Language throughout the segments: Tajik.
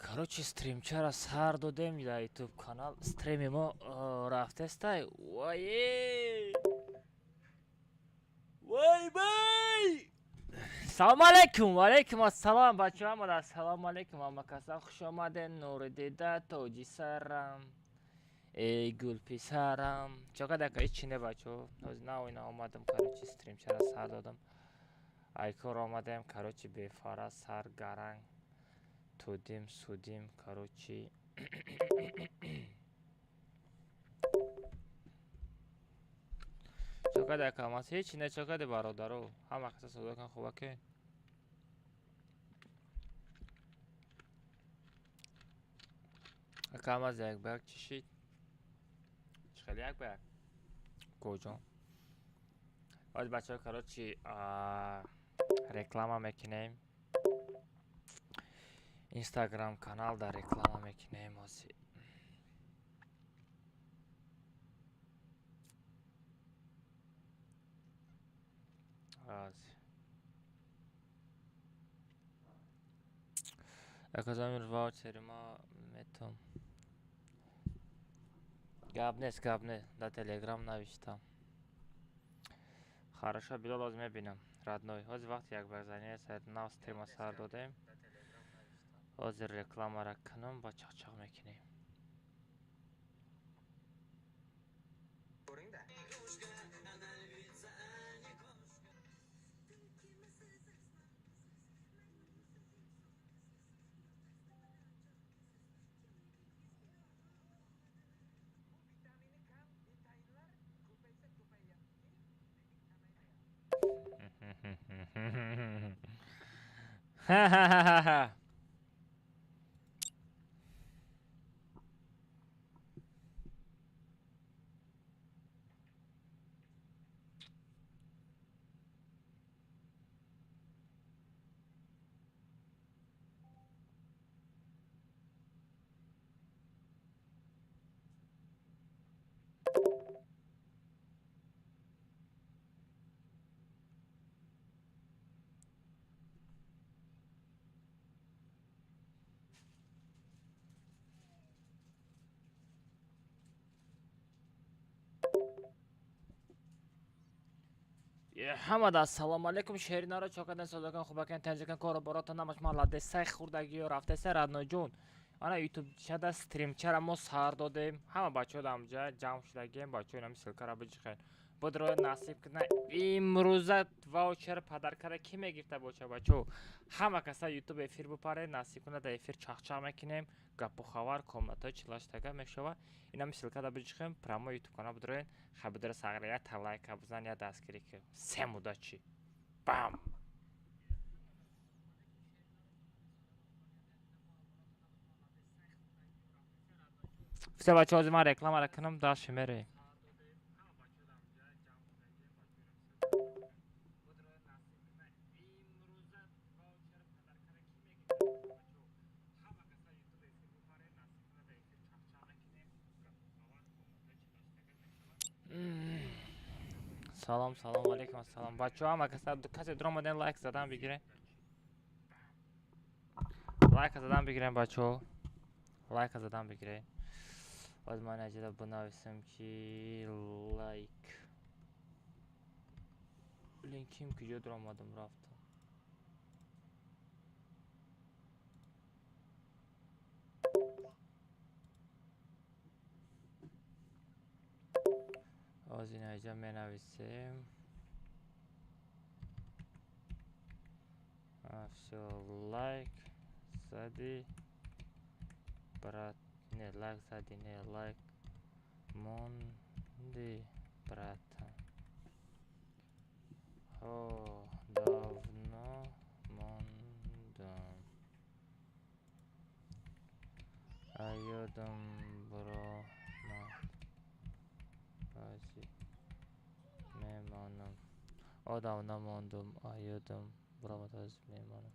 Короче, стримчара сар додем дар ютуб канал. Стрими мо рафтестай. Вай! Вай вай! Салом алейкум, ва алейкум ассалом, бачаҳо, ҳамада ассалому алейкум, ҳама каса хуш омаден, нури дида, тоҷи сарам. Эй гул писарам. Чока дака ҳеч чи не, бачаҳо. Ҳозир нав ина омадам, короче, стримчара сар додам. Ай кор омадем, короче, бефара сар гаранг. Тудим, судим, короче. Чока дака мас ҳеч не, чока де бародаро. Ҳама каса садо кан хубаке. Ака маз як ба як чӣ шид? Чӣ хеле як ба як? Коҷон? Ҳозир бачаҳо, короче, реклама мекунем. Инстаграм канал дар реклама мекунем ҳозир. Ҳозир. Ака замир ваучери ма метом. Гап нест, гап нест. Дар Телеграм навиштам. Хорошо, Билол, ҳозир мебинам. Родной. Ҳозир вақти якбарзанӣ аст, нав стрима сар додем. Ҳозир рекламара кунам, ба чақчақ мекунем. Ха-ха-ха-ха. Ҳамада ассалому алайкум, шеринаро чокадан содакан хубакан танҷакан коро борото намаш маладесай хурдагиё рафтесай роднойҷон. Ана ютуб чада стримчара мо сар додем. Ҳама бачаҳо дамҷа ҷамъ шудагием, бачаҳо инами ссылкара биҷихен. Бодро насиб кина имрӯза ваучер падаркара ки мегирифта боча бачаҳо. Ҳама каса ютуб эфир бупаре, насиб куна дар эфир чақчақ мекунем, гапу хабар, комнатаи чилаштага мешава. Инами ссылкада биҷихем, прямо ютуб канал бидроен, хабидра сағра я та лайка бизан, я дастгирӣ ки. Всем удачи. Бам! Все бачаҳо, ҳозир ман рекламара кунам, дальше мерем. Салом, салом алейкум, ассалом. Бачаҳо, ҳама каса касе дуромаден лайк задан бигирен. Лайк задан бигирен бачаҳо. Лайк задан бигирен. Ҳозир ман аҷада бинависам ки лайк. Линким куҷо дуромадам рафтам. Ҳозир инаҷа менависем. Всё, лайк зади брат, не лайк зади, не лайк монди братан. Ҳо, давно мондам. А ёдам баромад. Ҳозир мемонам. О, давно мондум, а ёдам баромад, ҳозир мемонам.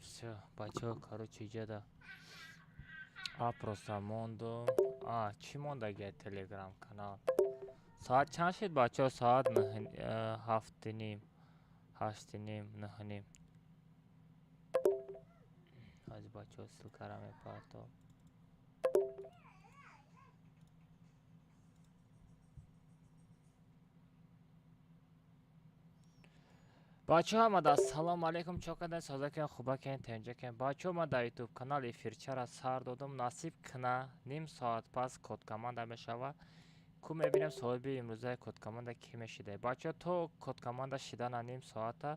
Всё, бачаҳо, короче, иҷада опроса мондум. А, чӣ мондагия телеграм канал? Соат чанд шуд, бачаҳо? Соат 7:30. 8:30, 9:30. Ҳозир бачаҳо ссылкара мепартом. Бачаҳо ҳамада ассалому алайкум, чо кардем, созакем, хубакем, тенҷакем. Бачаҳо, ман дар ютуб канал эфирчара сар додам, насиб кина ним соат пас кодкоманда мешава. Ку мебинем соҳиби имрӯзаи кодкоманда кӣ мешида. Бачаҳо, то кодкоманда шидана ним соата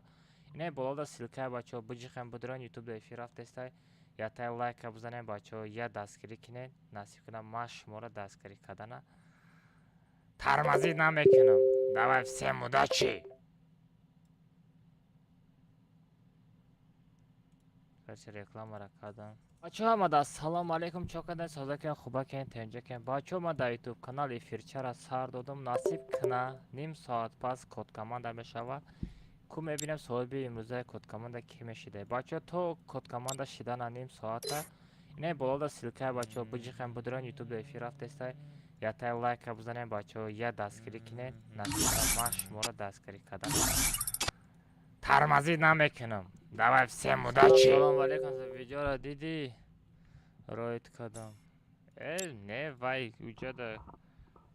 инаи болода ссылкаи, бачаҳо, биҷиқем, бидурен, ютуб да эфир рафтестай, ятай лайка бизанем, бачаҳо, я дастгирӣ кинен. Насиб кина ман шуморо дастгирӣ кардана тормозить намекунам. Давай, всем удачи! Короче, рекламара кардам. Бачаҳо ҳамада ассалому алайкум, чо кардем, созакем, хубакем, тенҷакем. Бачаҳо, ман дар ютуб канал эфирчара сар додам, насиб кина ним соат пас кодкоманда мешава. Ку мебинем соҳиби имрӯзаи кодкоманда кӣ мешида. Бачаҳо, то кодкоманда шидана ним соата инаи болода ссылкаи, бачаҳо, биҷиқем, бидурен, ютуб да эфир рафтестай, ятай лайка бизанем, бачаҳо, я дастгирӣ кинен. Насиб кина ман шуморо дастгирӣ кардана тормозить намекунам. Давай, всем удачи! Салом алейкум, видеоро дидӣ? Роид кардам. Э, не, вай, уҷада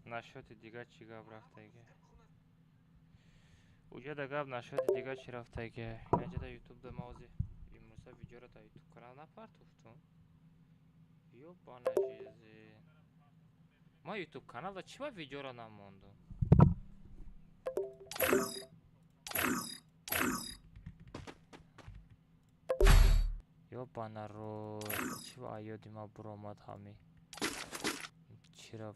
насчёти дига чӣ гап рафтаги? Уҷада гап насчёти дига чӣ рафтаги? Инаҷада ютубда ма ози имрӯза видеоро дар ютуб канал напартофтум. Ёбана жизнь. Ма ютуб каналда чӣ ба видеоро намондум? Ёбана рот, чӣ ба аёди ма буромад ҳами? Чира.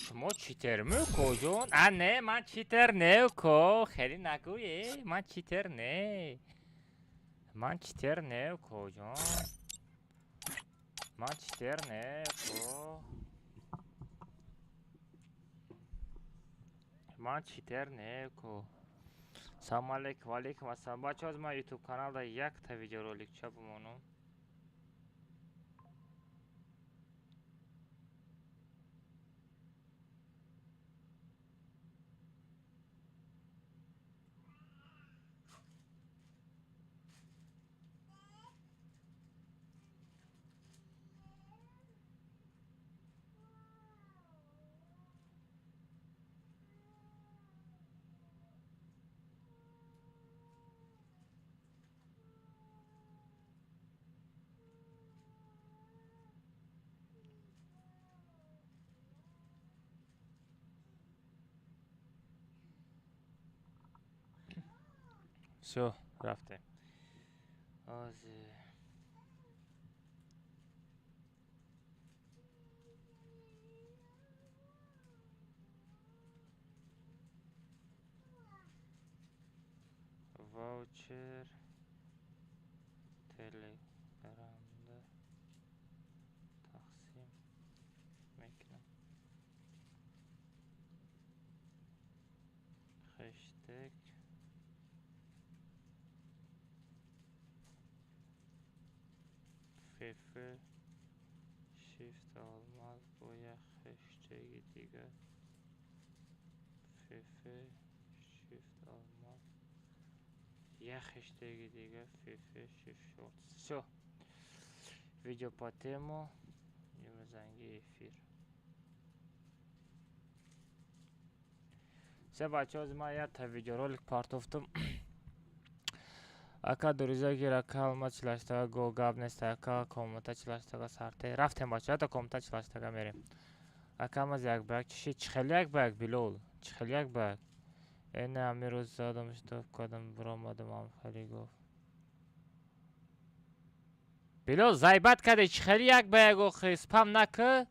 Шумо читер мекоҷон? А не, ман читер не, ко, хеле нагӯе, ман читер не. Ман читер не, коҷон. Ман читер не, ко. Ман читер не, ко. Салом алейкум, валейкум ассалом. Бачаҳо, ман ютуб каналда якта видеороликча бимонам. Всё, рафтем. Ҳозир. Ваучер телеграмда тақсим мекунам. Хештег фф shift алмаз бо як хештеги дигар фф shift алмаз як хештеги дигар фф shift shorts. Всё. Видео по тему имрӯзанги эфир. Се бачаҳо, ман якта видеоролик партофтам. Ака, дуриза гир, ака, алмаз чилаштага го гап нест, ака, комната чилаштага сарте. Рафтем, бачаҳо, ята комната чилаштага мерем. Акам аз як ба як чиши чихел як ба як Билол, чихел як ба як. Эне ҳами рӯз задам штоф кардам биромадам ам хеле гуфт. Билол зайбат кардӣ чихели як ба як охи спам накӣ?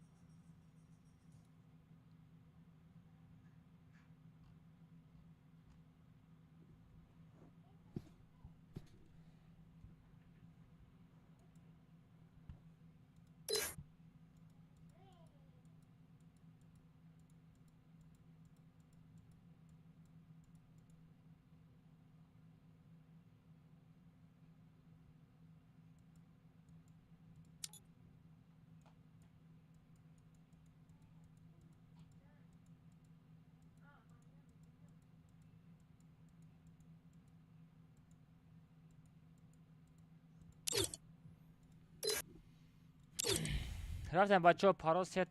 Рафтем бачаҳо парол 3-7.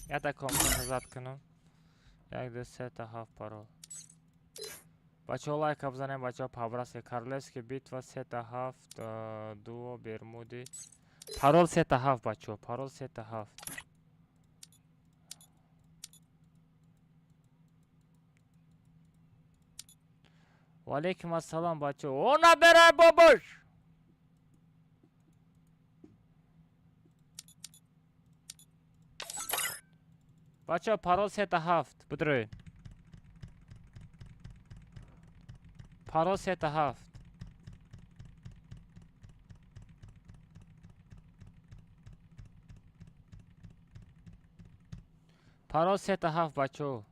Якта компас зад кунам. 1 2 3 7 парол. Бачаҳо лайка бизанем бачаҳо по-братски Королевский битва 3-7 дуо Бермуди. Парол 3-7 бачаҳо, парол 3-7. Ва алейкум ассалом бачаҳо. О набирай бобош! Бачаҳо парол 3-7 бидроед. Парол 3-7. Парол 3-7 бачаҳо.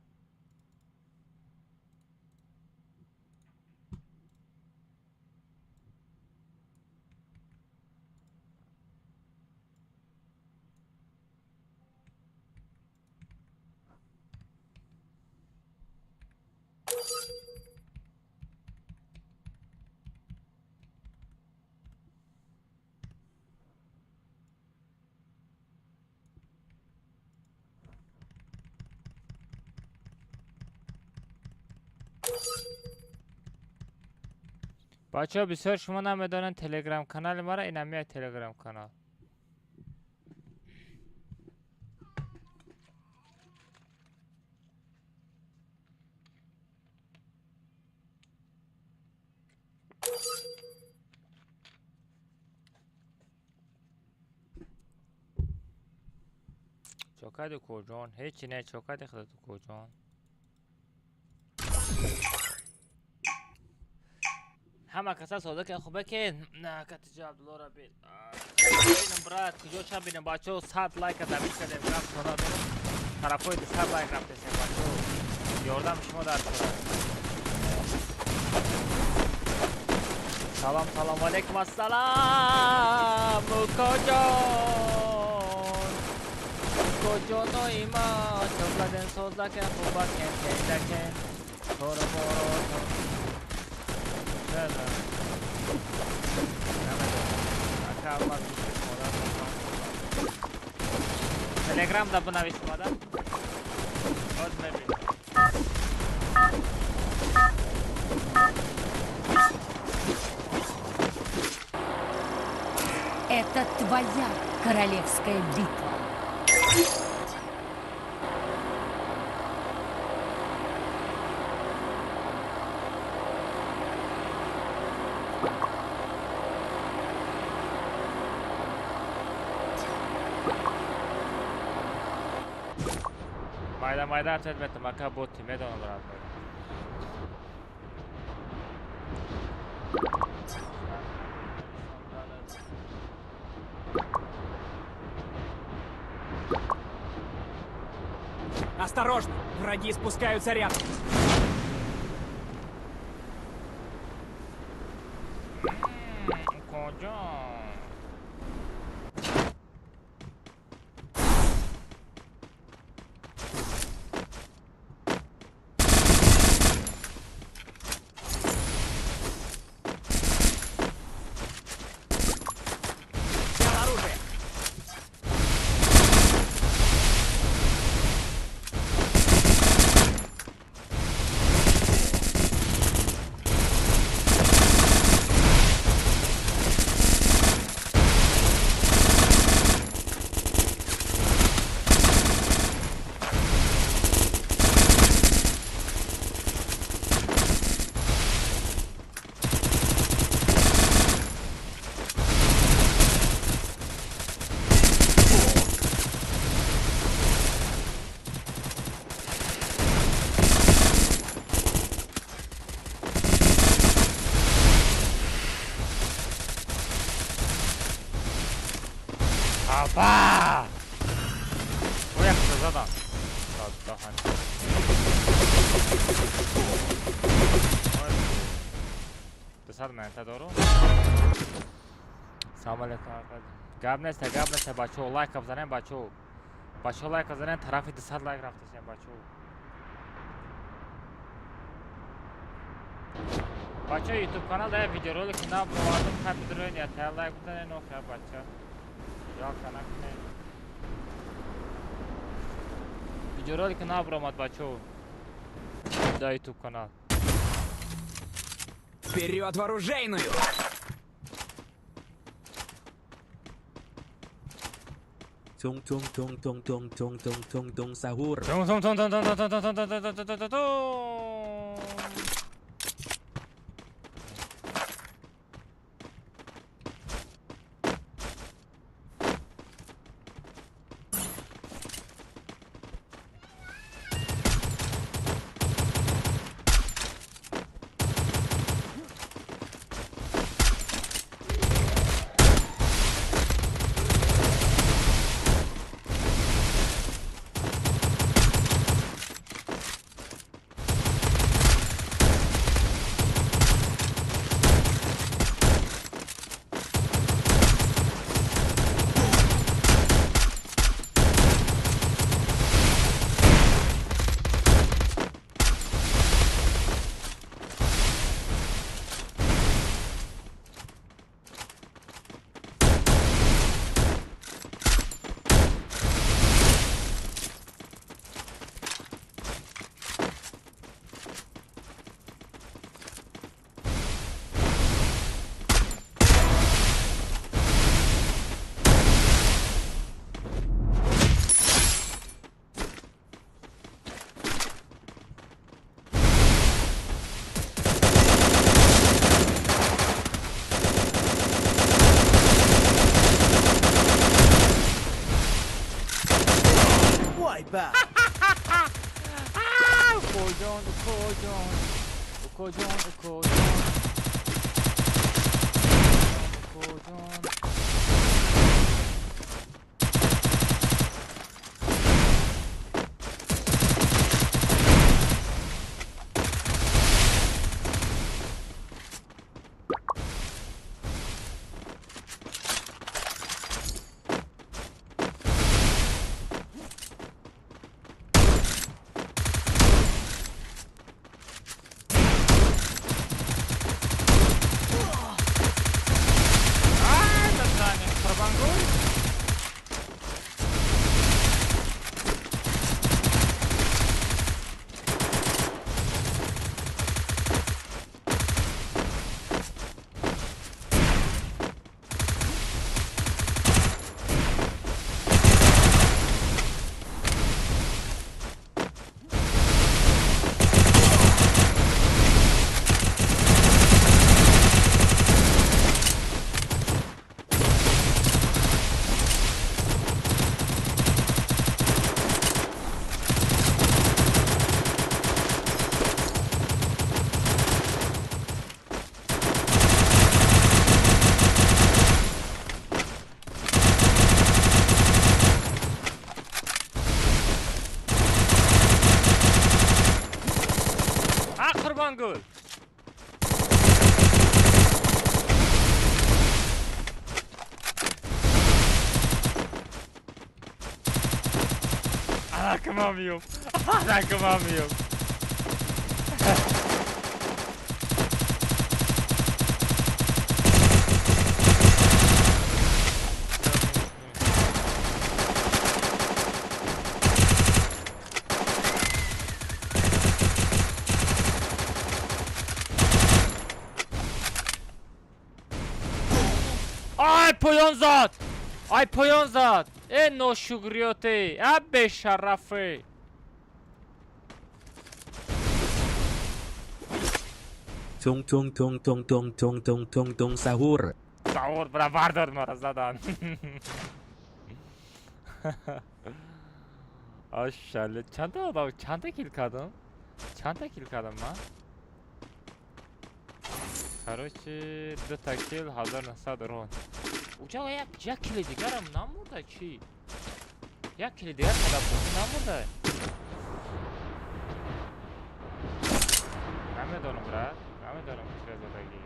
Бачаҳо бисёр шумо намедонанд телеграм канали мара, инамия телеграм канал. Чокади куҷон? Ҳечи не, чокади худату куҷон? Ҳама каса сода ки хубе ки на катиҷа Абдуллоро бин. Бинам брат, куҷо ча бинам бачаҳо 100 лайка забит кардем, рафт сода дорам. Тарафҳои 200 лайк рафтесем бачаҳо. Ёрдам шумо дар кора. Салом, салом алейкум ассалом. Мукоҷон. Мукоҷонои ма, чокладен созакен, хубакен, тендакен. Торо боро. Телеграм да бинависим ада. Боз мебинем. Это твоя королевская битва. Майда майда ответ метам, ака боти, медонам брат. Осторожно! Враги спускаются рядом. Ба! Ояхта задан. Даҳан. 200 монета дору. Салом алейкум. Гап нест, гап нест, бачаҳо, лайк бизанем, бачаҳо. Бачаҳо, лайк бизанем, тарафи 200 лайк рафтасем, бачаҳо. Бачаҳо, YouTube канал да видеоролик нав бировардем, хай бидроен, я та лайк бизанем, охе бача. Жалко накунем. Видеоролик нав биромад, бачаҳо. Да YouTube канал. Вперед в оружейную! Tung tung tung tung tung tung tung tung tung sahur. Tung tung tung tung tung tung tung tung tung tung tung tung tung tung. Укоҷон, укоҷон, укоҷон, укоҷон, укоҷон. Qurbanqul. Алакамамиюм. Алакамамиюм. Ай поён зад! Ай поён зад! Э ношукриёте! А бешарафе! Tung tung tung tung tung tung tung tung tung sahur. Саур бра бардор мара задан. Ашале чанда одам чанда кил кардам? Чанда кил кардам ман? Короче, дута кил 1900 рон. Уҷа як кили дигарам намурда чӣ? Як кили дигар қадам намурда. Намедонам, брат. Намедонам чӣ задагӣ.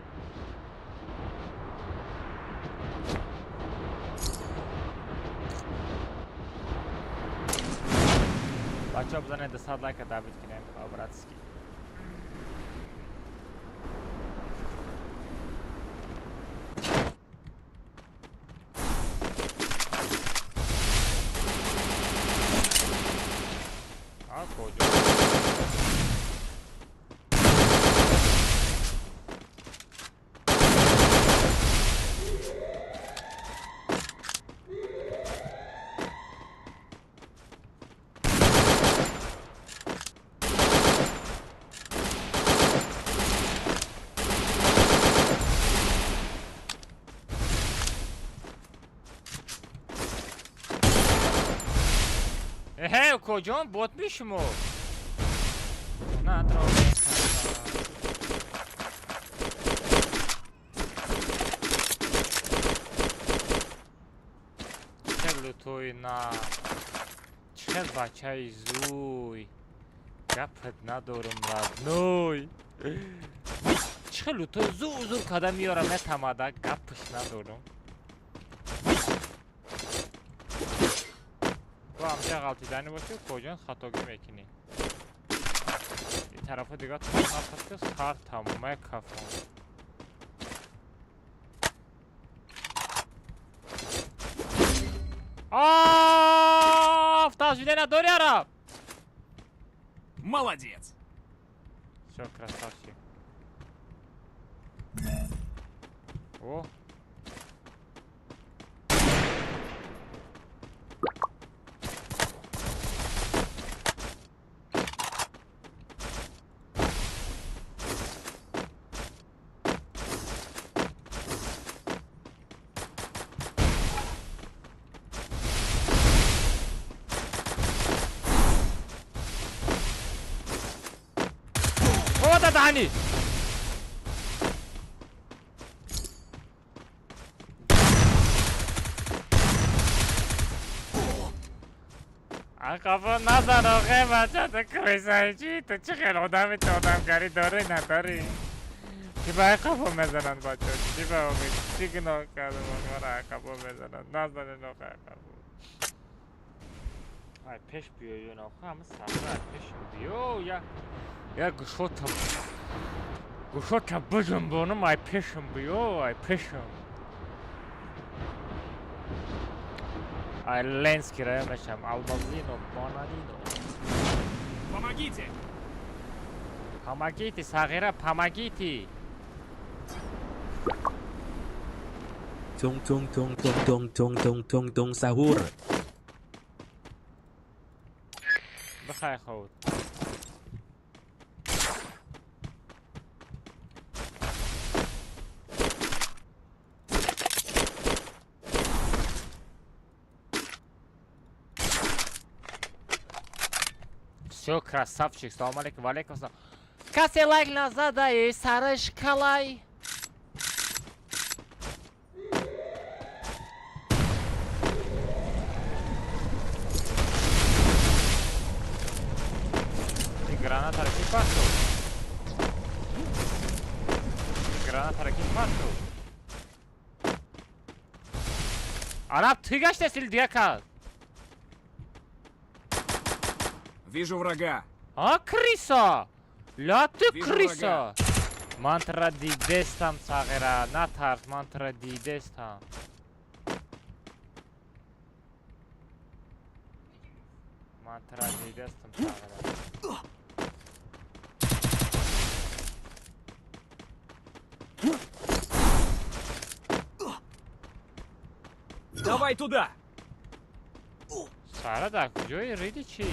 Бачаҳо бизанед 200 лайка даъват кунем по-братски. Эҳе, укоҷон, бот мешумо? На, тро. Чӣ лутои на. Чӣ бачаи зуй. Гапат надорум, родной. Чӣ лутои зур зур када меёрам, метамада, гапаш надорум. Ту ҳамҷа ғалтидани бошӣ, коҷон хатогӣ мекунӣ. Ин тарафа дига ту нафаст сар тамомай кафон. Автожидение надори, араб! Молодец! Всё, красавчик. О! Дани! Ақафо назан охе бача ту крисайчи ту чӣ хел одами ту одамгарӣ дорӣ надорӣ? Чӣ ба ақафо мезананд бача? Чӣ ба охе? Чӣ гуноҳ кардам охе ақафо мезананд? Назанед охе ақафо. Ай пеш биёён охе ҳама сабр ай пешам биё я Я гушотам. Гушотам бижунбонам, ай пешам биё, ай пешам. Ай Ленский район мешам, Алмазино, Бананино. Помогите! Помогите, сағира, помогите! Tung tung tung tung tung tung tung tung tung sahur. Бихай худ. Всё, красавчик. Салом алейкум, ва алейкум ассалом. Касе лайк назадаи, сараш калай. Ин граната ки партов? Ин граната ки партов? Араб ту гаштаси дигар кас. Вижу врага. А, крыса! Ля ты Вижу крыса! Мантра дидестам, сағира, натарс, мантра дидестам. Мантра дидестам, сағира. Давай туда! Сара, дар куҷои риди чӣ?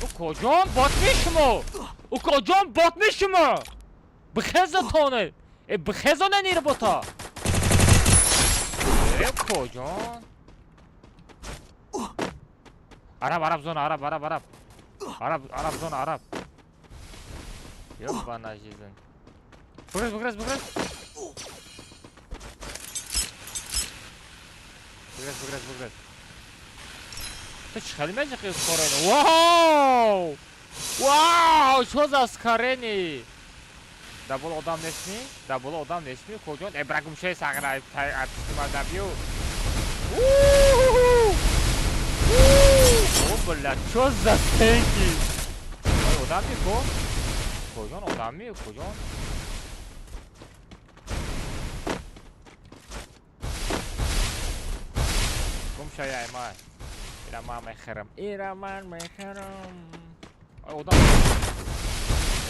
Укоҷон бот мешумо! Укоҷон бот мешумо! Бихезатоне! Э бихезоне нирбота! Э укоҷон! Араб, араб зона, араб, араб, араб! Араб, араб зона, араб! Ёбана жизнь! Бугрез, бугрез, бугрез. Бугрез, бугрез, бугрез. Ту чӣ хеле меҷиқи ускорени? Вау! Вау! Чо за ускорени? Дар боло одам нестми? Дар боло одам нестми? Коҷон? Э, бра гумшаи сағра, ай дабью. О, бля, чо за стенки? Ой, одам ми ко? Коҷон, одам ми? Коҷон? Гумшаи ай май. Ира ман мехӯрам. Ира ман мехӯрам. Ой, одам.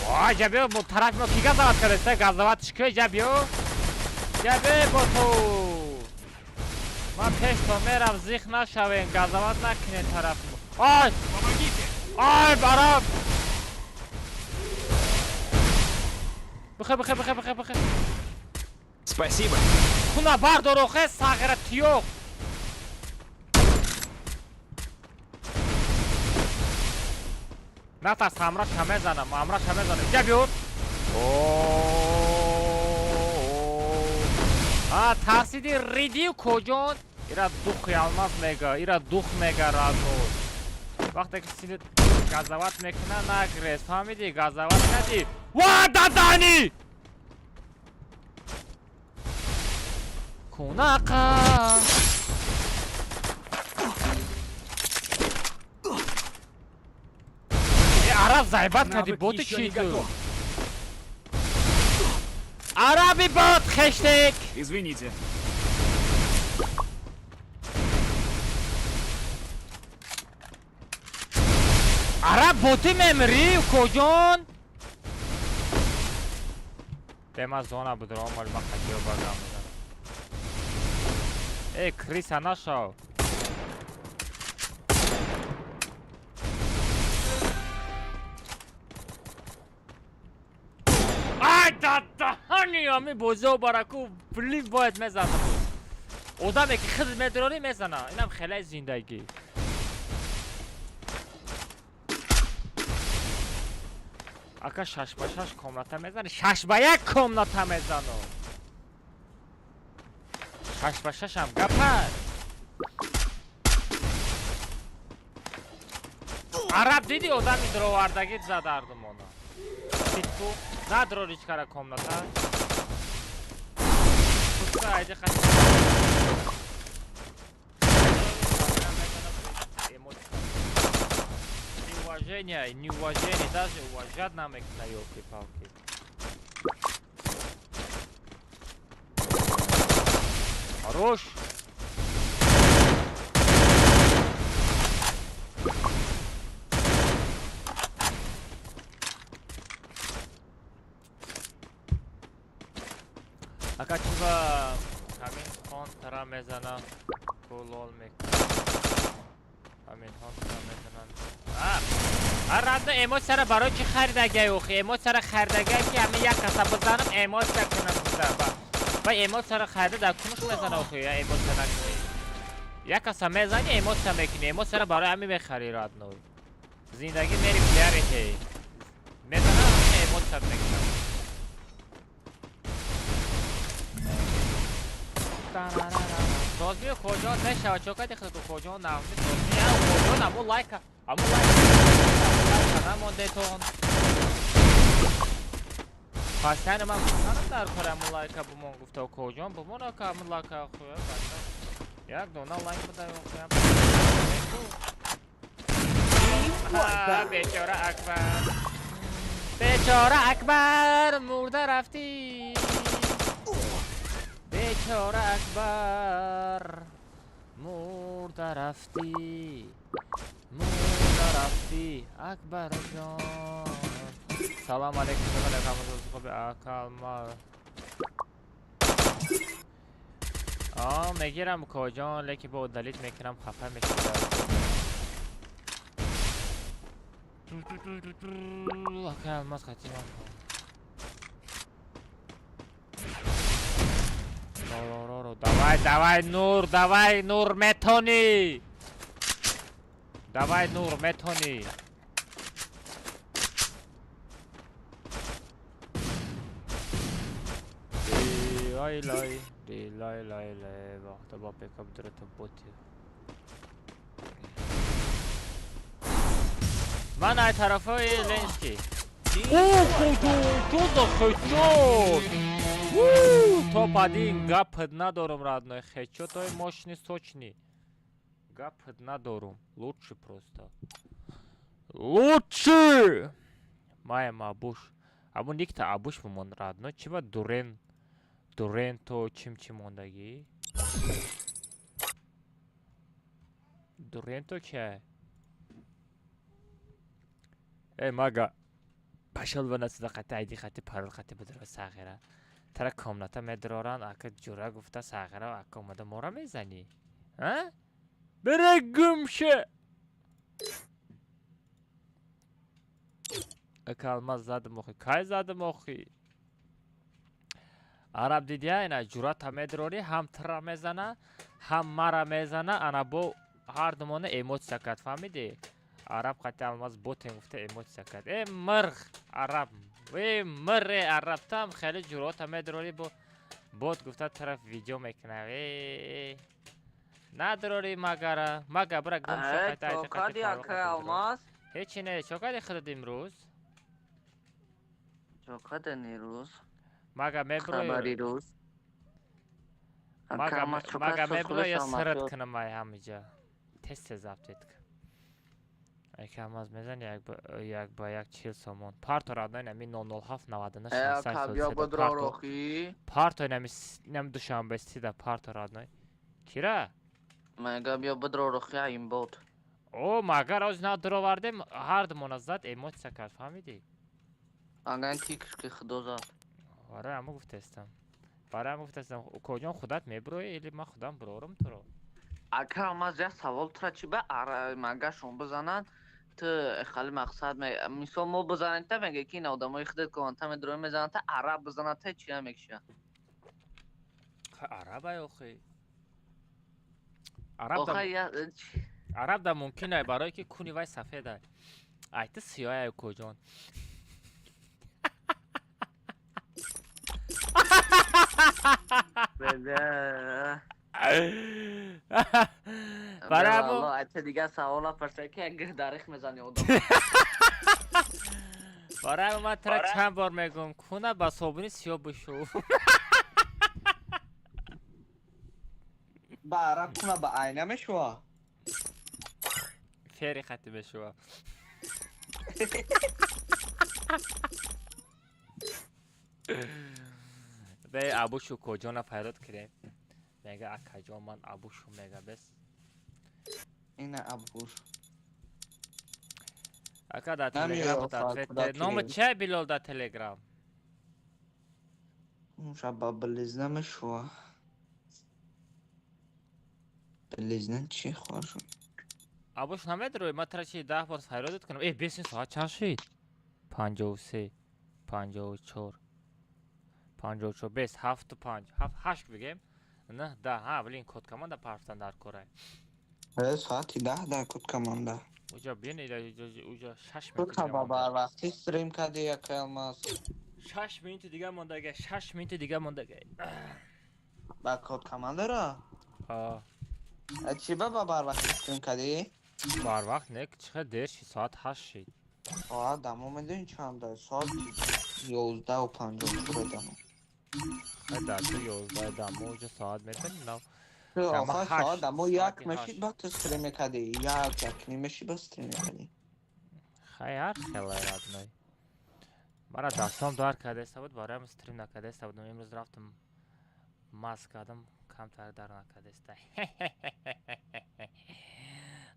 Вай, ҷабиё, бо тарафи мо ки газават кардаста? Газаватш ки, ҷабиё? Ҷабе бо ту. Ман пеш то мерам, зих нашавем, газават накунед тарафи мо. Ай! Помогите! Ай, барам! Бихе, бихе, бихе, бихе, бихе. Спасибо! Хуна бардор охе, сағира тиёқ. Натарс, ҳамраша мезанам, ҳамраша мезанам. Иҷа биёр. А, тарсиди ридию коҷон? Ира духи алмаз мега, ира дух мега раднур. Вақте ки сини газават мекуна, нагрез, фаҳмидӣ? Газават кардӣ. Ва, дадани! Кунақа! Э, араб зайбат кардӣ, Навык боти еще чӣ не ту? готов. Араби бот, хештег! Извините. Араб боти мемрӣ, коҷон? Бема зона будро, омал ма қатиё багам бизанам. Э, криса нашав. Ай, дадаҳани ами бозиҳо бараку, блин, бояд мезанам. Одаме ки хид медронӣ мезана. Инам хеле зиндагӣ. Ака 6 ба 6 комната мезани? 6 ба 1 комната мезану. 6 ба 6 ам гапа. Араб диди одами дровардагит зад ардумона. Титку надрорич кара комната. Пуста айди қати. Неуважение, неуважение, даже уважать намекна, ёлки-палки. Хорош! Ака чиба ҳамин хон тара мезана, кулол мекунад. Ҳамин хон тара мезананд. А радно эмоцияра барои чӣ харидагай охи? Эмоцияра харидагай ки ҳамин як каса бизанам, эмоция кунам гуфта. Ба эмоцияра харида дар кунуш мезана охи, я эмоция накунӣ. Як каса мезани, эмоция мекунӣ. Эмоцияра барои ҳамин мехарӣ родной. Зиндагӣ мери пиарите. Мезана, ҳамин эмоция мекунам. Созмиё куҷо мешава? Чо кади худо куҷо нағзи созмиё? Куҷо аму лайка, аму лайка намондетон. Пас яъне ман гуфтанам дар кор аму лайка бумон гуфта куҷон бумон ака аму лайка хуя бача. Як дона лайк бидай хуя. Бечора Акбар. Бечора Акбар мурда рафтӣ. Бечора Акбар мурда рафтӣ. Мурда рафтӣ Акбар ҷон. Салом алейкум, хоби акалма. А, мегирам коҷон, леки бо удалить мекунам, хафа мешавам. Ака алмаз хатимам. Давай, давай, Нур, давай, Нур, метони! Давай, Нур, метони! Лай лай, ди лай лай лай, вақта ба пикап дурата боти. Ман ай тарафои Ленский. О, куҷо, чӯзо хечот! Топ один, гап надорум, родной, хечот ой мощный, сочный. Гап надорум, лучше просто. Лучше! Маем абуш. Абу никта абуш бумон, родной, чиба дурен. Дуренто чим чи мондагӣ? Дуренто чия? Эй, мага. Пашол ба насида қати айди қати парол қати бидро сағира. Тара комната медроран, ака ҷура гуфта сағира, ака омада мора мезанӣ. А? Бире гумше! Ака алмаз задам охи. Кай задам охи? Араб дидия ина ҷурата медрорӣ, ҳам тра мезана, ҳам мара мезана, ана бо ҳар думона эмоция кард, фаҳмидӣ? Араб қати алмаз ботен гуфта эмоция кард. Э мирғ араб, э мире араб, там хеле ҷурата медрорӣ, бо бот гуфта тараф видео мекунав. Э надрорӣ магара, мага бира гум шо қайта айти қати парол қати алмаз. Ҳечи не, чо кади худат имрӯз? Чо кади нерӯз? Мага меброи. Хабари рӯз. Мага меброи я сарат кунам ай ҳамиҷа. Тез тез апдейт кун. Айка алмаз мезани як ба як 40 сомон. Парто родной нами 007 99 63. Парто нами нами душанбе сида парто родной. Кира? Мага биё бидро рохи ин бот. О, магар оз надровардем, ҳар думона зад эмоция кард, фаҳмидӣ? Аган кикш ки худо зад. Барои ҳама гуфтаистам. Барои ҳама гуфтаистам, укоҷон худат меброӣ или ман худам брорам туро? Ака алмаз як савол тура чи ба магашон бизананд, ту хали мақсад мисол мо бизанем та мега ки ин одамои худат конта медрои мезананд та араб бизананд та чи намекушанд? Арабай охи. Араб да мумкин ай барое ки куни вай сафед ай. Ай ту сиёҳ ай укоҷон. Барои дигар савола пурса ки як дарих мезани одам. Барои ман тура чанд бор мегӯям, куна ба собуни сиёҳ бишӯ. Ба араб куна ба айна мешува? Фери хати мешува. Бе абушу коҷона файрод кирем. Мега акаҷон ман абушу мега бес. Ина абуш. Ака дар телеграм ответ. Номи чия Билол дар телеграм? Уша ба билизна мешува. Билизна чи хошу? Абуш намедрои, ман тура чи 10 бор файродат кунам. Э, бес ин соат чанд шид? 53, 54, 54, бес, 7 5, 7 8 бигем. 9 10, ҳа, блин, код команда парфтан дар корай. Э, соати 10 дар код команда. Уҷа бин, уҷа 6 минут. Ту ба барвақти стрим кади як алмаз. 6 минути дига мондага, 6 минути дига мондага. Ба код командара? А. Чи ба барвақти стрим кади? Барвақт не, чӣ дер шид, соат 8 шид. Соат дамо медонӣ чанд? Соат 11:54 дамо. Дар ту 11 дамо уҷа соат медонӣ нав. Охир соат дамо як мешид ба ту стрим мекади, як ним мешид ба стрим мекади. Хай ҳар хелай родной. Мара дастом дар кардеста буд, бароям стрим накардеста будам. Имрӯз рафтам маз кардам, камтар дар накардеста.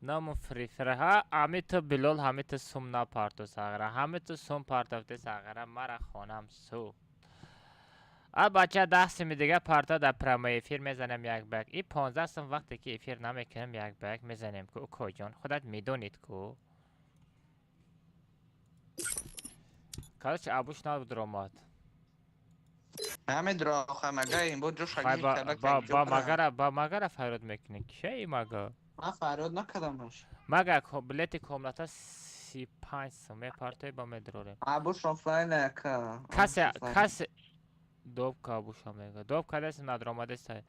Ному фрифраҳа, ҳами ту Билол, ҳами ту сум напарту сағира, ҳами ту сум партофти сағира, мара хонам су. А бача 10 сими дига парта дар прямой эфир мезанем як ба як. И 15 сум вақте ки эфир намекунем як ба як мезанем ку укоҷон, худат медонид ку. Короче, абуш набуд ромад. Ҳамин роха мага ин бо ҷош ба магара, ба магара фарёд мекунӣ. Кия мага? Ман фарёд накардам. Мага билети комната 35 сум мепартои ба медрорем. Абуш офлайн ака. Касе, касе Доб кабуша мега. Доб кадеси надромадеса.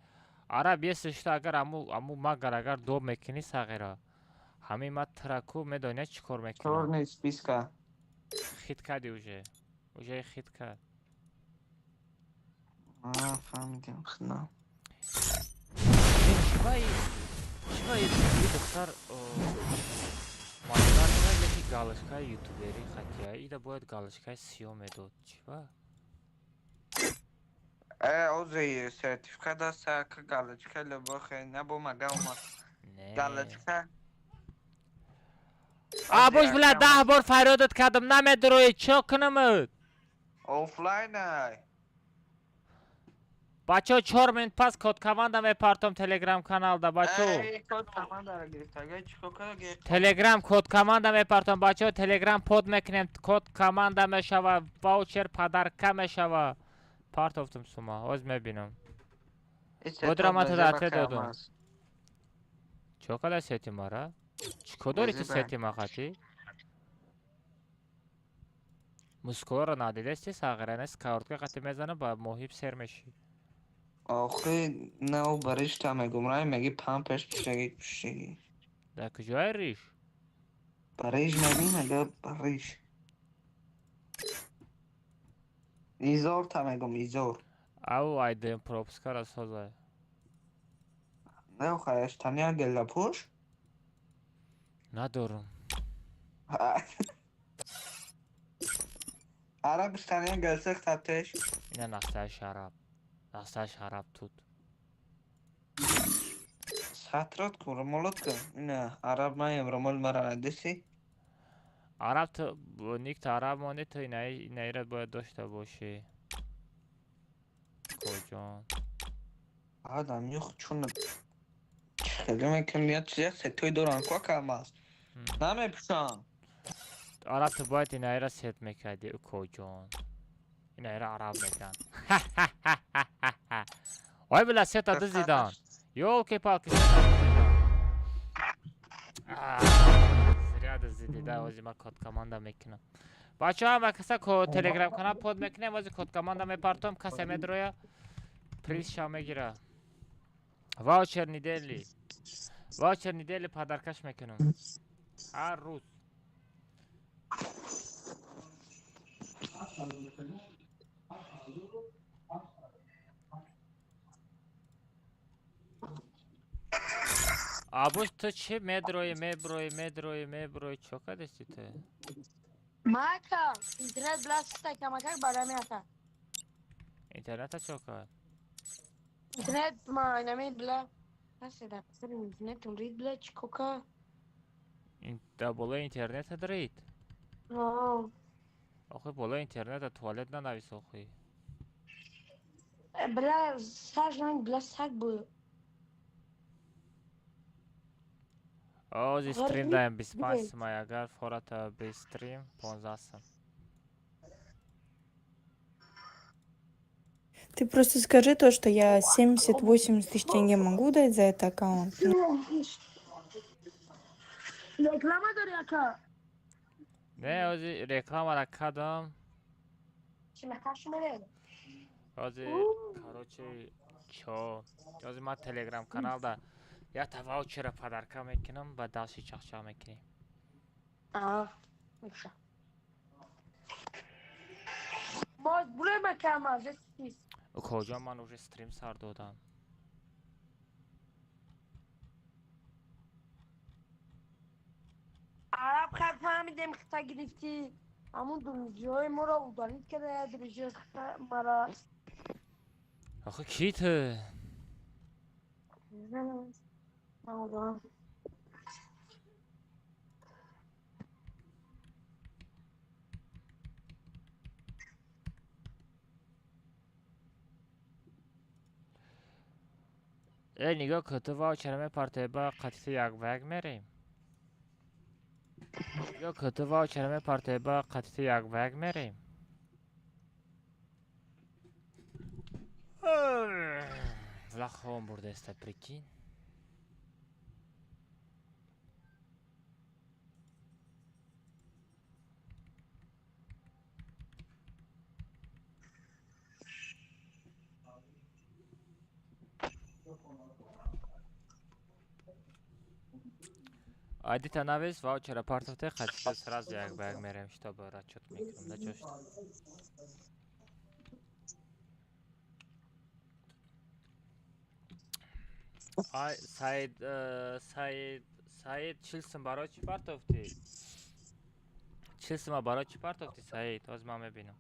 Араб если что агар аму магар агар доб мекунӣ сағира. Ҳамин ма траку медони чӣ кор мекунам. Чёрный списка. Хит кади уже. Уже хит кад. А, фаҳмидем, хна. Чивай духтар маддар леки галочкаи ютубери хатия. Ида бояд галочкаи сиё медод. Чива? Ози сертификат даста ка галочка лебохе набо мага ума. Галочка. Абуш била 10 бор фарёдат кардам намедурои чо кунамуд? Офлайн ай. Бачо 4 минут пас код команда мепартом телеграм каналда бачо. Код команда гирифтага чико када? Телеграм код команда мепартом бачо телеграм под мекунем код команда мешава ваучер подарка мешава. Партофтум сума оз мебинам. Бодра мата додум. Чо када сети мара? Чико дори ту сети мақати? Мускуларо надидасти сағиранес каортка қати мезана ба моҳиб сер мешӣ. Охи нав баришта мегум рай меги пампеш пушаги пушаги. Дар куҷое риш? Бариш меги мега бариш. Изор та мегум изор. Ау айдем пропускара созай. Не охаяш таня гела пуш? Надорум. Араб таня гелсех татеш. Ина настаи шараб. Настаи шараб тут. Сатрот кун ромолот кун. Ина араб маем ромол мара надиси. Араб ту никта араб монди ту инаира бояд дошта бошӣ. Коҷон. Адам юх чун хеле мекунам я чиз сетой дорам ко камас. Намепушам. Араб ту бояд инаира сет мекарди коҷон. Инаира араб мекан. Ой била сета дизидан. Ёлки-палки сета дизидан. Зря дизиди да ози ма код команда мекунам. Бачаҳо ҳама каса телеграм канал под мекунем ози код команда мепартом касе медроя приз ша мегира. Ваучер недели. Ваучер недели подаркаш мекунам. Ҳар рӯз. Абуш ту чӣ медрои меброи медрои меброи чо кардасти ту? Мака, интернет бласта камакак барами ата. Интернета чо кард? Интернет ма инами бла. Наседа, пасар интернет умрид бла чико ка? Да болои интернета дарид? О. Охи болои интернета туалет нанавис охи. Бла сар бла сар бу. Ози стрим даем 25 сум, агар фората бе стрим 15 сум. Ты просто скажи то, что я 70-80 тысяч тенге могу дать за этот аккаунт. Реклама дори ака. Не, ози реклама кадам. Ози, короче, чо? Ози ма телеграм каналда я та ваучера подарка мекунам, ба даши чахчах мекунем. Аа, меша. Боз бурай макама, жестис. Куҷо ман уже стрим сар додам. Араб хай фаҳмидем хита гирифтӣ. Ҳамун друзьяи моро удалить карда, друзья мара. Охи ки ту? Ман Э, нигоҳ кун, ту ваучера мепартои ба қатити як ба як мерем. Нигоҳ кун, ту ваучера мепартои ба қатити як ба як мерем. Вла хом бурдаеста, прикинь. Айдита навис, ваучера партофте, қатида сразу як ба як мерем, чтобы расчёт мекунем, да чё шуд? Ай, Саид, Саид, Саид, 40 сум барои чӣ партофтӣ? 40 сума барои чӣ партофтӣ, Саид? Ҳозир ман мебинам.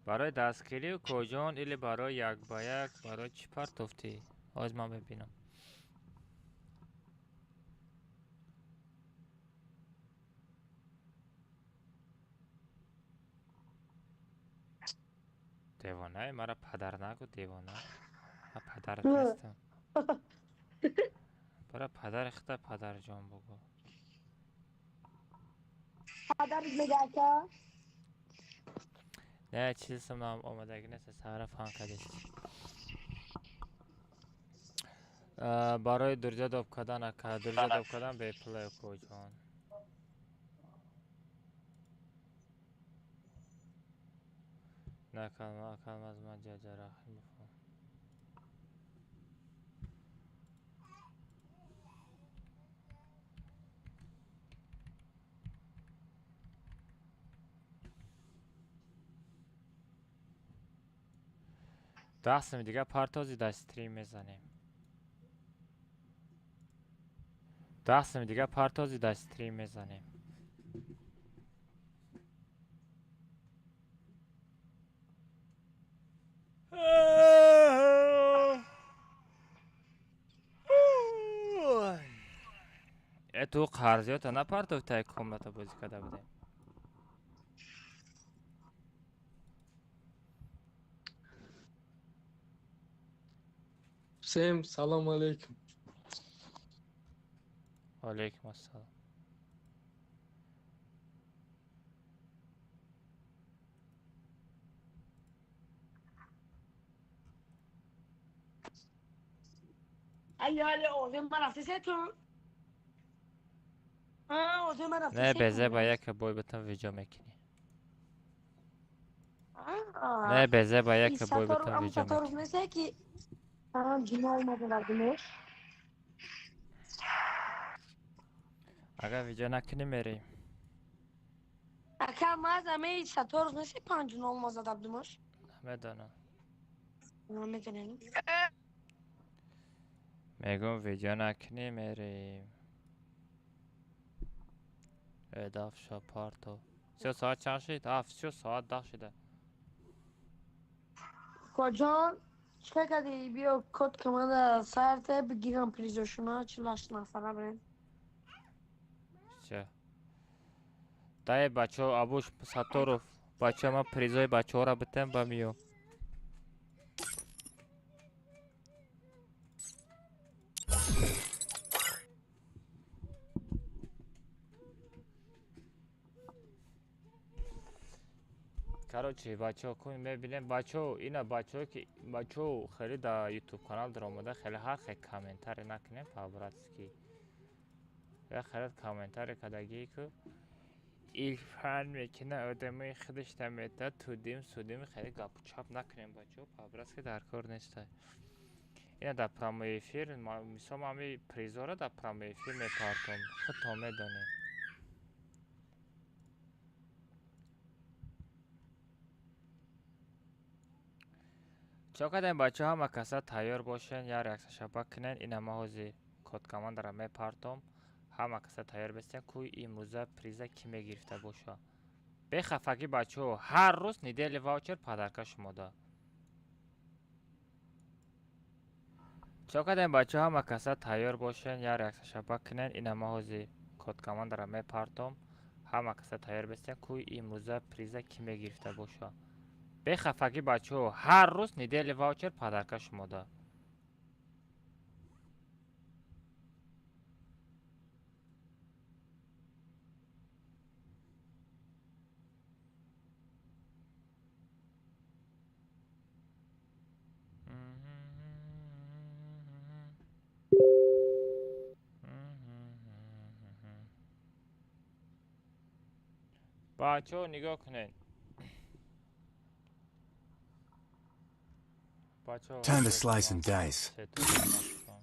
Барои дастгирӣ, Коҷон, или барои як ба як, барои чӣ партофтӣ? Ҳозир ман мебинам. Девонаи, мара падар нагӯ, девона. Ман падарат нестам. Бара падари худа падарҷон бугӯ. Падарит мега, ака? Не, 40 сум омадагӣ нест, сара фаҳм кардест. Барои друзья доб кардан, ака, друзья доб кардан бепуле, Коҷон. На, калма аз ман ҷаҷа Раҳимов. 10 суми дига партози, дар стрим мезанем. 10 суми дига партози, дар стрим мезанем. Э, ту қарзиёта напартофтай, комната бозӣ карда будем. Всем салам алейкум. Алейкум ассалом. Ай, ози ман рафти ту. Ози ман рафти. Не, безе ба яке бой битам, видео мекунӣ. Не, безе ба яке бой битам, видео мекунӣ. Мекунӣ. Ки ҷума омада дардимош. Агар видео накунӣ, мерем. Ака, ман аз ҳамаи Сатторов неси 5-0 мо зада будимош? Намедонам. Намедонем. Мегӯм, видео накунӣ, мерем. Э, дафша парто. Всё, соат чанд шид? А, всё, соат 10 шида. Коҷон, чикор кардӣ? Биё, код команда сарте бигирам призошуна, 48 нафара бирем. Всё. Дай, бачо, Абуш Сатторов, бачо, ман призои бачаҳоро битам, ба миём. Короче, бачаҳо, кун мебинем, бачаҳо, ина бачаҳо, ки бачаҳо хеле дар ютуб канал даромада, хеле ҳар хел комментарий накунем по-братски. Я хеле комментарий кардагие, ку илфан мекуна, одамои худаш намета, тудим судим, хеле гапу чап накунем, бачаҳо, по-братски дар кор нестай. Ина дар прямой эфир, мисол, ман ҳами призора дар прямой эфир мепартом, худтон медонед. Чо кардем, бачаҳо, ҳама каса тайёр бошен, як реаксияша бакунен. Ина ма ҳозир код командара мепартом. Ҳама каса тайёр бестен, кӯи имрӯза приза кӣ мегирифта боша. Бехафагӣ, бачаҳо, ҳар рӯз недели ваучер подарка шумода. Чо кардем, бачаҳо, ҳама каса тайёр бошен, як реаксияша бакунен. Ина ма ҳозир код командара мепартом. Ҳама каса тайёр бестен, кӯи имрӯза приза кӣ мегирифта боша. Бехафагӣ, бачаҳо, ҳар рӯз недели ваучер подарка шумода. Бачаҳо, нигоҳ кунед. Бачаҳо, Time to slice and dice. сетон.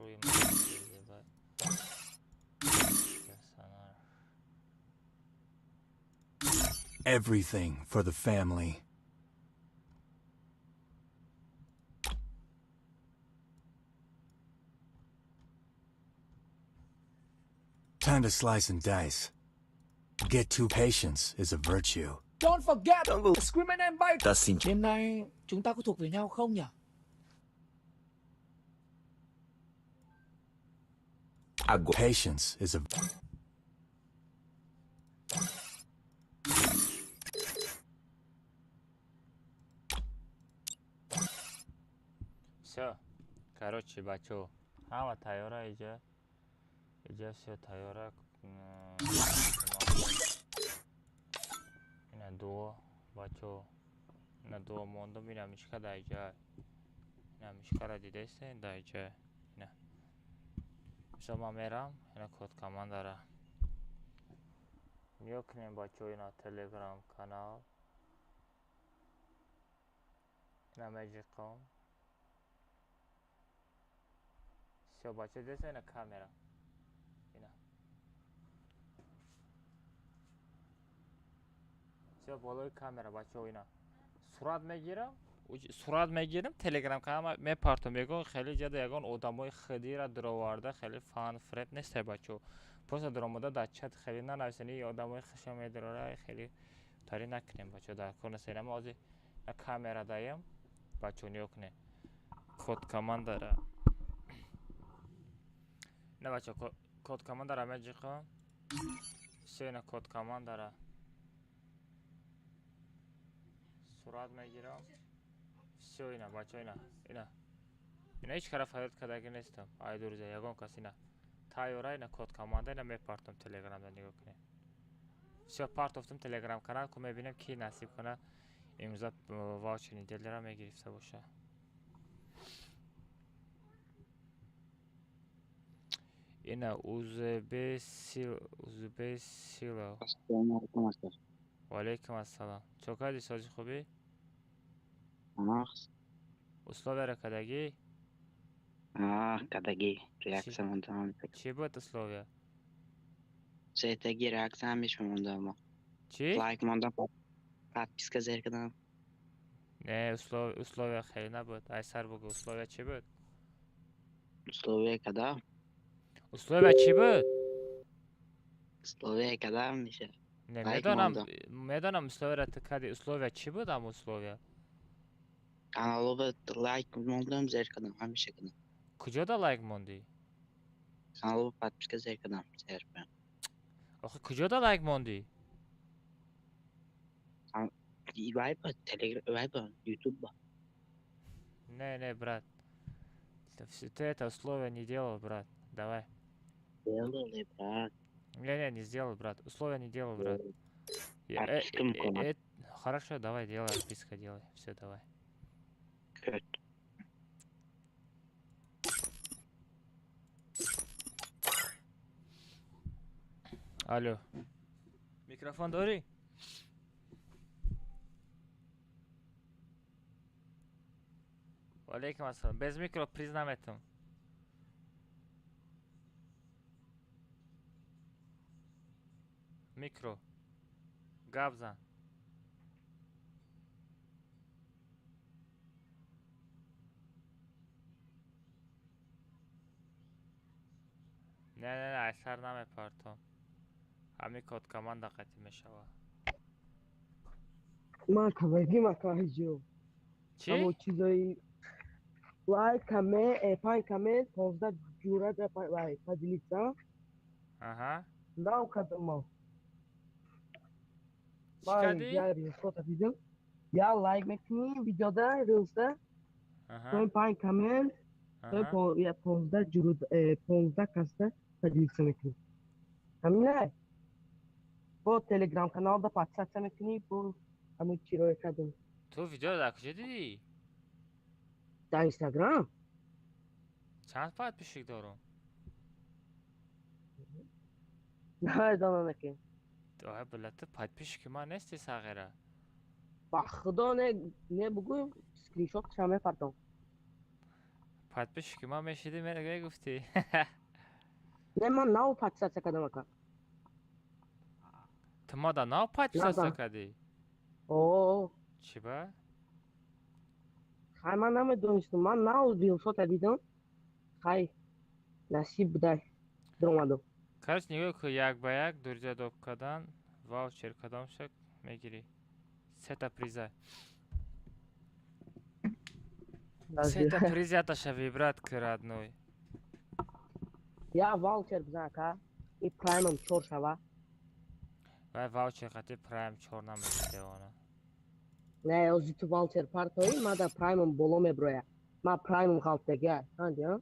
Рӯи персонаж. Everything for the family. Time to slice and dice. Get too patience is a virtue. Don't forget to scream my name by. Đêm nay chúng ta có thuộc về nhau không nhỉ? Patience is a Всё. Короче, бачо, ҳама тайёра иҷа. Иҷа всё тайёра. Ина дуо, бачо. Ина дуо мондум, ина мишка да иҷа. Ина мишкара дидестен да иҷа. Ина. Всё, ман мерам, ина код командара. Нигоҳ кунем, бачо, ина телеграм канал. Ина меҷиқом. Всё, бачо, дидестен ина камера. Ина. Всё, болои камера, бачо, ина. Сурат мегирам, сурат мегирам, телеграм канал мепартом, ягон хеле ҷада ягон одамои хидира дуроварда, хеле фан фреб нестай, бачо. Просто дуромада дар чат хеле нанависен, и одамои хиша медурора, хеле тари накунем, бачо, дар кор нест. Ина ма ҳозир на камера даем, бачо, нигоҳ кунед. Код командара. На бачо, код командара меҷиқам. Всё, ина код командара. Сурат мегирам. Всё, ина, бачо, ина, ина. Ина ҳеҷ кара фарёд кардаги нестам. Ай дурза, ягон кас ина. Тайёра, ина код команда, ина мепартом телеграмда, нигоҳ кунед. Всё, партофтам телеграм канал, ку мебинем ки насиб кунад имрӯза ваучер неделяра мегирифта боша. Ина УЗБ сил, УЗБ сила. Ассалому алайкум, aka. Ва алайкум ассалом. Чо кардӣ, сози хубӣ? Нақс. Условияро кардагӣ? А, кардагӣ. Реаксия мондам. Чӣ буд условия? Сетаги реаксия ҳамеша мондам. Чӣ? Лайк мондам, подписка зер кардам. Не, условия хеле набуд. Ай сар бугӯ, условия чӣ буд? Условия када? Условия чӣ буд? Условия када меша. Не, Лайк медонам, мондам. Медонам условияро ту кардӣ. Условия чӣ буд ам условия? Каналова лайк мондам, зер кардам, ҳамеша кардам. Куҷода лайк мондӣ? Каналова подписка зер кардам, зер кардам. Охи куҷода лайк мондӣ? Вай ба Телеграм, вай ба Ютуб ба. Не, не, брат. Ты это условие не делал, брат. Давай. Делали, брат. Не, не, не сделал, брат. Условия не делал, брат. Подписка мекунам. Хорошо, давай, делай, отписка делай. Все, давай. Кет. Алло. Микрофон дорӣ? Ва алайкум ассалом. Без микро приз наметам. Микро. Гап зан. Не, не, не, айсар намепартом. Ҳамин код команда қатъӣ мешавад. Ман кавагим ака ҳиҷо. Чӣ? Ҳамо чизои лайк, коммент, панҷ коммент, 15 ҷура да лайк, поделиться. Аҳа. Нав кардам ман. Чӣ Ман кардӣ? я рилсота дидам. Я лайк мекунӣ видеода, рилсда. Аҳа. Тои панҷ коммент, тои Аҳа. я 15 ҷура, 15 касда поделиться мекунӣ. Ҳамина? Бо телеграм каналда подписаться мекунӣ, бо ҳамин чироя кардам. Ту видеоро дар куҷо дидӣ? Дар Инстаграм. Чанд подписчик дорам? Намедонам аки. Ой, бля, ту подписчики ман нести, сағира. Ба худо не, не бугӯ, скриншот ша мепартом. Подписчики ман мешидӣ, мегуфтӣ. Не, ман нав подписаться кардам, ака. Ту мада нав подписаться кардӣ? О. Чӣ ба? Хай, ман намедонистам, ман нав рилсота дидам. Хай, насиб будай, дуромадам. Короче, нигоҳ кун, як ба як дурҷа доб кардан, ваучер кадомша мегирӣ? Сета приза. Сета приз яташа выбрать ки, родной. Я ваучер бизан, ака. И праймам чор шава. Вай ваучер қати прайм чор намеши, девона. Не, ози ту ваучер партои, ма да праймам боло меброя. Ма праймам ғалтдага, ҳанди, а?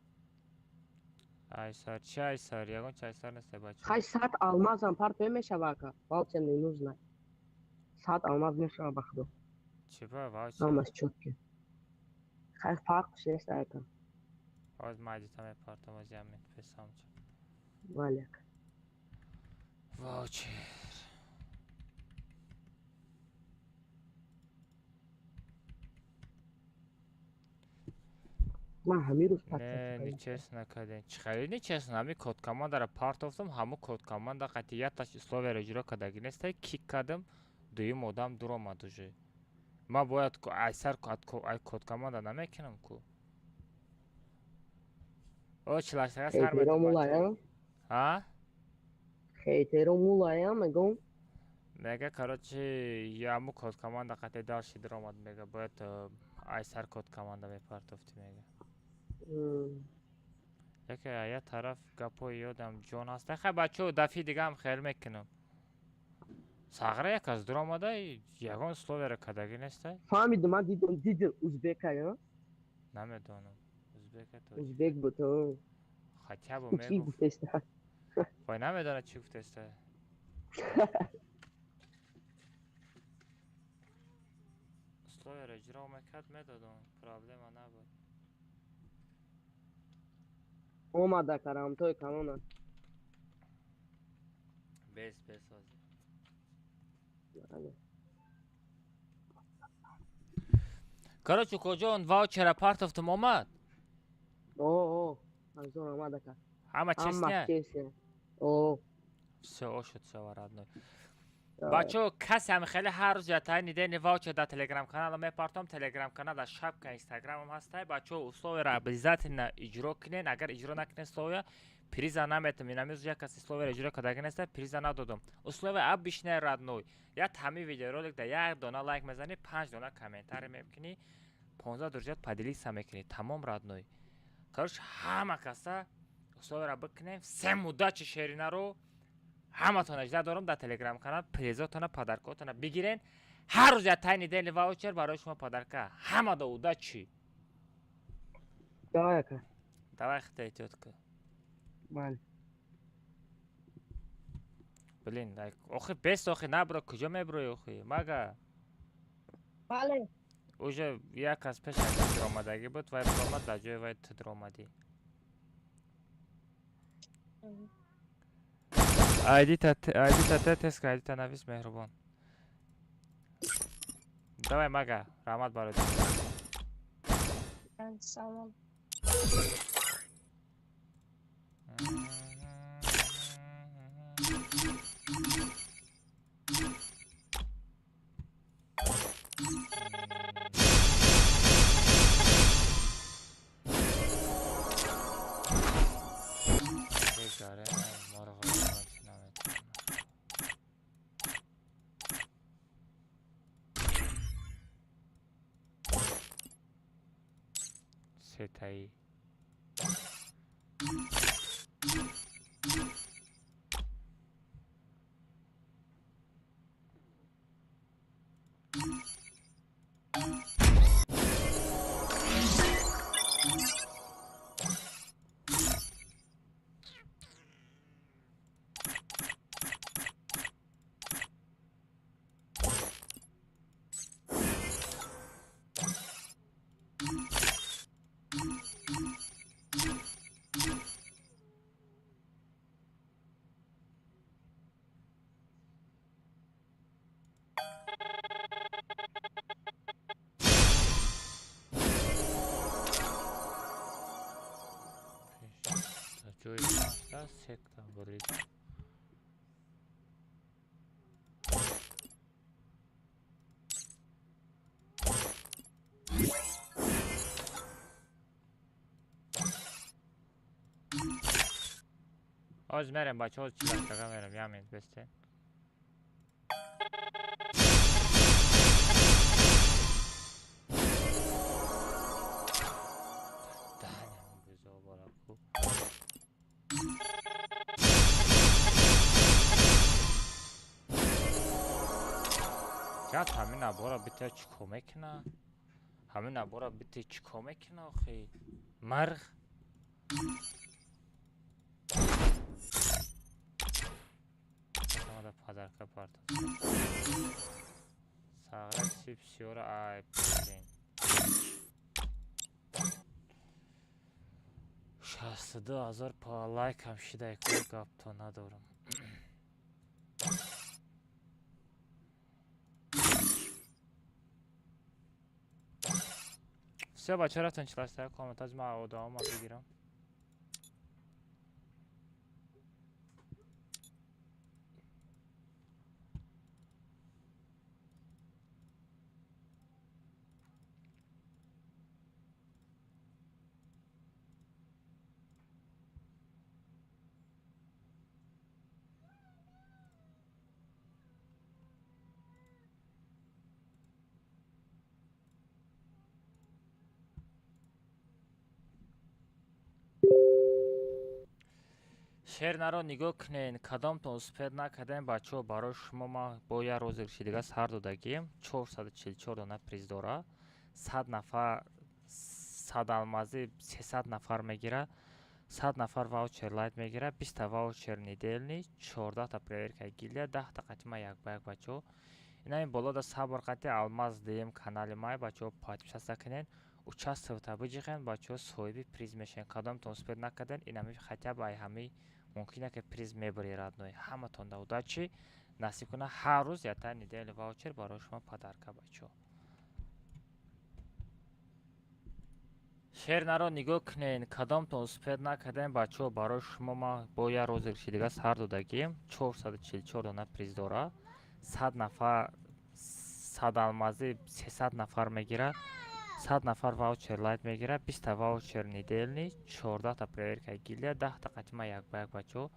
Айсар, чи айсар? Ягон чи айсар нест, бача. Хай, 100 алмазам партои мешава, ака. Ваучер не нужно. 100 алмаз мешава, ба худо. Чи ба ваучер? Ҳамаш чётко. Хай, фарқш нест, ака. Ҳоз майдита мепартам, оз як минут песамча. Бале, ака. Ваучер. Ман ҳамин рӯз Не, нечестно кардем. Чӣ хеле нечестно? Ҳами код командаро партофтам, ҳамун код команда қати якташ условияро иҷро кардагӣ нестай, кик кардам, дуюм одам дуромад уже. Ман бояд айсар ай код команда намекунам ку. О, чилаштага сар Хейтеро мулаям. А? Хейтеро мулаям, мегӯм. Мега, короче, ҳамун код команда қати дальше дуромад, мега, бояд айсар код команда мепартофтӣ, мега. Яке як тараф гапҳои ёдам ҷон ҳаста. Хай, бачаҳо, дафъи дигаам хел мекунам. Сағра як аз дуромада, ягон условияро кардагӣ нестай? Фаҳмидам, ман дидам, дидам, узбека, я? Намедонам. Узбека то. Узбек буд, а. Хотя бы Чӣ мегуфт. гуфтеста? Вой, намедонад чӣ гуфтеста. Условияро иҷро мекард, медодам, проблема набуд. Омада карамтои калона. Бес, бес ҳозир. Короче, укоҷон, ваучера партофтум, омад? О, азор омад, ака. Ҳама честно? Честно. О. Всё, ошуд шава, родной. Бачаҳо, касе ҳами хеле ҳар рӯз ятаи нидени ваучер дар телеграм канала мепартом, телеграм канал дар шапка инстаграмам ҳастай. Бачаҳо, условияро обязательно иҷро кунен, агар иҷро накунен условия, приза наметам. Инамиз як кас условияро иҷро кардаги неста, приза надодам. Условия обычная, родной. Як ҳами видеоролик дар як дона лайк мезанӣ, панҷ дона комментарий мекунӣ, 15 друзьят поделиться мекунӣ. Тамом, родной. Короче, ҳама каса условияро бикунем. Всем удачи, шеринаро. Ҳаматон ажда дорам дар телеграм канал, призотона, подаркотона бигирен. Ҳар рӯз як тайни дели ваучер барои шумо подарка. Ҳамада удачи. Давай, ака. Давай, хита эҳтиёт кун. Бале. Блин, охи бес, охи набро, куҷо меброи охи? Мага. Бале. Уже як кас пеш аз дуромадагӣ буд, вай биромад, дар ҷои вай ту дуромадӣ. Айдита айдита теска, айдита навис, меҳрубон. Давай, мага, раҳмат барои. Салом. Сетаи. 5 та секта бурид. Оз мерем бача, оз чилаштага мерем, я минут бесте. Ҷат ҳамин абора бите чӣ кор мекуна? Ҳамин абора бите чӣ кор мекуна охи? Марғ? Омада падарка партофт. Сағра сипсиёра ай блин. 62 000 па лайкам шидай ку гапто надорам. Все бача рафтан чилаштая комнатаз ма одамама бигирам. Шер наро нигоҳ кунен, кадомтон успед накардем бачаҳо, барои шумо ман бо як розыгрыши дига сар додагием. 444 дона приз дора. 100 нафар 100 алмазӣ 300 нафар мегира, 100 нафар ваучер лайт мегира, 20 та ваучер недельный, 14 та проверка гильдия, 10 та қатима як ба як бачаҳо. Ина ин боло да сабр қати алмаз дм канали май бачаҳо подписаться кунен, участвовать биҷиқен бачаҳо, соҳиби приз мешавен. Кадомтон успед накарден, инами хотя бы ай ҳамаи мумкин ки приз мебари родной. Ҳаматон да удачи, насиб куна ҳар рӯз ята недельный ваучер барои шумо подарка бачаҳо. Шер наро нигоҳ кунен, кадомтон успед накардем бачаҳо, барои шумо ман бо як розыгрыши дига сар додагием. 444 дона приз дора. 100 нафар 100 алмазӣ 300 нафар мегира, 100 нафар ваучер лайт мегира, 20 та ваучер недельный, 14 та проверка гильдия, 10 та қатима як ба як бачаҳо.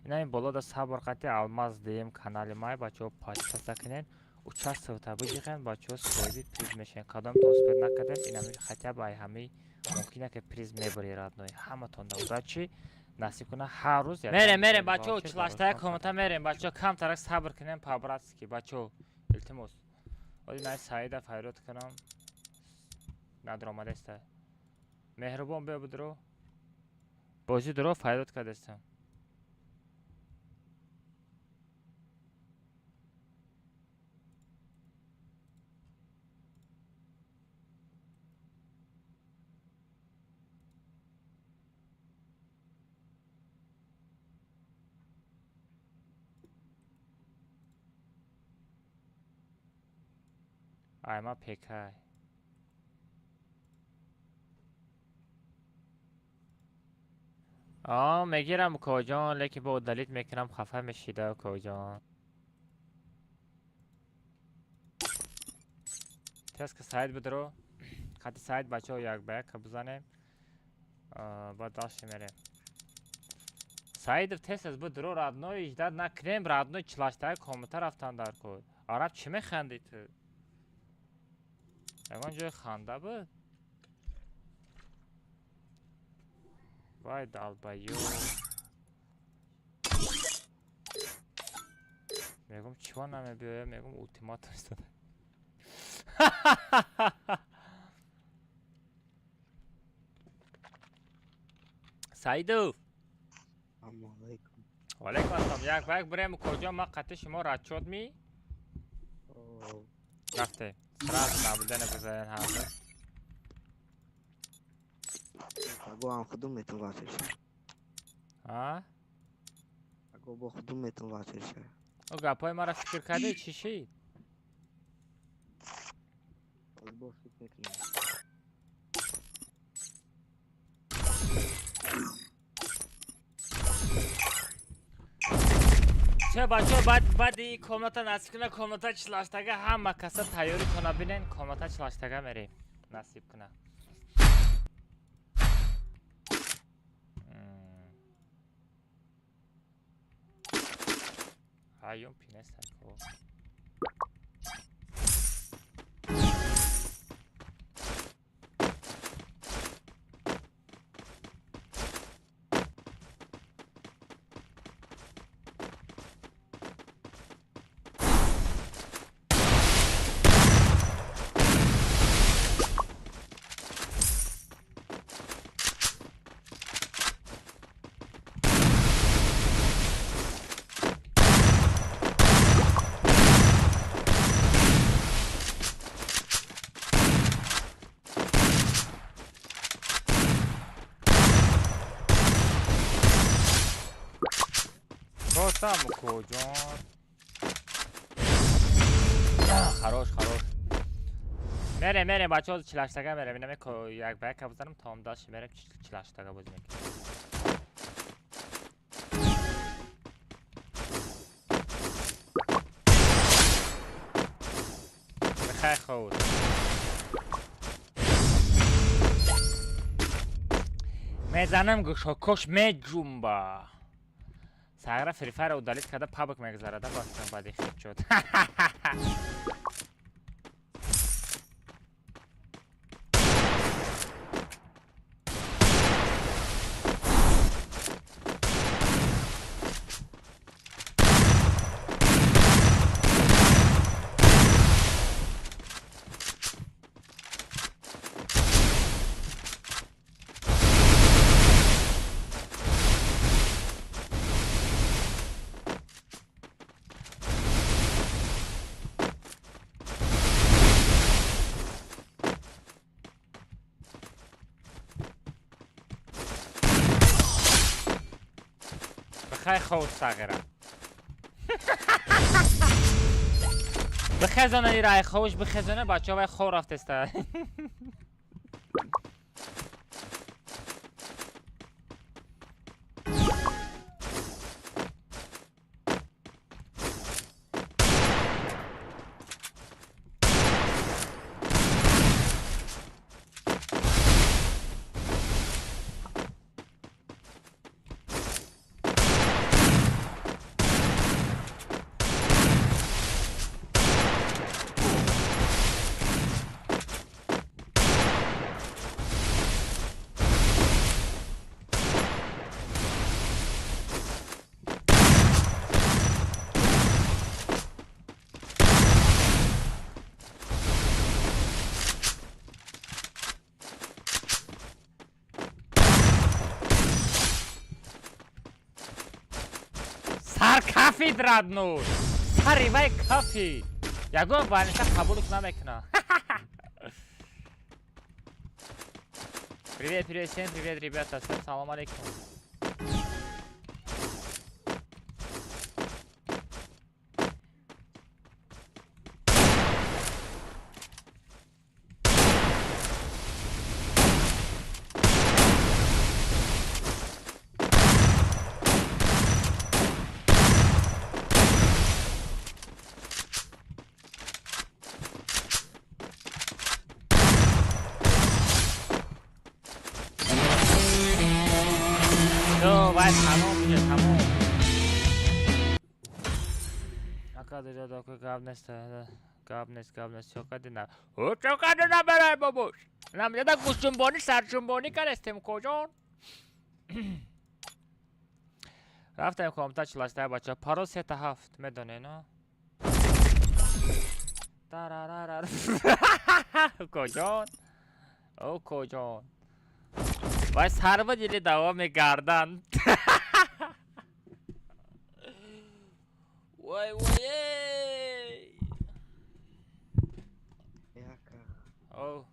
Ина ин боло да сабр қати алмаз дм канали май бачаҳо подписаться кунен, участвовать биҷиқен бачаҳо, соҳиби приз мешавен. Кадомтон успед накардем, инами хотя бы ай ҳамаи мумкин ки приз мебари родной. Ҳаматон да удачи, насиб куна ҳар рӯз мерем мерем бачаҳо, чилаштая комната мерем бачаҳо, камтарак сабр кунем по-братски бачаҳо, илтимос. Оди най Саида файрод кунам. Надромадаста. Меҳрубон биё будро. Бозӣ дуро файрод кардастам. Айма пекай. А мегирам укоҷон, лекин бо удалить мекунам, хафа мешида укоҷон. Тез ки Саид бидро. Қати Саид бачаҳо як ба як бизанем. Баъд дальше мерем. Саидов тез аз бидро родной, ждать накунем родной, чилаштаи комната рафтан дар кор. Араб чӣ механдӣ ту? Ягон ҷои ханда буд? Вай долбоёб. Мегум чиво намебиёя, мегум ултиматум истода. Саидов. Салому алайкум. Валайкум ассалом. Як ба як бирем куҷо ман қати шумо расчёт ми? Рафте. Сразу наблюдение бизанен ҳардо. Паго худум метон васил ша. А? Паго бо худум метон васил ша. О гапҳои маро фикр кардӣ чӣ шид? Бо фикр мекунам. Ча бачо, баъд баъди комната насиб куна, комната 48-тага ҳама каса тайёрӣ кона бинен, комната 48-тага мерем, насиб куна. Аюм пинеста ко. Там куҷон? Хорош, хорош. Мерем, мерем, бачаҳо, 48-тага мерем. Инаме як ба як бизанам, тамом, дальше мерем, 48-тага бозӣ мекунем. Бихайр, худ. Мезанам, гӯшокош меҷумба. Сагра Фри Файра удалить карда, пабк мегузарада, бафтам баъди хит шуд. Бихай хов, сағира. Бихезона ира, ховш бихезона, бачаҳо, вай хов рафтеста. Сар кафид, родной. Сари вай кафид. Ягон ваниша қабулш намекуна. Привет, привет, всем привет, ребята. Всем салам алейкум. Всё, вай тамом миша, тамом. Ака дижа даку гап нест, гап нест, гап нест. Чо кади на? О, чо кади на барай бобуш? Намеда гӯшҷунбонӣ, сарҷунбонӣ кардестем, куҷон? Рафтем комната 48-та, бача. Парол сета ҳафт, медонед, но? Тарарара. Куҷон? О, куҷон? Вай сарва дили давом мегарданд. Вай, вай, эй! О.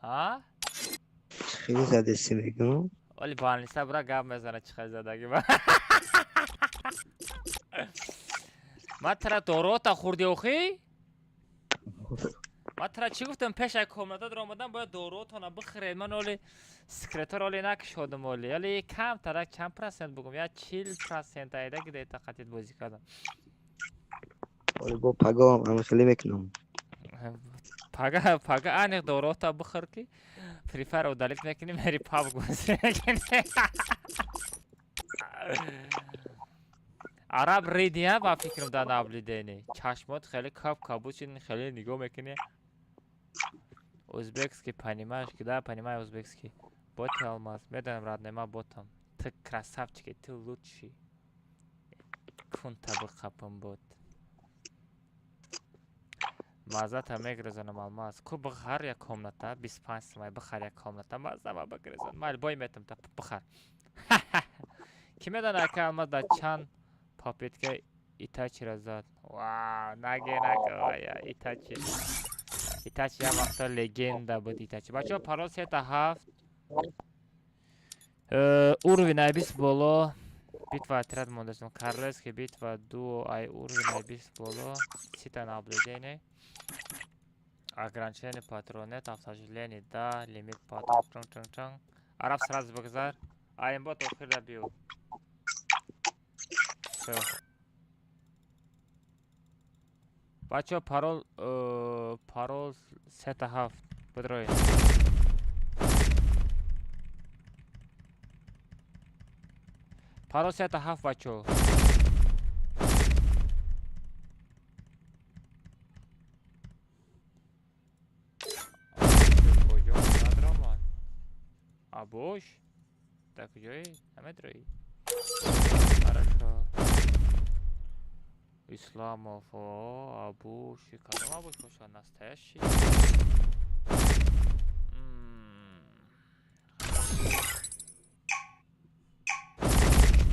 Ҳа? Хеле задеси мегӯм. Вали больница бура гап мезана, чӣ хел задаги ба. Ман тара дорота хӯрди охи? Ман тара чӣ гуфтам, пеш аз комната даромадан бояд доруотона бихӯред. Ман оли секретор оли накушодам оли. Оли камтарак чанд процент бугум? Я 40% айда где-то қатид бозӣ кардам. Оли бо пагоҳам ама хеле мекунам. Пага, пага аниқ доруота бихӯр, ки Free Fire удалить мекунӣ, мери PUBG бозӣ мекунӣ. Араб ридия ба фикрам дар наблюдение. Чашмот хеле кап кабуд шид, хеле нигоҳ мекунӣ. Узбекский понимаешь, да, понимаю узбекский. Боти алмаз, медонам, родной, ман ботам. Ты красавчик, ты лучший. Кунта биқапам бот. Маззата мегирезонам, алмаз. Ку бихар як комната, 25 сумай бихар як комната, маззама бигирезон. Майли, бой метам та бихар. Ки медона, ака алмаз дар чанд попытка Итачиро зад? Вау, наге наго, Итачи. Итачи як вақта легенда буд Итачи. Бачаҳо, парол сета ҳафт. Уровень ай 20 боло. Битва отряд мондастем. Королевский битва дуо ай уровень ай 20 боло. Сита наблюдение. Ограничение патронет, автожиление, да, лимит патрон, чং чং чং. Араб сразу бигзар. Аимбот охирда биё. Всё. Бачаҳо, парол сета ҳафт. Бидроед. Парол сета ҳафт, бачаҳо. Куҷо надромад? Абош? Дар куҷоӣ? Намедроӣ? Хорошо. Исламов, о, Абуш, кадом Абуш бошад? Настоящий?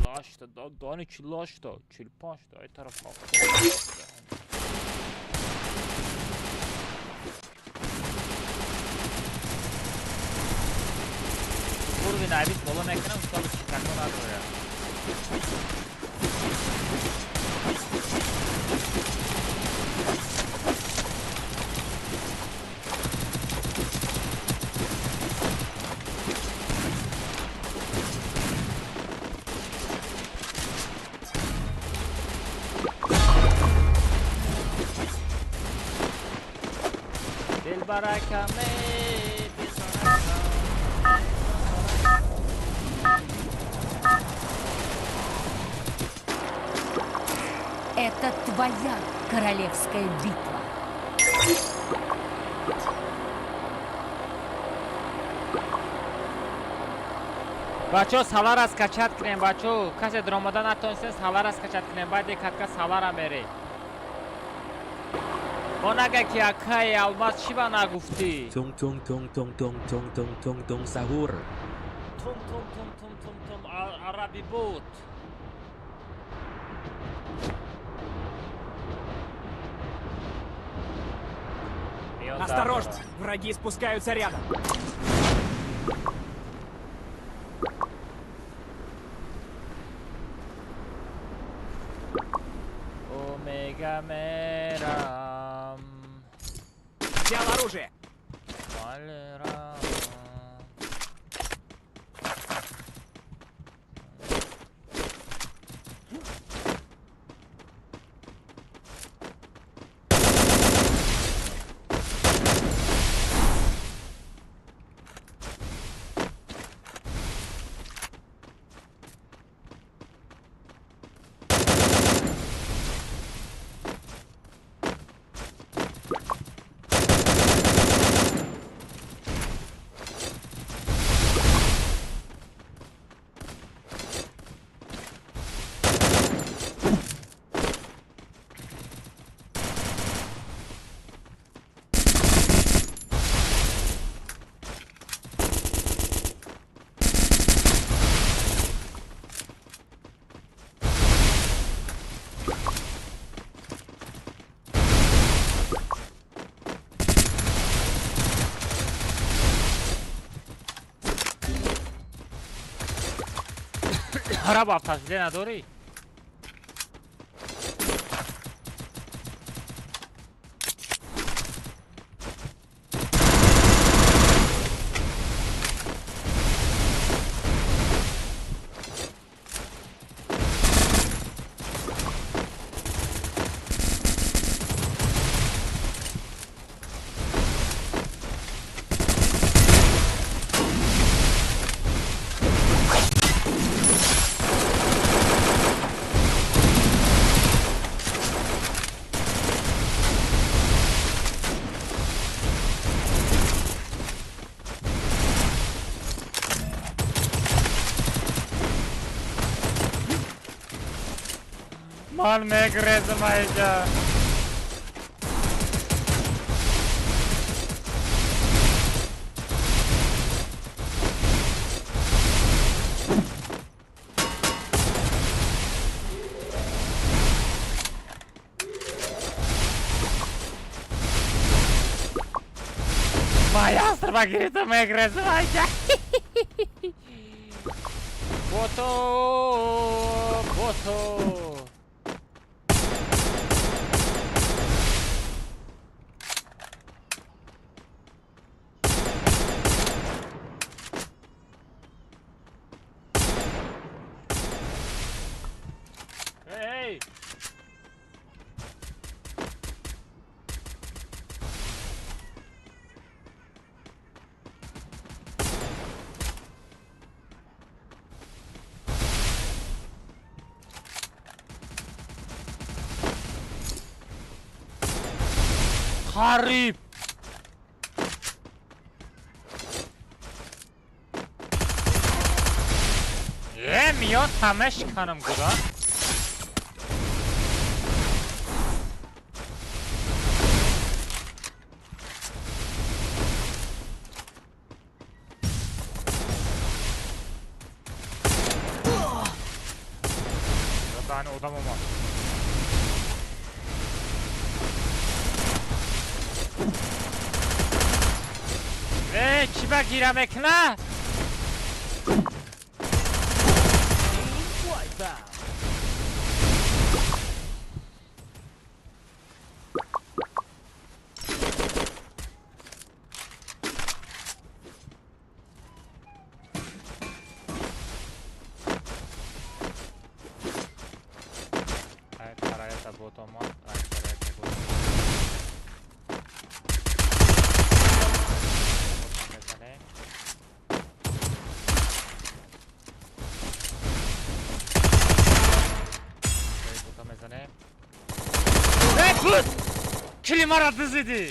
48-та, дони 48-та, 45-та, ай тараф 70. Уровень ай 20 боло мекунам, чтобы читако надрояд. Дилбаракаме. Это твоя королевская битва. Бачо, салара скачать кунем, бачо. Касе даромада натонистем, салара скачать кунем. Баъди катка салара мере. Мо нага ки акаи алмаз чӣ ба нагуфтӣ? Тунг тунг тунг тунг тунг тунг тунг тунг тунг сахур. Тум тум тум тум тум тум араби буд. Осторожно, враги спускаются рядом. Омега мерам. Взял оружие. Валера. Араб автожле надорӣ? Ман мегрезам айҷа. Ястраба гирифта мегрезам айҷа. Бото, бото. Эй! Хариб! Е, миёд ҳамешканам гуда. Дани одам омад. Э, чӣ ба гира мекуна? Ай, параята бот омад. Ай, параята бот. Кили мара дизидӣ.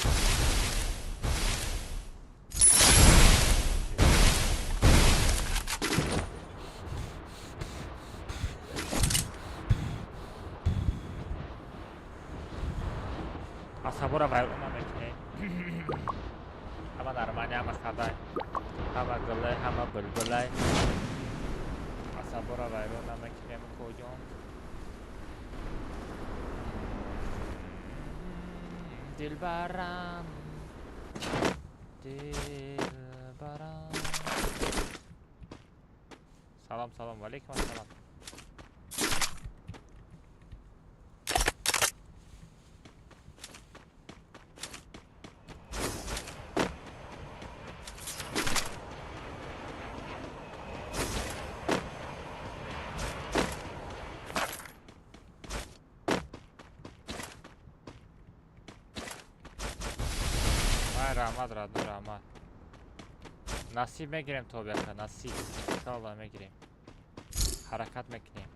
Асабора вайрон намекунем. Ҳама нормалӣ, ҳама садай, ҳама гулай, ҳама булбулай. Асабора вайрон намекунем, коҷон. Дилбарам, дилбарам. Салом, салом, валейкум ассалом. Раҳмат, радно, раҳмат. Насиб мегирем, тобиака, насиб. Иншоалло мегирем. Ҳаракат мекунем.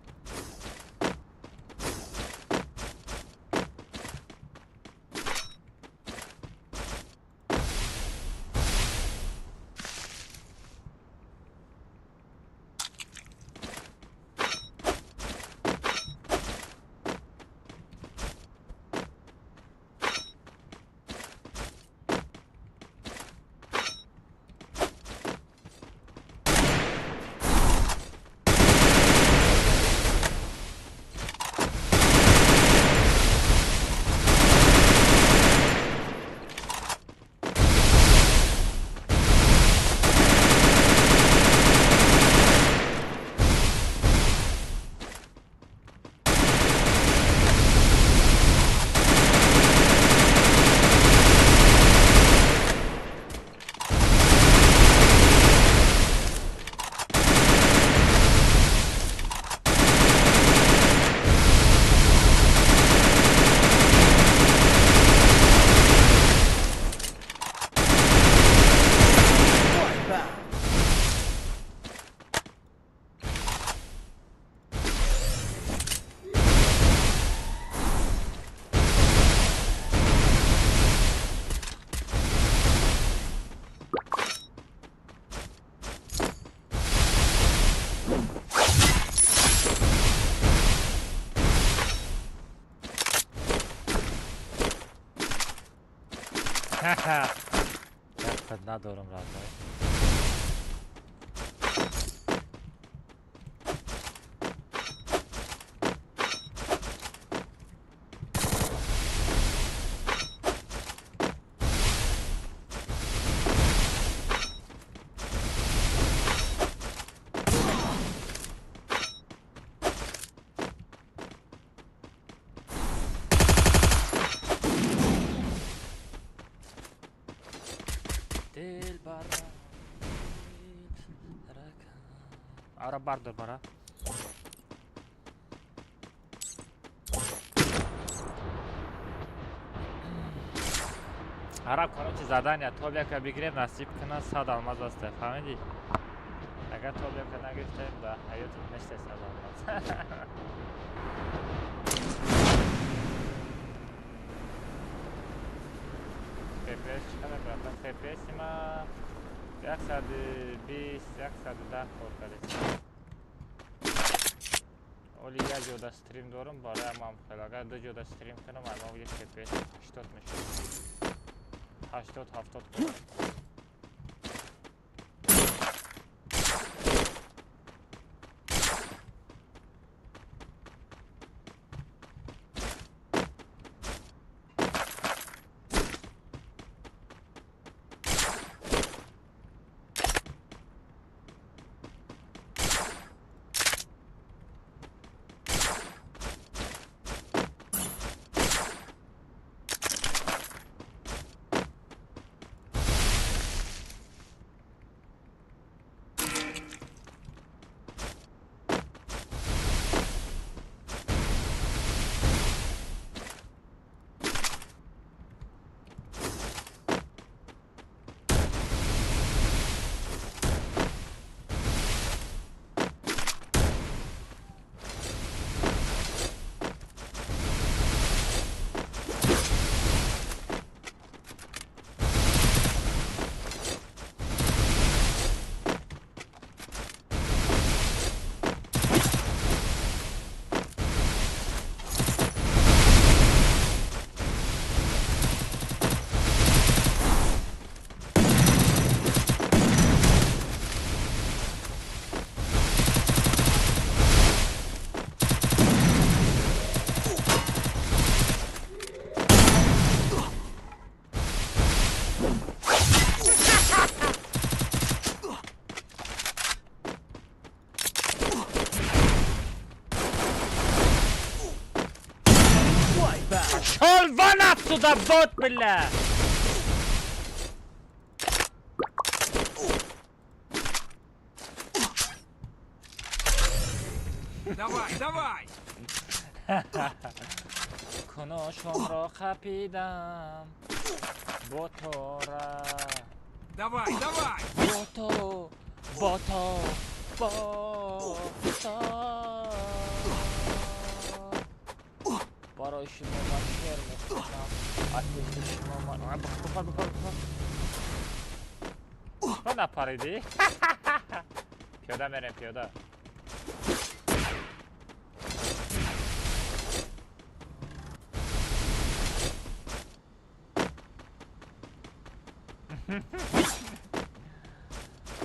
Як надорам родной. Ара бардор бара. Араб, короче, задание топ яка бигирем, насиб кунад 100 алмаз аст, фаҳмидӣ? Агар топ яка нагирифтем, да ҳаёти нешта 100 алмаз. FPS чӣ қадар братан? FPS ма 120, 110 кор кардем. Оли як ҷода стрим дорам, барои ман хел. Агар ду ҷода стрим кунам, аймон як FPS 80 мешавад. 80 70 кор. Пошёл вон отсюда, бот, бля! Давай, давай! Куношонро қапидам, ботора. Давай, давай! Бото, бото, бото. Барои шумо ман шеър мехонам, аз пеши шумо ман. Бипар, бипар, бипар. Чиро напаридӣ? Пиёда мерем, пиёда.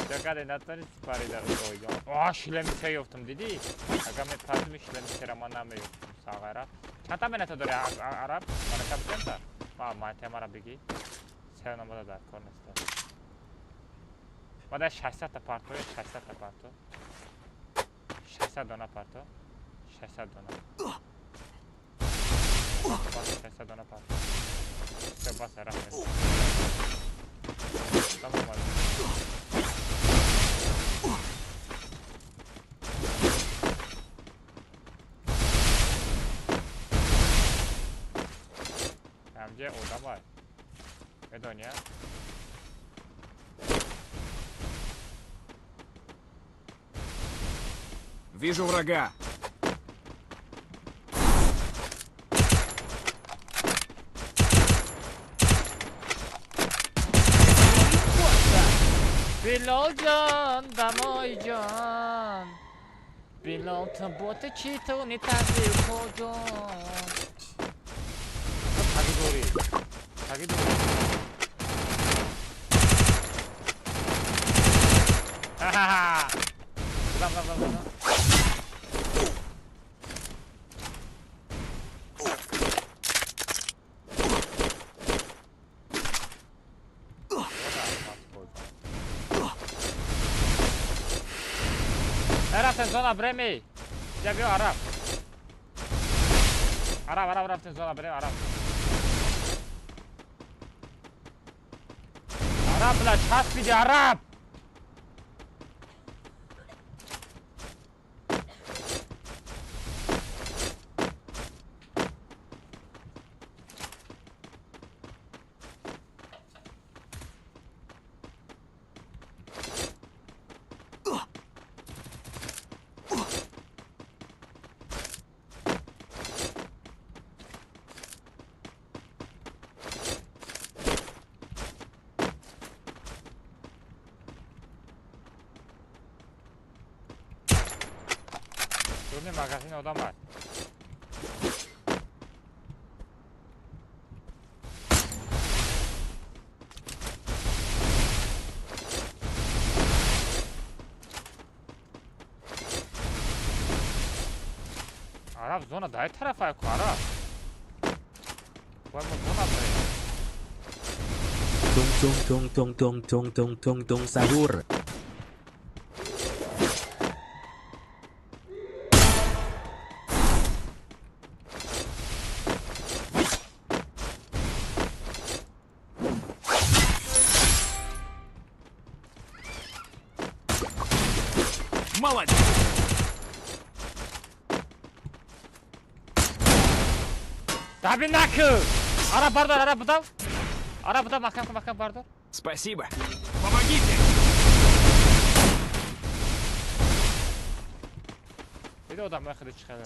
Чакаде натонисти парида рӯйгон. А, шлеми се ёфтам, дидӣ? Агар мепардими шлеми сера ман намеёфтам, сағайра. Чандта монета дори, араб? Марака битемта? Ма, монета мара бигӣ. Се номада дар кор неста. Бада 600 та парто, 600 та парто. 600 дона парто. 600 дона. 600 дона парто. Всё, бас, рахмет. Тамом. Ҳамҷа одамай. Медони, а? Вижу врага. Билол ҷон, дамой ҷон. Билол, ту боти чӣ ту нитази ҷон. Таги дорӣ. Таги дорӣ. Бизан, бизан, бизан, бизан. Рафтем зона бреми. Я биё араб. Араб, араб, рафтем зона брем, араб. Араб, бля, часпиди, араб! Дурни магазин одам аст. Араб зона дай тарафа ку араб. Бояд мо зона барем. Tung tung tung tung tung tung tung tung tung sahur. Молодец! Даби наку! Араб бардор, араб будав! Араб будав, маҳкам кун, маҳкам бардор. Спасибо! Помогите! Дида одамои хеле чӣ хеле.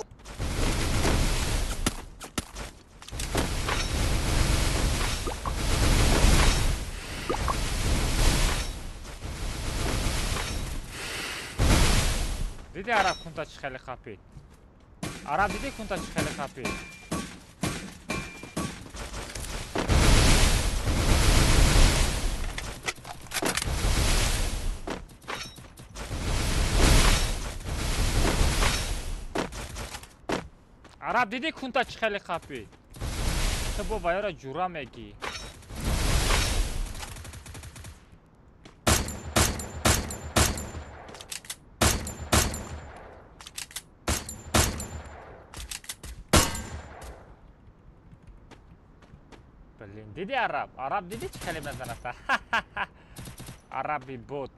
Диди араб кунта чӣ хеле хапид? Араб диди кунта чӣ хеле хапид? Араб диди кунта чӣ хеле хапид? Ту бо ваёра ҷура мегӣ. Блин, диди араб? Араб диди чӣ хеле мезанаса? Араби бот.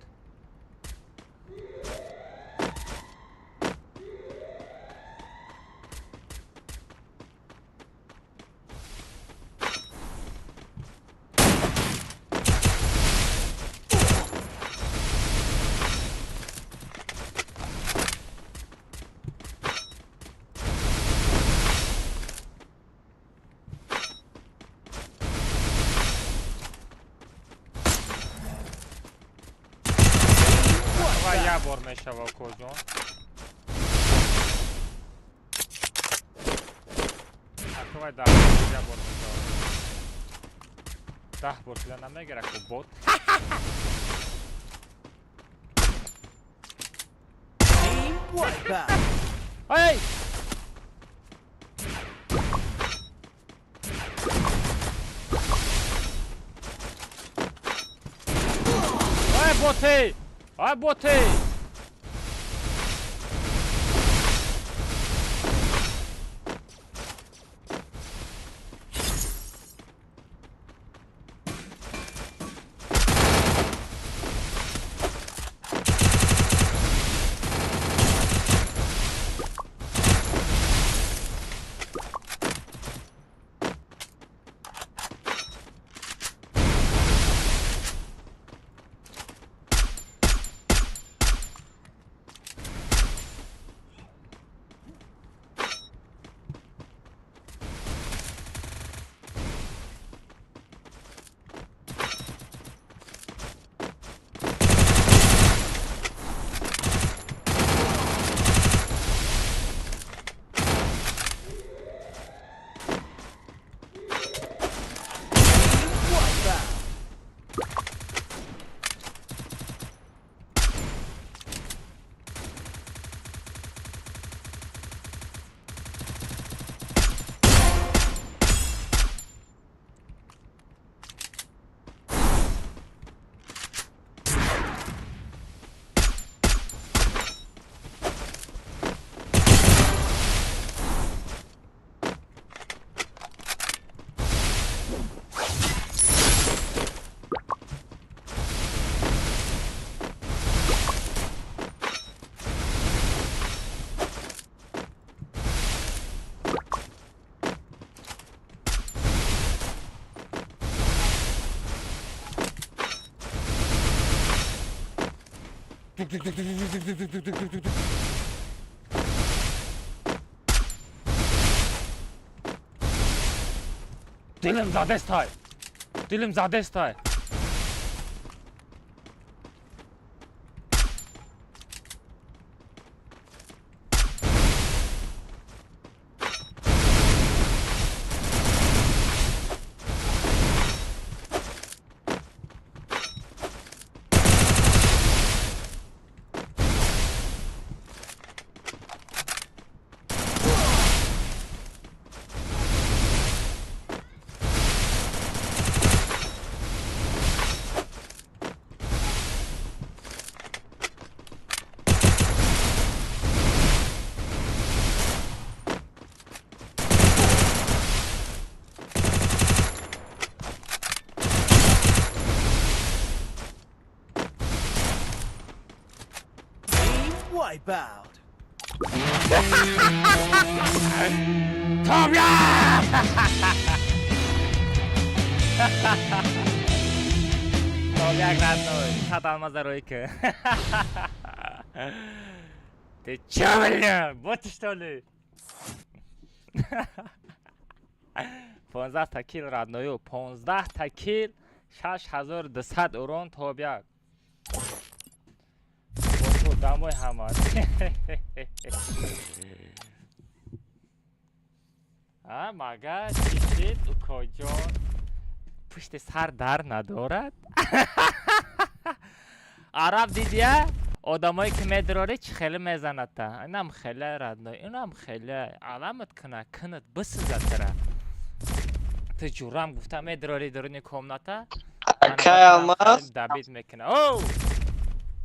Я бор мешава кожон. Аквай да, я бор мешава. Даҳ бор шуда намегира ку бот. Эй! Ай боте! Ай боте! Дук дук дук дук дук дук дук дук дук дук дук. Дилим задестай. Дилим задестай. Wipeout. Tomya! Tomyak родной, сад алмаза ройка. Ты чё, бля? Вот что ли? 15 та килл, родной, 15 та килл, 6200 урон тобяк. Домой ҳама. А мага чишид, укоҷон? Пушти сар дар надорад. Араб дидия, одамое ки медирорӣ, чӣ хеле мезанадта. Инам хеле, родной, инам хеле аламат куна, кунад, бисизад тара. Ту ҷурам гуфта медирорӣ дуруни комната. Акай Алмаз. Добить мекуна. Оу!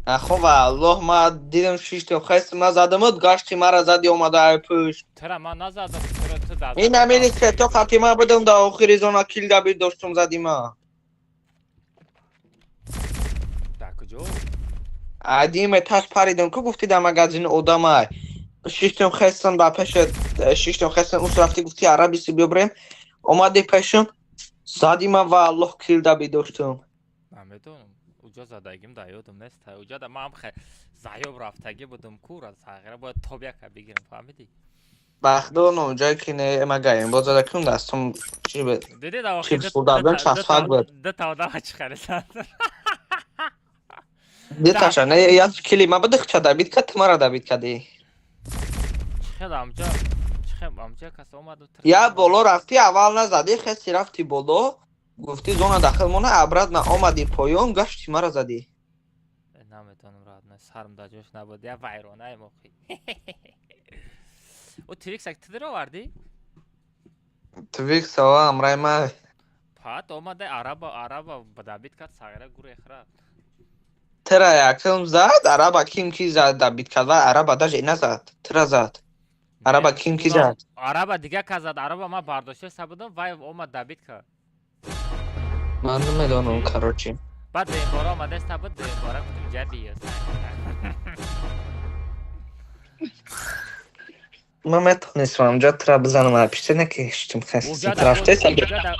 Ахо, валлоҳ, ма дидам, шиштем, хестам, назадамуд, гашти мара зади, омада ай пушт. Тара ман назадам, туро ту дазад. Ин амини то хати ма будам, да охири зона килл добить доштум, зади ма. Дар куҷо? Адим этаж паридам, ку гуфти дар магазин одамай. Шиштем, хестам, ба пеша шиштем, хестам, ус рафти, гуфти арабиси биёбрем. Омади пешам, зади ма, валлоҳ, килл добить доштум. Намедонам. Уҷо задагим да ёдам нест. Уҷо да ман хе заёб рафтагӣ будум, кура сағира бояд тобяка бигирам, фаҳмидӣ? Бахдону ҷое ки не магаем боз зада кун дастум чи бе. Дидӣ да Чипс хӯрда часпак буд. Дута одама чӣ хариданд? Диташа не як кили ма будих, ча добить кад, ту мара добить кадӣ. Чӣ хел амҷа, чӣ хел амҷа кас омаду? Я боло рафтӣ, аввал назадӣ, хеси рафти боло, гуфтӣ зона дахил мона, обратно омадӣ поён, гашти мара задӣ. Наметонам, родной, сарм да ҷош набуд, я вайронаем охи. О, твиксак ту даровардӣ? Твикс ава амрай ма. Пат омада, араба, араба добить кард, сағира гурехт рафт. Тра якм зад, араба ким ки зад, добить кард, ва араба даже назад, тра зад. Араба ким ки зад? Араба дига кас зад, араба ман бардошта будам, вай омад добить кард. Ман намедонам, короче. Баъд дуюмбора омадаста буд, дуюмбора гуфтум ҷа биё. Ман метонистам амҷа тра бизанам, а пиште не ки шитм хести рафтеса.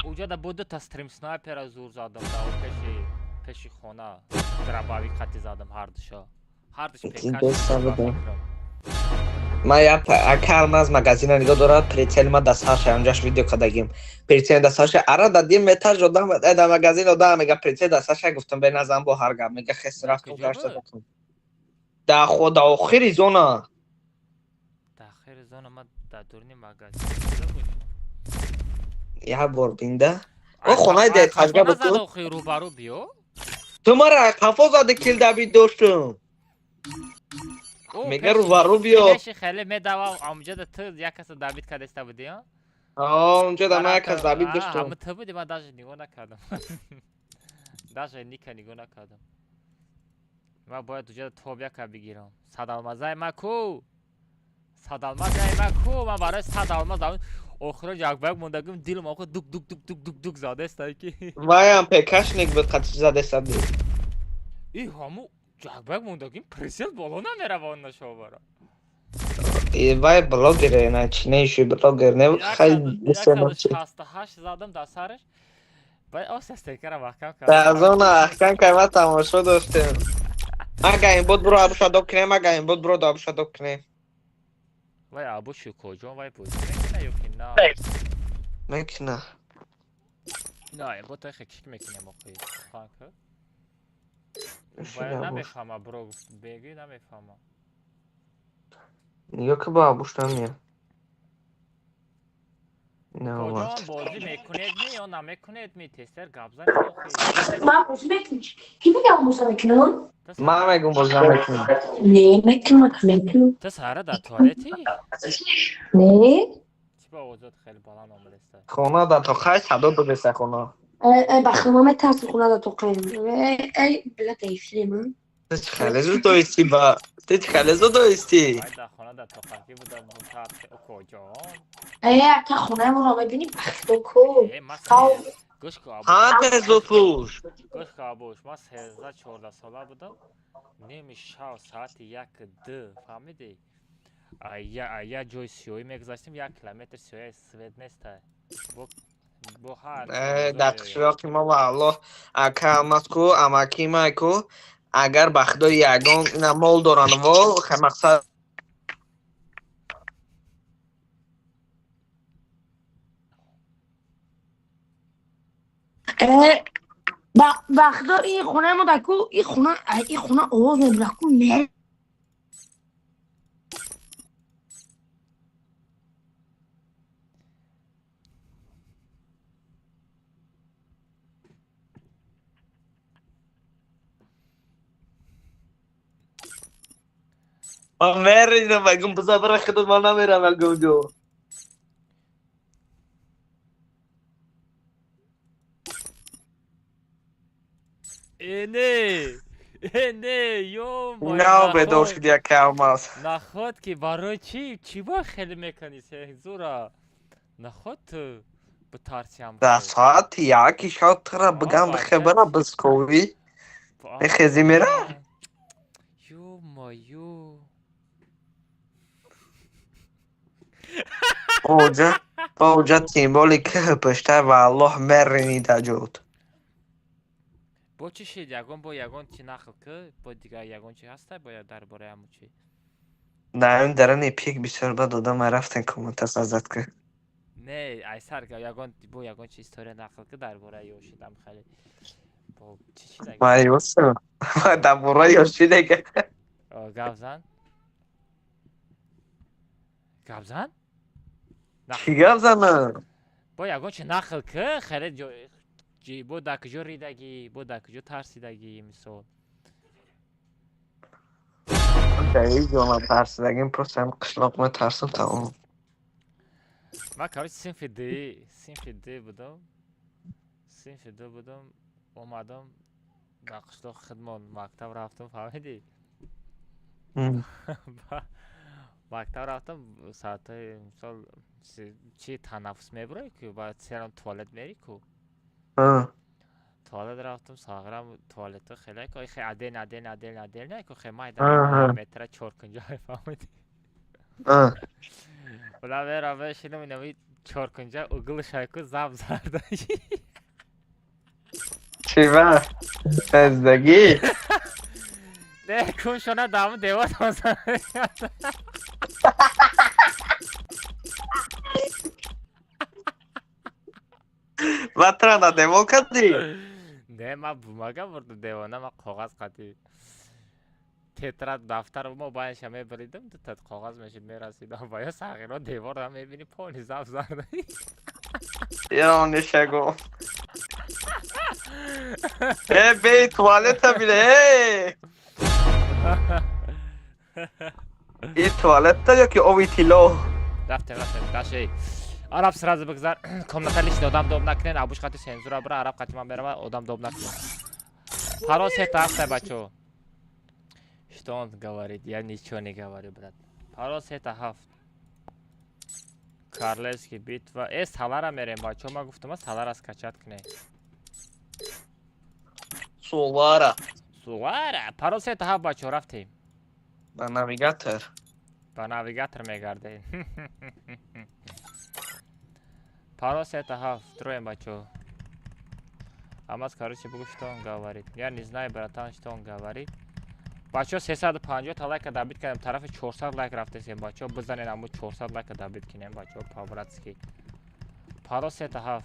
Уҷада буд дута стрим снайпера зур задам, да пеши хона дробовик хати задам ҳардуша. Ҳардуш пекаш. Ма я ака Алмаз магазина нигоҳ дорад, прицел ма да сарша, амҷаш видео кардагим. Прицел да сарша, ара да дим этаж одам, да магазин одам мега прицел да сарша, гуфтам бе назан бо ҳар гап, мега хес рафтум, гашта задам. Да хо да охири зона. Да охири зона ма да дурни магазин куҷо бошам? Я бор бинда. О хонаи да этажга буд. Охи рӯбарӯ биё. Ту мара қафо зади, килл добить доштум. Мега рӯбарӯ биё. Пеши хеле медавам, амҷада ту як каса добить кардеста будӣ, а? А, онҷо ман як кас добить доштум. Ҳама ту будӣ, ман даже нигоҳ накардам. Даже ника нигоҳ накардам. Ман бояд уҷада тобяка бигирам. Садалмазаи ма ку? Садалмазаи ма ку? Ман барои садалмаз охиро як ба як мондагим, дилам охир дук дук дук дук дук дук задеста ки. Ваям пекашник буд, қатиш задеста буд. И ҳаму як ба як мондагим, прицел боло намерава он нашобара. Вай блогер, на чинейший блогер, не хай. 168 задам дар сараш. Баъд осастекара маҳкам кардам. Дар зона аҳкам кард, ма тамошо доштем. Ага ин буд бро абуша доб кунем, ага ин буд бро абуша доб кунем. Вай абуши куҷо вай бозӣ мекуна ё ки на? Мекуна. На, бо то хе кик мекунем охи. Сухан ки. Вай намефаҳма бро бегӯй намефаҳма. Нигоҳ ки бо абуш намеяд. Куҷо бозӣ мекунед ми ё намекунед ми? Тестер гап занед охи. Ман бозӣ мекунам. Ки мегам бозӣ мекунам? Ман мегум бозӣ намекунам. Не, мекунам, мекунам. Ту саҳара дар туалетӣ? Не. Чӣ ба овозот хеле баланд омадаста? Хона дар тоқай садо додеста хона. Эй, ба хона метарсам хона дар тоқай. Эй, била эфирем. Ту чӣ хеле зуд доистӣ ба? Ту чӣ хеле зуд доистӣ? Вай дар хона дар тоқакӣ буда мутарси куҷон? Эй, ака хонаи моро мебинӣ ба худо ку. Э, ман гӯш ку абуш. Ҳа, тез зуд пӯш. Гӯш ку абуш, ман 13-14 сола будам. Ними шав соати 1-2 фаҳмидӣ? Я ҷои сиёҳӣ мегузаштем, 1 километр сиёҳи свет неста. Бо ҳар Дар қишлоқи мо валлоҳ ака алмаз ку, амаки май ку, агар ба худо ягон ина мол доранд во мақсад. Ба худо ин хонаи мо дар ку, ин хона овоз мебурад ку, не. Ман меридам, мегум биза бира худат, ман намерам ягон ҷо. Э, не, э, не, ё-моё. На бедор шуд яке алмаз. Наход ки барои чӣ? Чӣ ба хеле мекунӣ зура? Наход ту битарсиам. Дар соати 1 шаб тура бигам бихе бира бисковӣ. Мехези мера? Ё-моё. Оҷа, оҷа тимболи кӯҳ пушта валлоҳ мерини дар ҷот. Бо чӣ шид? Ягон бо ягон чӣ нақл ки, бо дигар ягон чӣ ҳаста бо дар бораи ҳамун чӣ? Дар дарани пик бисёр бад одам рафтен комната сазад ки. Не, айсар ягон бо ягон чи история нақл ки дар бораи ёшидам хеле. Бо чӣ шид? Ма ёшидам. Дар бораи ёшидега. Гап зан. Гап зан? Чӣ гап занам? Бо ягон чи нақл ки, хеле бо дар куҷо ридагӣ, бо дар куҷо тарсидагӣ, мисол. Дар ҳеҷ ҷо ман тарсидагим, просто ҳам қишлоқ метарсам тамом. Ман короче синфи д будам. Синфи д будам, омадам дар қишлоқи худмон мактаб рафтам, фаҳмидӣ? Мактаб рафтам, соатҳои мисол чи танаффус мебурӣ ку, баъд серам туалет мерӣ ку. Туалет рафтам, сағирам туалетҳо хеле ку, хе отдельно, отдельно, отдельно, отдельно ку, хе майда метра чоркунҷа, фаҳмидӣ? Бла мерам мешинам, инами чоркунҷа угл шайку зап зарда. Чӣ ба? Хездагӣ? Не, куншона даму девор тоза. Ва тура на девол кардӣ? Не, ман бумага бурдам девона, ман коғаз қатӣ. Тетрадь, дафтар мо байнша мебаридам, дута коғаз мешид, мерасидам. Ва ё сағиро деворро мебинӣ, поли зап зарда. Ёнишаго. Э, бей туалета биле, э! И туалетта ё ки оби тилло? Рафтем, рафтем, даши. Араб сразу бигзар. Комната лишний одам доб накунен, абуш қати сензура бира, араб қати ман мерава, одам доб накунен. Парол сета ҳафта, бачо. Что он говорит? Я ничего не говорю, брат. Парол сета ҳафт. Королевский битва. Э, салара мерем, бачо, ман гуфтам, салара скачать кунем. Солара. Солара. Парол сета ҳафт, бачо, рафтем. Ба навигатор. Ба навигатор мегардем. Парол сета ҳафт, троем, бачо. Алмаз, короче, бугу, что он говорит. Я не знаю, братан, что он говорит. Бачаҳо 350 та лайка добить кардем, тарафи 400 лайк рафтесем. Бачаҳо бизанед аммо 400 лайка добить кинем, бачаҳо по-братски. Парол 3-7.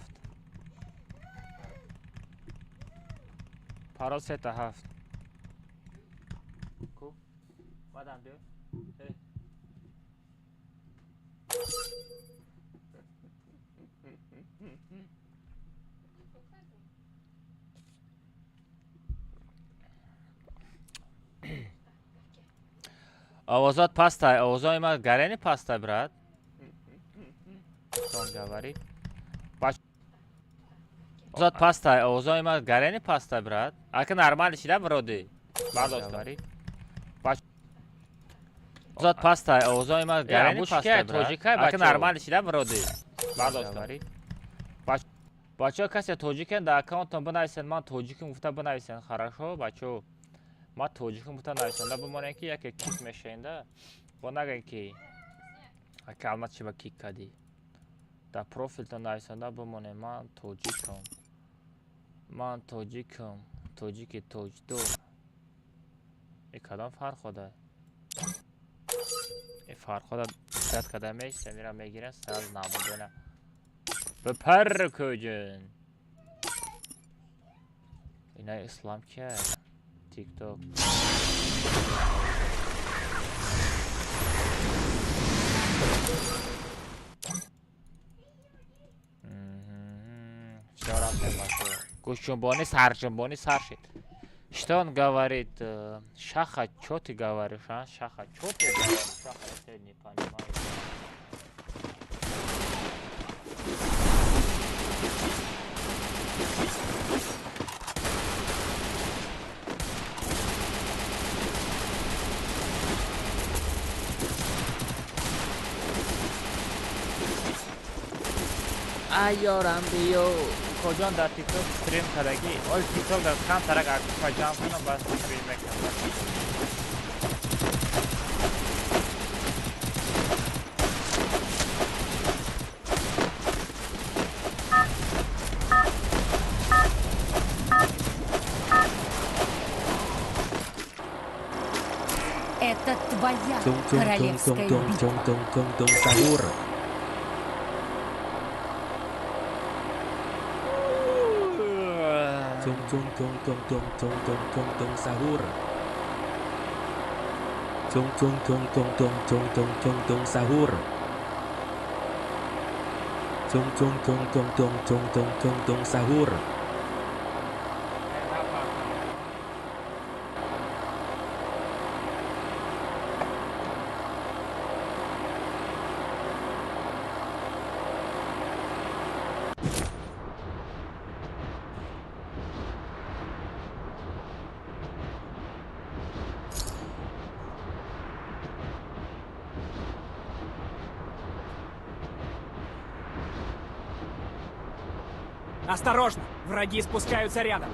Парол 3-7. Ку? Мадам биё. Овозот пастай, овозои ма гарени пастай, брат. Что он говорит? Овозот пастай, овозои ма гарени пастай, брат. Ака нормально шида вроде. Бардошт. Овозот пастай, овозои ма гарени пастай, брат. Ака нормально шида вроде. Бардошт. Бачаҳо касе тоҷикен дар аккаунтон бинависен, ман тоҷиким гуфта бинависен. Хорошо, бачаҳо. Ма тоҷиким гуфта нависонда бимонем ки яке кик мешаинда. Бо нагӯем ки ака алмат чи ба кик кардӣ. Дар профилтон нависонда бимонем ман тоҷикам. Ман тоҷикам. Тоҷики тоҷдор. Э кадом Фархода? Э Фархода дад када мешта мира мегирен сар набудена. Бипар кӯҷин. Ина ислам ки TikTok. Всё рафтем, бачаҳо. Гӯшҷунбонӣ сарҷунбонӣ сар шид. Что он говорит? Шаха, чё ты говоришь, а? Шаха, чё ты говоришь? Шаха, я не понимаю. Айёрам биё. Коҷон дар TikTok стрим кардагӣ? Оли TikTok дар камтарак акка ҷамъ кунам, баъд стрим мекунам. Это твоя королевская битва. Tung tung tung tung tung tung tung tung tung sahur. Tung tung tung tung tung tung tung tung tung sahur. Tung tung tung tung tung tung tung tung tung sahur. Осторожно! Враги спускаются рядом!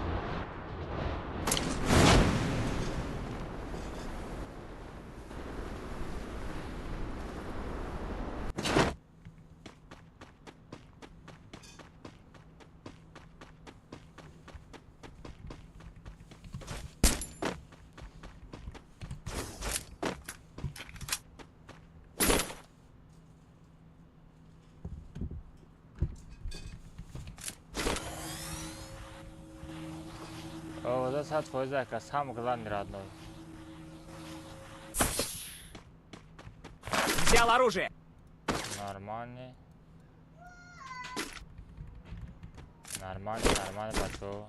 Овоза 100% ака, сам главный родной. Взял оружие. Нормальный. Нормальный, нормальный, бачо.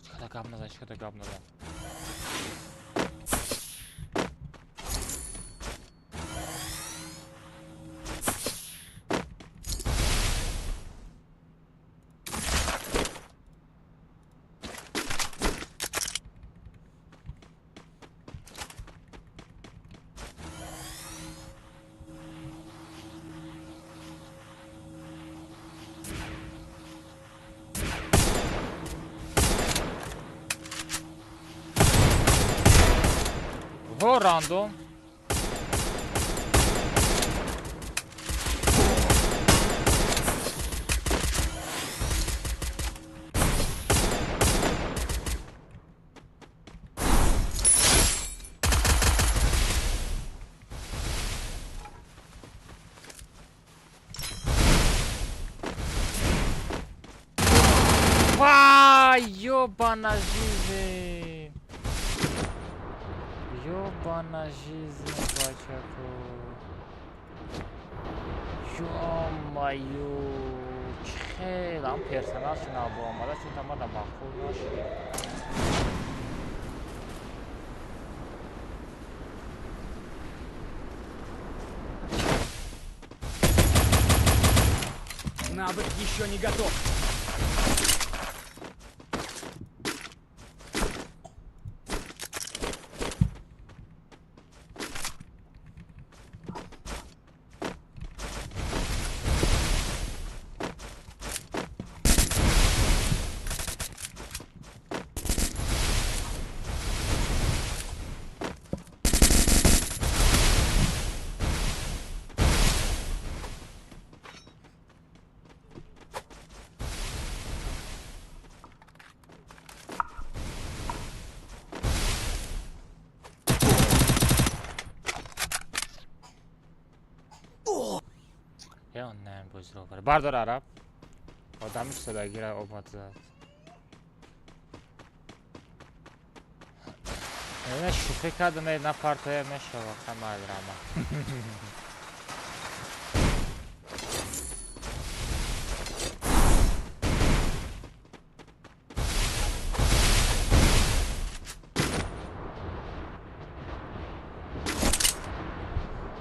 Чиката гап назан, чиката гап назан. Во рандом. Вай, ёбана жизнь! Ёбана жизнь, бачако. Ё-моё, чӣ хел ам персонаж набуомада, чунта мада маъқул нашуд. Навык еще не готов. Бардор, араб. Одами содагира омад зад. Не шӯхӣ кардам, на партоя мешава, хамайл рама.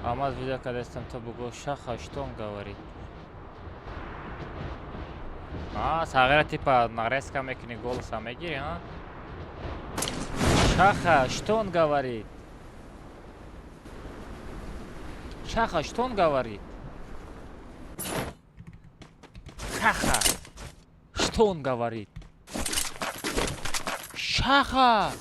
Алмаз видео кардастам, то бугӯ шаха, что он говорит? А, сағира типа нарезка мекунӣ, голоса мегирӣ, а? Шаха, что он говорит? Шаха, что он говорит? Хаха, что он говорит? Шаха!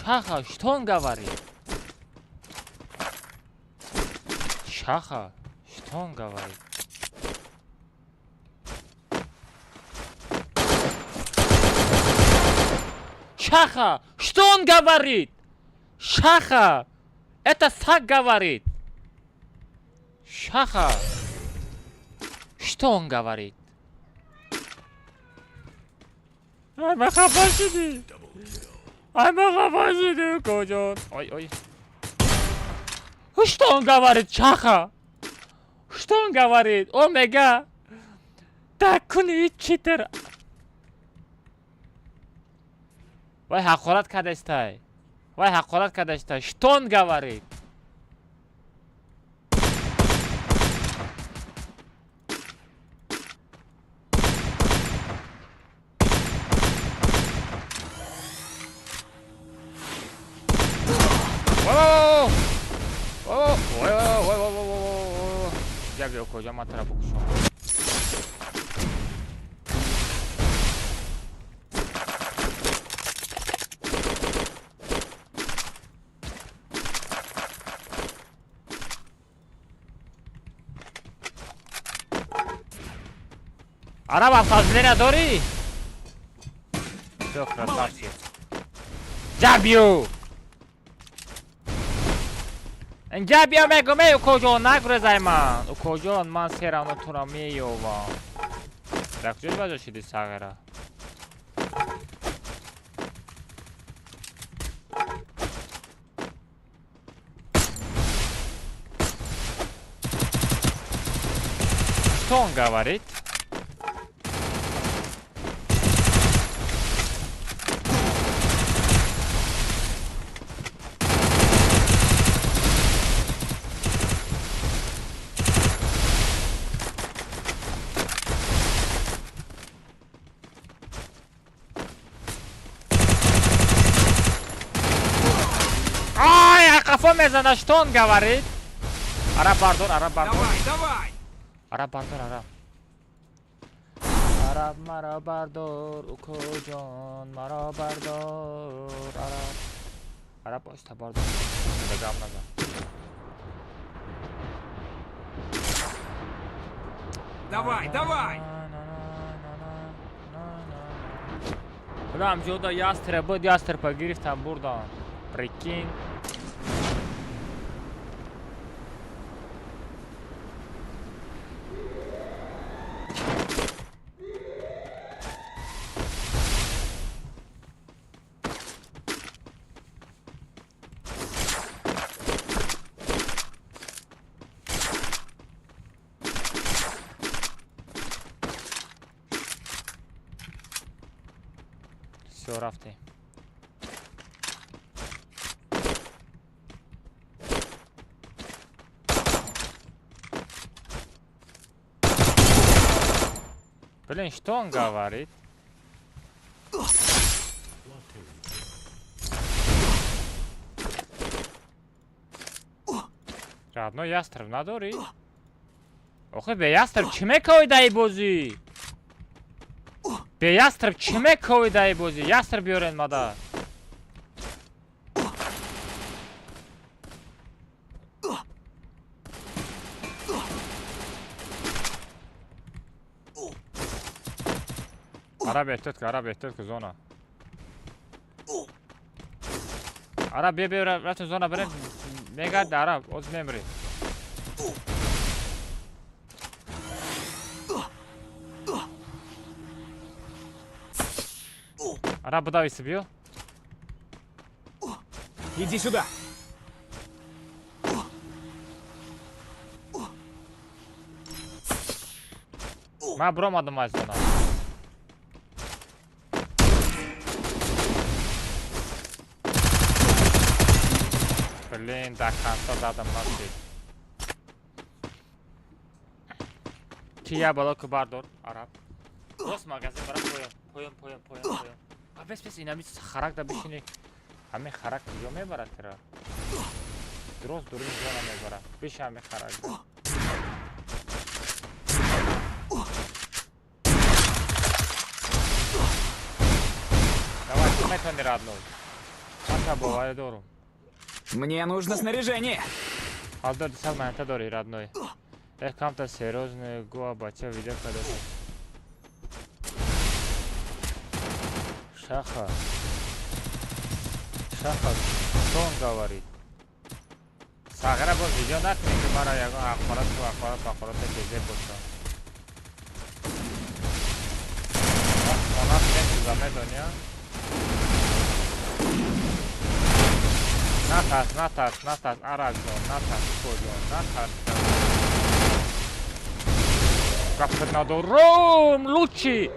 Шаха, что он говорит? Шаха, что он говорит? Шаха, что он говорит? Шаха, это сак говорит. Шаха, что он говорит? Ай, ма хафа шудӣ. Ай, ма хафа шудӣ, куҷон. Ой, ой. Что он говорит, Шаха? Что он говорит? Омега. Так куни читер. Вай ҳақорат кардастай. Вай ҳақорат кардастай. Что он говорит? Куҷо ман тура букушам? Араб, автоотделение дорӣ? Всё, красавчик. Ҷабью! Инҷа биё мегум, эй укоҷон, нагурезай ман. Укоҷон, ман серавно туро меёвам. Дар куҷо баҷо шиди сағира? Что он говорит? Қафо мезана, что он говорит? Араб бардор, араб бардор. Давай, давай! Араб бардор, араб. Араб маро бардор, укоҷон, маро бардор, араб. Араб оста бардор. Гап назан. Давай, давай! Худам ҷода ястре буд, ястр па гирифтам бурдам. Прикинь. Всё, рафтем. Блин, что он говорит? Родной ястреб надорӣ? Охи бе ястреб чӣ мекови даи бозӣ? Бе ястреб чӣ мекови даи бозӣ? Ястреб биёрен мада. Араб эҳтиёт ки, араб эҳтиёт ки зона. Араб бия бия рафтем зона барем. Мегард араб, оз мемрӣ. Араб будависи биё. Иди сюда. Ман биромадам аз зона. Блин, до конца задам насид. Ки я балоку бардор, араб. Рост магазин бара поён, поён, поён, поён, поён. А бес бес инами харак да бишини. Ҳамин харак куҷо мебарад тира? Дурост дурин ҷо намебарад. Биш ҳамин харак. Давай, ту метавони родной. Ман та боварӣ дорум. Мне нужно снаряжение. Алдор десал манта дори, родной. Эх, кам-то серьезный гуа бача видео кадо. Шаха. Шаха, что он говорит? Сағира боз видео накунӣ ки мара ягон ахборот ахборот ахборот безеб боша. Хона месӯза медонӣ? Натарс, натарс, натарс, Араб ҷон, натарс, Коҷон, натарс. Гапат надорум, лучший!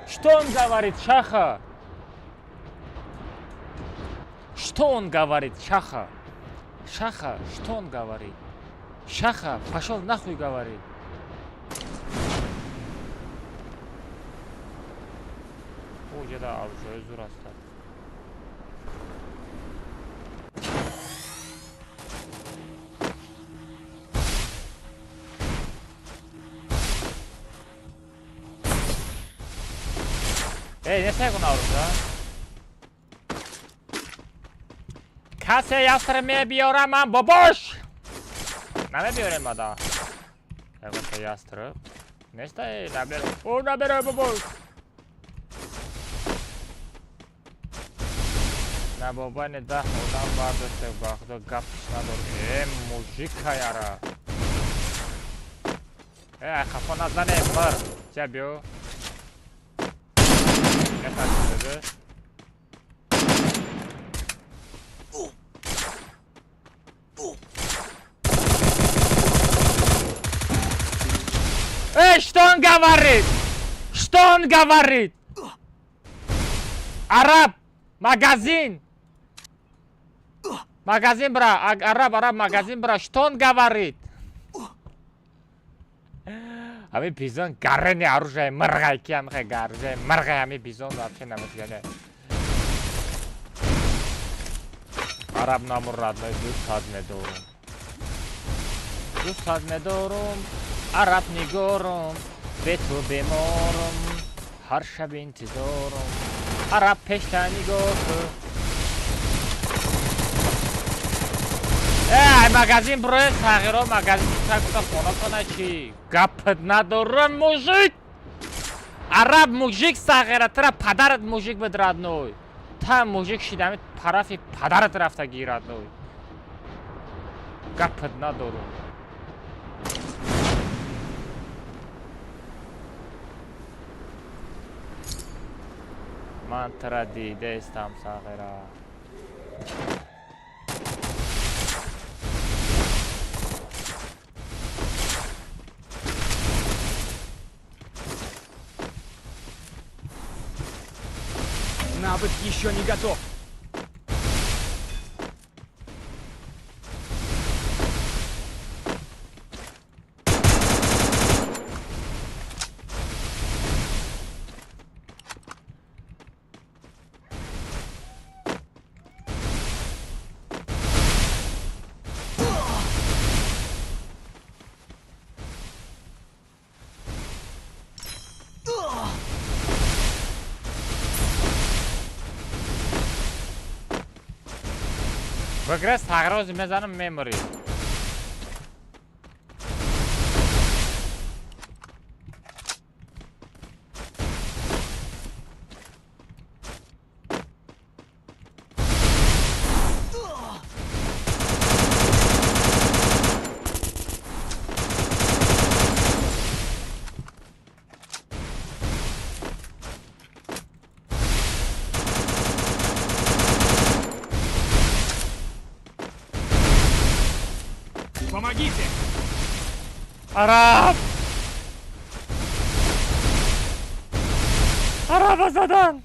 Что он говорит, Шаха? Что он говорит, Шаха? Шаха, что он говорит? Шаха, пошел нахуй, говорит. Уҷада авҷои зур астад. Эй, не сегун авруза. Касе ястреб мебиёрам ман бобош! Намебиёрем мада. Ягонта ястреб. Неста эй, набер. О, наберай бобош! На бобани 10 одам бардошта ба худо гапш надор. Э, мужика яра. Э, хафо назане, мар. Ча биё. Эй, что он говорит? Что он говорит? Араб, магазин. Магазин бра, араб, араб, магазин бра. Что он говорит? Ами бизон гарени оружие мыргай ки амхе оружие мыргай ами бизон вообще намешгане. Араб намур родной дӯстат медорум. Дӯстат медорум, араб нигорум, бе ту беморум, ҳар шаб интизорум. Араб пешта нигоҳ кун. Эй, магазин броед сағиро, магазин так хонатона чӣ? Гапат надорам, мужик! Араб мужик сағира, тра падарат мужик буд родной. Та мужик шидами тарафи падарат рафтагӣ родной. Гапат надорам. Ман тра дидаистам сағира. Навык еще не готов. Бигрес тағрози мезанам меморӣ. Помогите! Араб! Араба задан!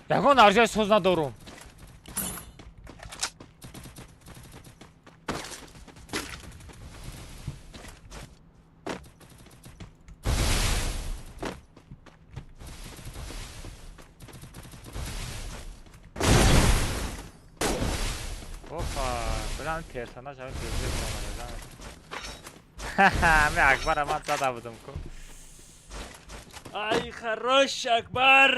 Ягон арҷои соз надорум. Опа, билам персонаж ҳамин персонаж. Ҳами Акбар ман зада будам ку. Ай, хорош Акбар!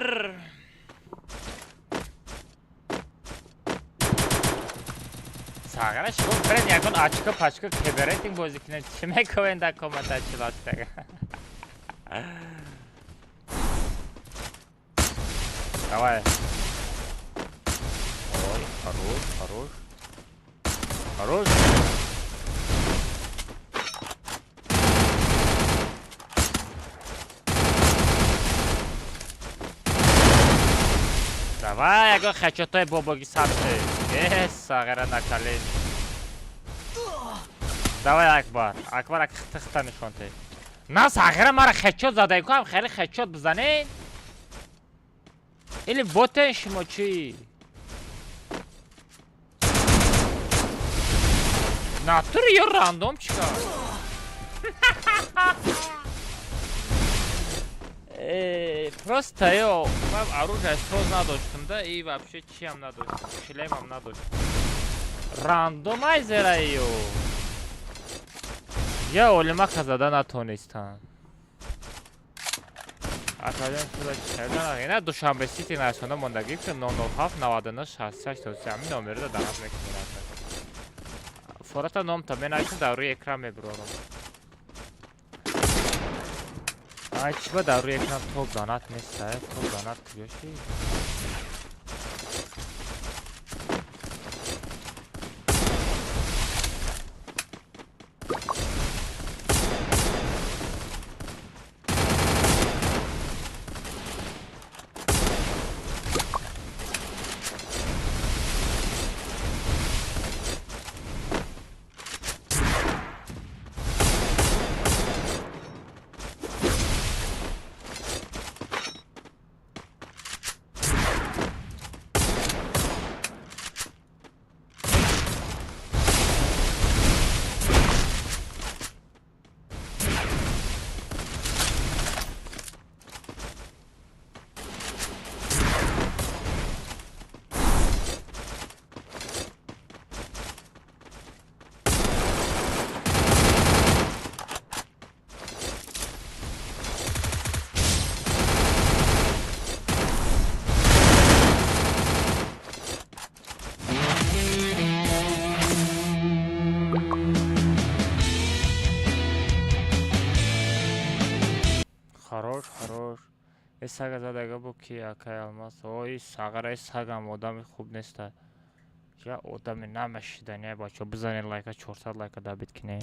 Сағара шумо бирен ягон очко пачко кеберетинг бозӣ кунед. Чӣ мекунед дар комната чиластага? Давай. Ой, хорош, хорош. Хорош. Давай, ягон хачотой бобоги сабте. Э, сағара на колени. Давай, Акбар. Акбар, ак хта нишон те. На сағара мара хачот задай кам, хеле хачот бизанед. Или ботен шумо чӣ? Натури ё рандом чикар? Просто ё, ман оружие соз надоштам да и вообще чиам надоштам, шлемам надоштам. Рандомайзера ё. Я олимака зада натонистам. Академ суда чардан ина Душанбе Сити насона мондагӣ ки 007 99 66 33 ҳамин номерро даъват мекунад. Фората номта менависам дар рӯи экран мебурорам. Ай чӣ ба дар рӯи экран топ донат нест, топ донат куҷо шид? Э сага задага бу ки акай Алмаз? Ой, сагара, сагам одами хуб неста. Я одами намешидани, бачо, бизанед лайка, 400 лайка дабит кине.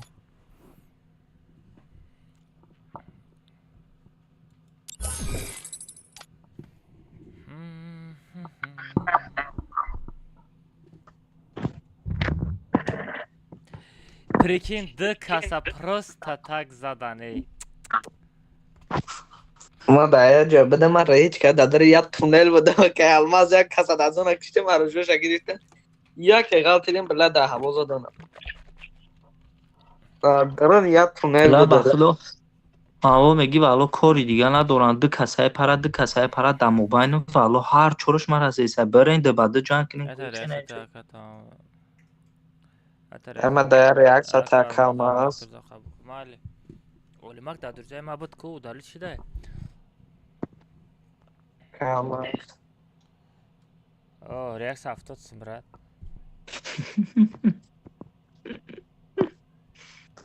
Прикинь, д каса просто так задан, эй. Ма да я ҷо буда, ман ҳеҷ ка дар як туннел будам, ки Алмаз як каса аз он кишти маро жӯша гирифта. Яке ғалтидим, била дар ҳаво заданам. Дар як туннел буда. Аво меги вало кори дига надоранд, ду касае пара, ду касае пара дар мобайну вало ҳар чораш мара зеса бирен ду ба ду ҷанг кунем. Ама да реаксия та Алмаз. Майли. Олимак дар дурҷаи ма буд ку, удалить шида. Алмаз. О, реаксия 70 сум, брат.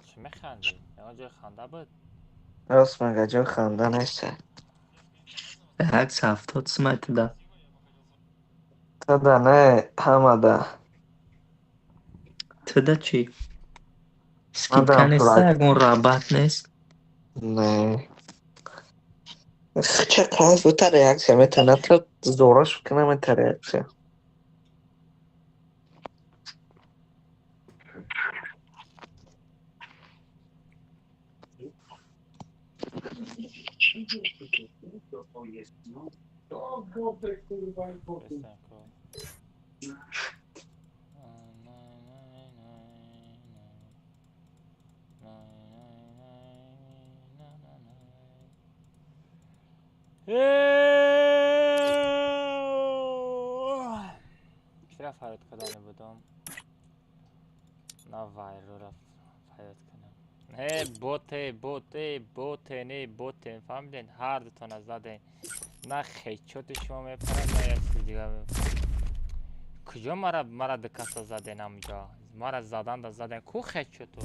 Чӣ механдӣ? Ягон ҷои ханда буд? Рост мега, ҷои ханда нест. Реаксия 70 сум айтида. Тада не, ҳамада. Тада чӣ? Скидка нест, ягон рабат нест? Не. Ча класс бута реаксия метавонад то зорош кунам та реаксия. Чира фарёд кардане будам? На вайрора фарёд кунам. Э, боте, боте, боте, не боте, фаҳмиден? Ҳар дутона заден. На хечоти шумо мепарад, на як чизи дига. Куҷо мара ду каса заден ҳамҷо? Мара задан да заден. Ку хечоту?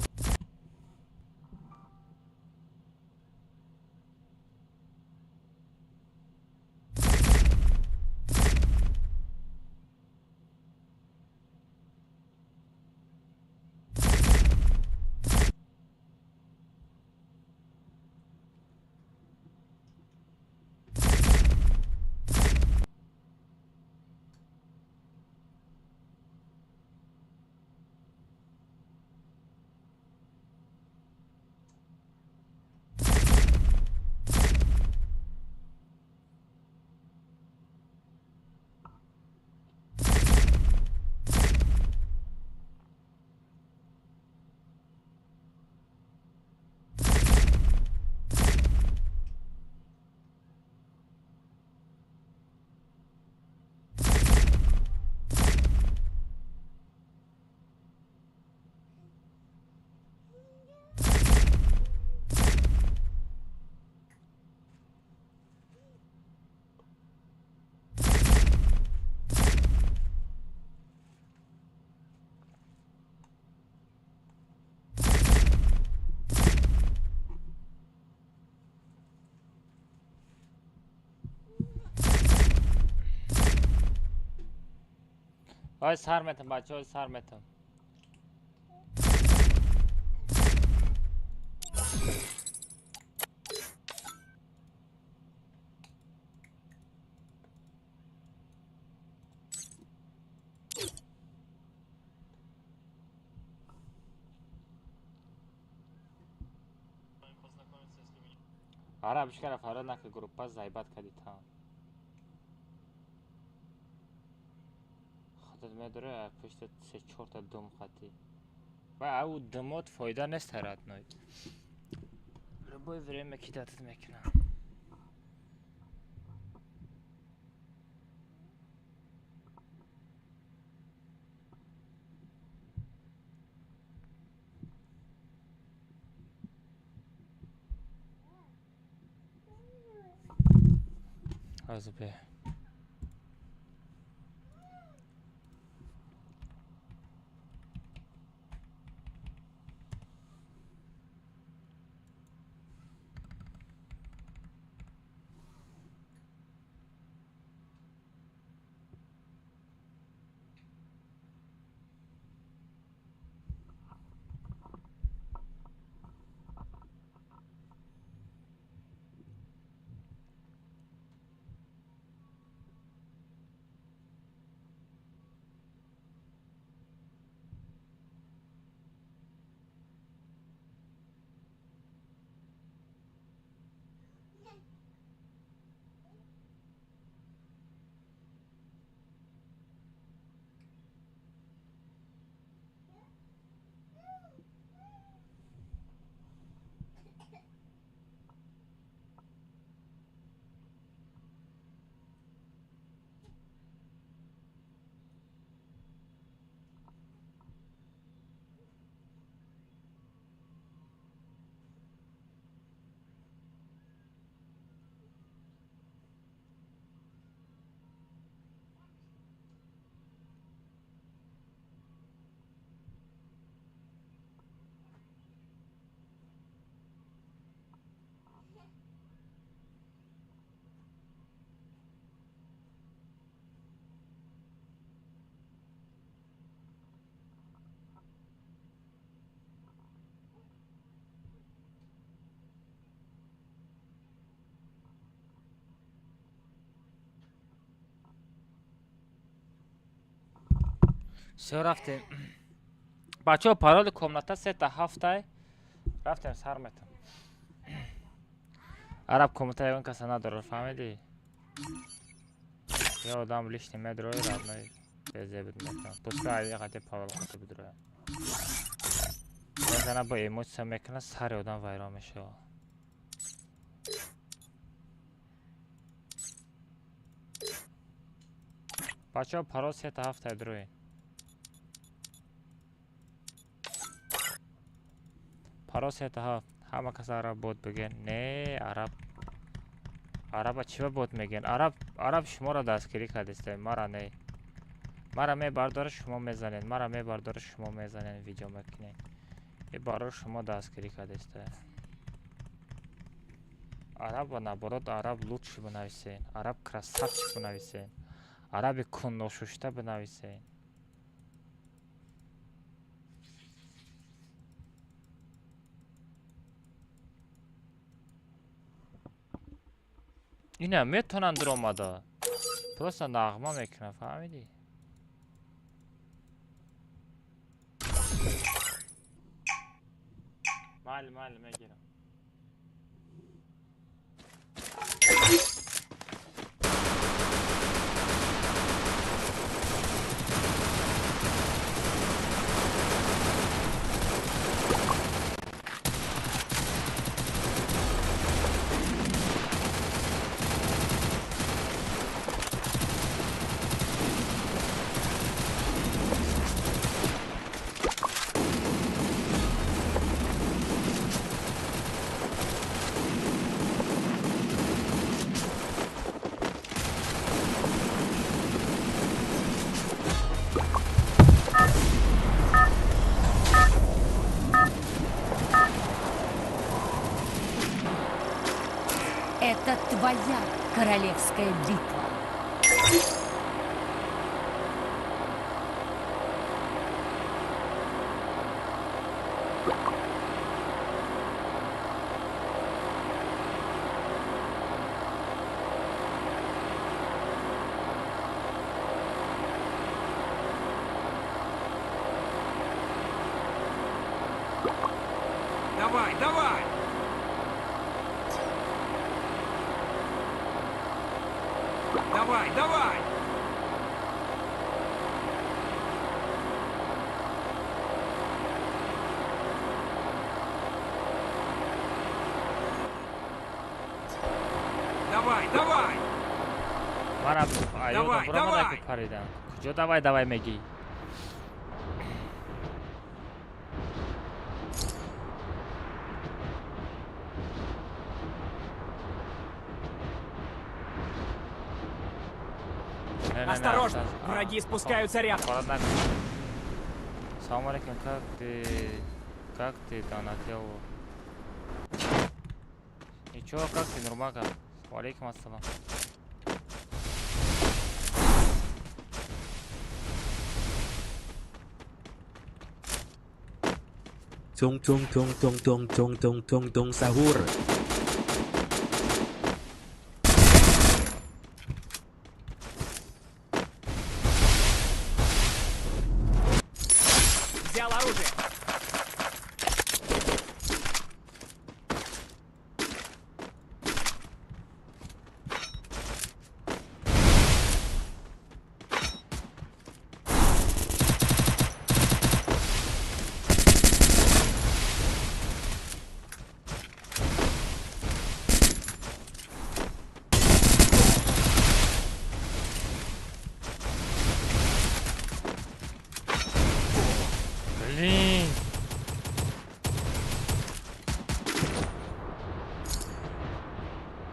Ой, сар метам, бача, ой, сар метам. Ара, бишкара фарод нака группа зайбат кади там. Медора пушта се чорта дум хати. Ва ау дымот фойда нест родной. Любое время кидатат мекунам. Азбе. Всё, рафтем. Бачаҳо, пароли комната сета ҳафтай. Рафтем, сар метам. Араб комната ягон каса надорад, фаҳмидӣ? Я одам лишний медрои, родной, безебит мекунам. Пускай ай қати парол қати бидроя. Мезана бо эмоция мекунад, сари одам вайрон мешавад. Бачаҳо, парол сета ҳафтай, дроин. Парол сета ҳафт. Ҳама кас араб бот бигӯян. Не, араб. Араба чӣ ба бот мегӯян? Араб, араб шуморо дастгирӣ кардиста, мара не. Мара мебардора, шумо мезанед, мара мебардора, шумо мезанед, видео мекунед. И барои шумо дастгирӣ кардиста. Араб ва наоборот, араб лучше бинависен, араб красавчик бинависен, араби кунношушта бинависен. Ина метавонанд омада. Просто нағма мекунам, фаҳмидӣ? Майли, майли, мегирам. Это твоя королевская битва. Давай, давай! Давай, давай! Давай, давай! Давай, давай! Куҷо давай, давай мегӣ? Осторожно! Враги спускаются рядом! Салам алейкум, как ты донатил? Ничего, как ты, Нурмага? Алейкум ассалам. Tung tung tung tung tung tung tung tung tung sahur. Взял оружие. Блин.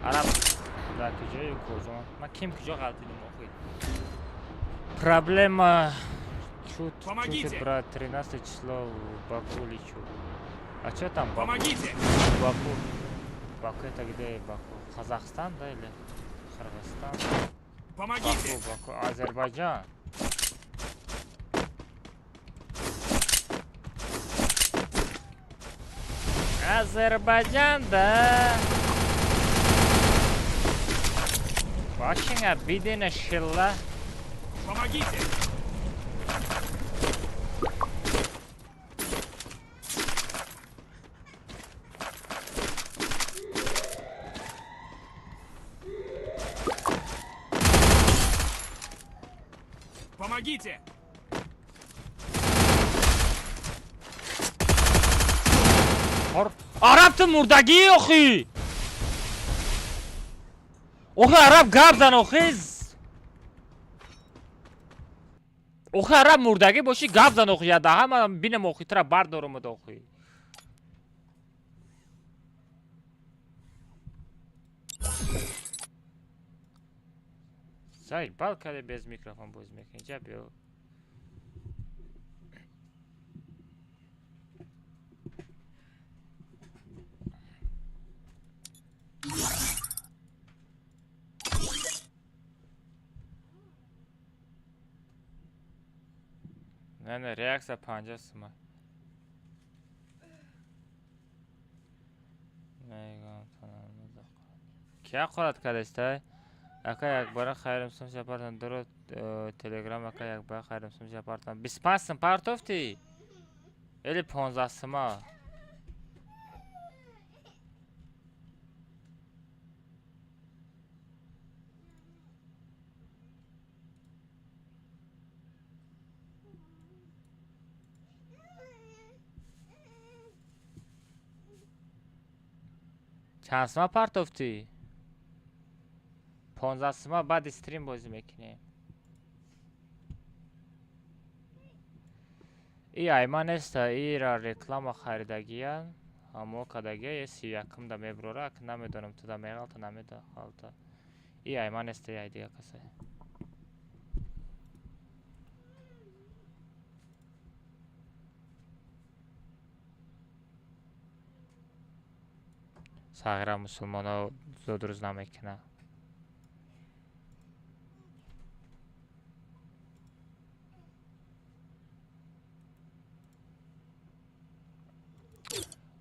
Араб дар куҷою куҷо? Ман ким куҷо ғалтидим охир? Проблема чуть, чуть, брат, 13 число в Баку лечу. А что там Баку? Помогите! Баку. Баку это где Баку? Казахстан, да, или Кыргызстан? Помогите! Баку, Баку, Азербайджан. Азербайджан, да. Башыңа бидене шилла. Помогите! Помогите! Араб ту мурдагӣ охи! Охи араб гап зан охи! Охи араб мурдагӣ бошӣ гап зан охи, я даҳа ман бинам охи тура бардорамад охи. Заебал, когда без микрофон боз мекунӣ, ҷа биё. Не, не, реакция 50 сума. Кия қорат кардастай? Ака якбора хайрим сум шапартан дуро телеграм ака якбора хайрим сум шапартан. 25 сум партофтӣ? Или 15 сума? Чанд сума партофтӣ? 15 сума баъди стрим бозӣ мекунем. И айма неста, ира реклама харидагиян, ҳамо кадагия, е 31-да меброра, ак намедонам туда меғалта, намеғалта. И айма неста, и ай дига касе. Сағира мусулмоно зудрӯз намекунад.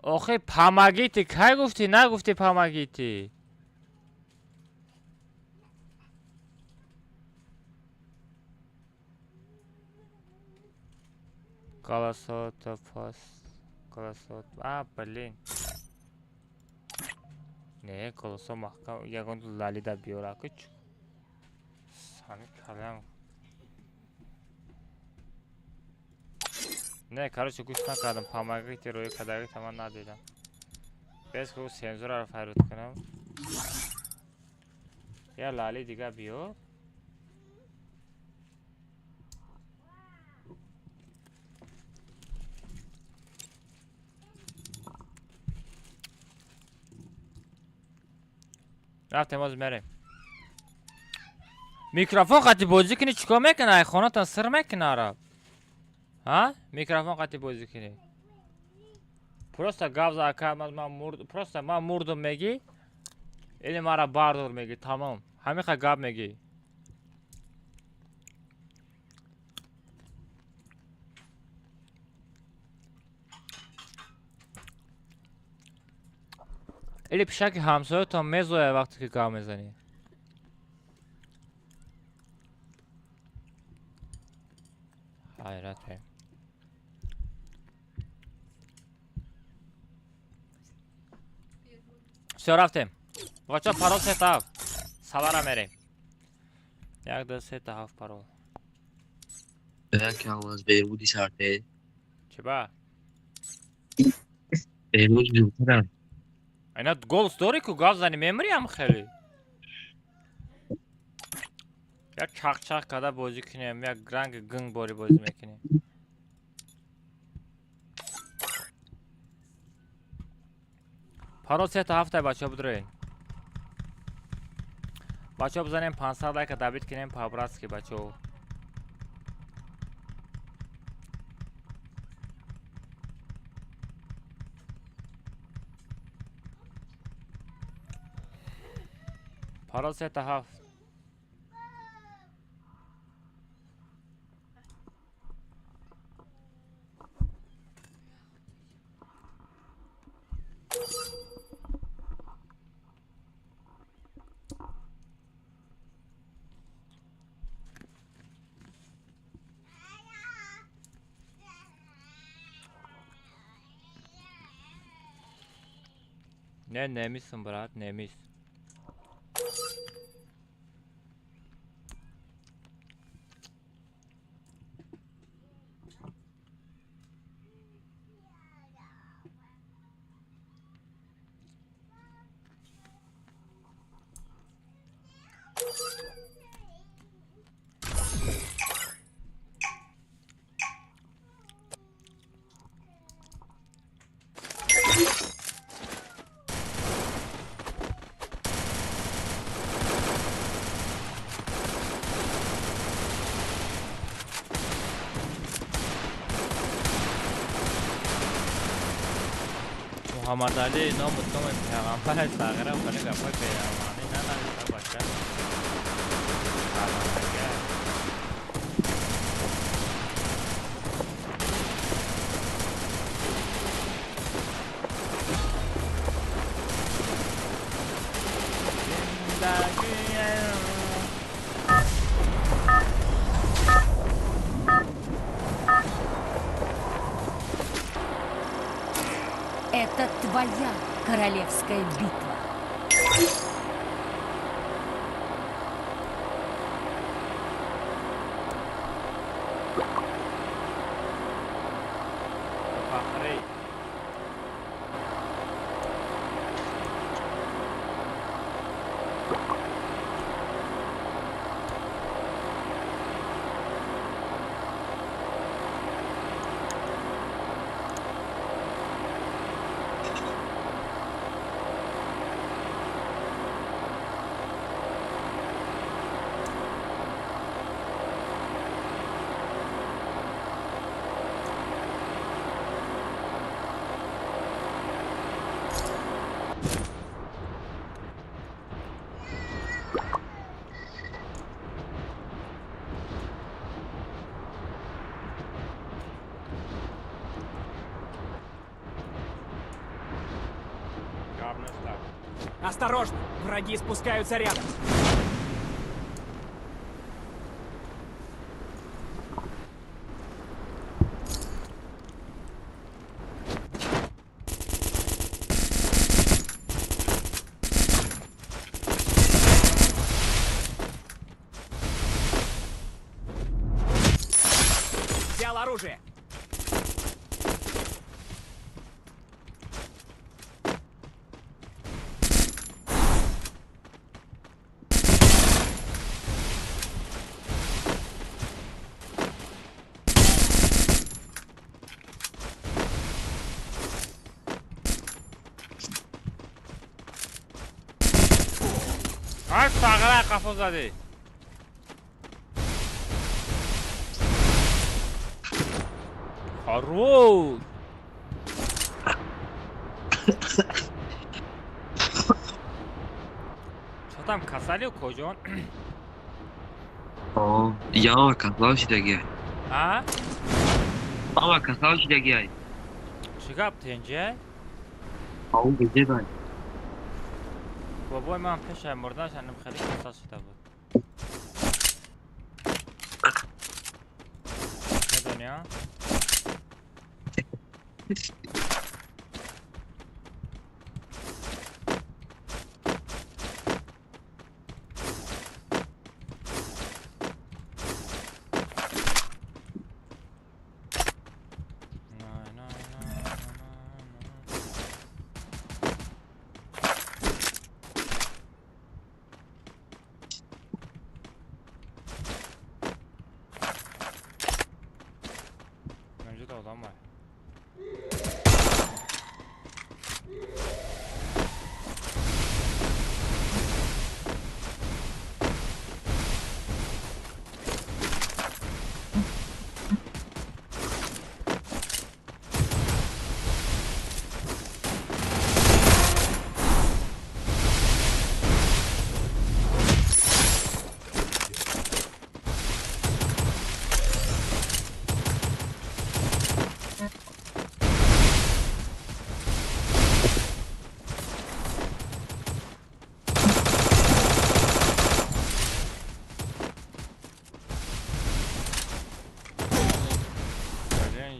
Охи помогите, кай гуфтӣ, нагуфтӣ помогите? Голосото пост, голосот, а, блин. Не, голосо маҳкам, ягон лалида биёра, ку чу. Сани калям. Не, короче, гӯш накардам, помогите рӯи кадаги ман надидам. Без ку сензураро файрод кунам. Я лали дига биё. Рафтем оз мерем. Микрофон қати бозӣ кунӣ чикор мекунӣ? Ай хонатон сир мекунӣ араб? Ҳа? Микрофон қати бозӣ кунӣ. Просто гап за ака ман мурд, просто ман мурдум мегӣ, или мара бардор мегӣ, тамом. Ҳамиқа гап мегӣ. Или пишаки ҳамсоятон мезояд вақте ки гап мезанӣ. Ҳайрат. Всё, рафтем. Бача парол 3-7. Савара мерем. 1 2 3 7 парол. Бак алмаз беруди сарте. Чиба? Беруд бюрам. Айна голос дори ку гап зани мемри ам хеле. Як чақ-чақ када бозӣ кунем, як ранги гинг бори бозӣ мекунем. Парол 3-7 бачаҳо бидроен. Бачаҳо бизанем 500 лайка добить кунем по-братски бачаҳо. Парол 3-7. Не, немисам, брат, немис. محمد علی نام نام پیغمبر صغیره ولی گپای پیغمبری ننوشته باشه. Это твоя королевская битва. Осторожно! Враги спускаются рядом! Взял оружие! Ай сағыра қафо зади. Хорош. Что там касали кожон? О, я касал шидаги. А? Ама касал шидаги. Чӣ гап тенҷа? Ау геҷедай. Бобои ман пешай мурданаш анам хеле касал шуда буд. Медонӣ, а? Одам ай.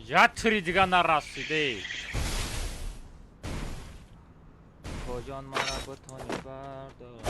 Я три дига нарасиде. Коҷон мара бутони бардор.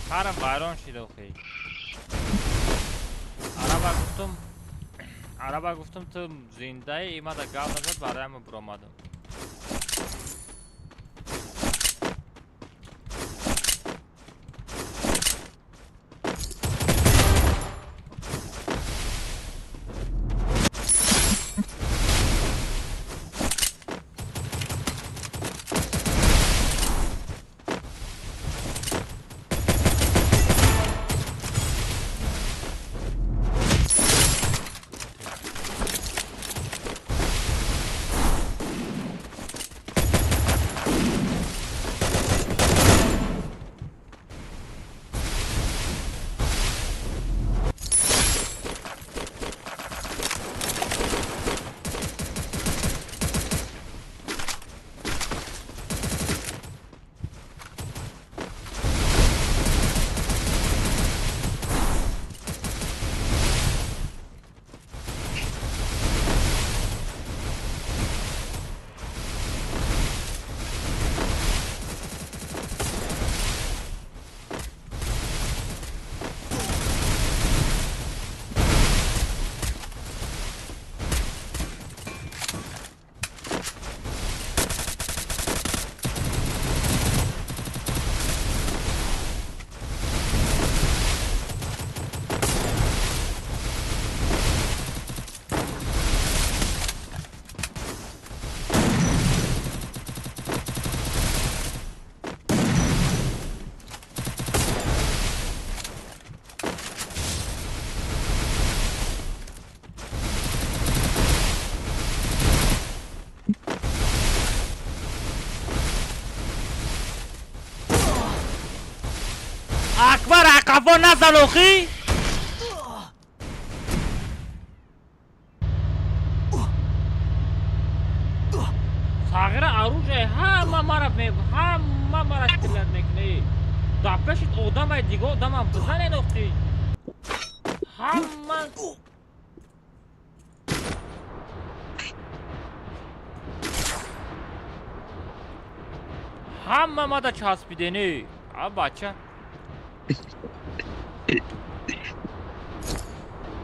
Сарам вайрон шид охи. Араба гуфтум ту зиндаи, имада гап назад, барои буромадам. Акбар ақафо назан охи. Сағира оружие ҳама мара ҳама мара стрелять мекунӣ. Дар пешит одамай дига одамам бизанен охи. Ҳама ҳама мада часпидени. А бача.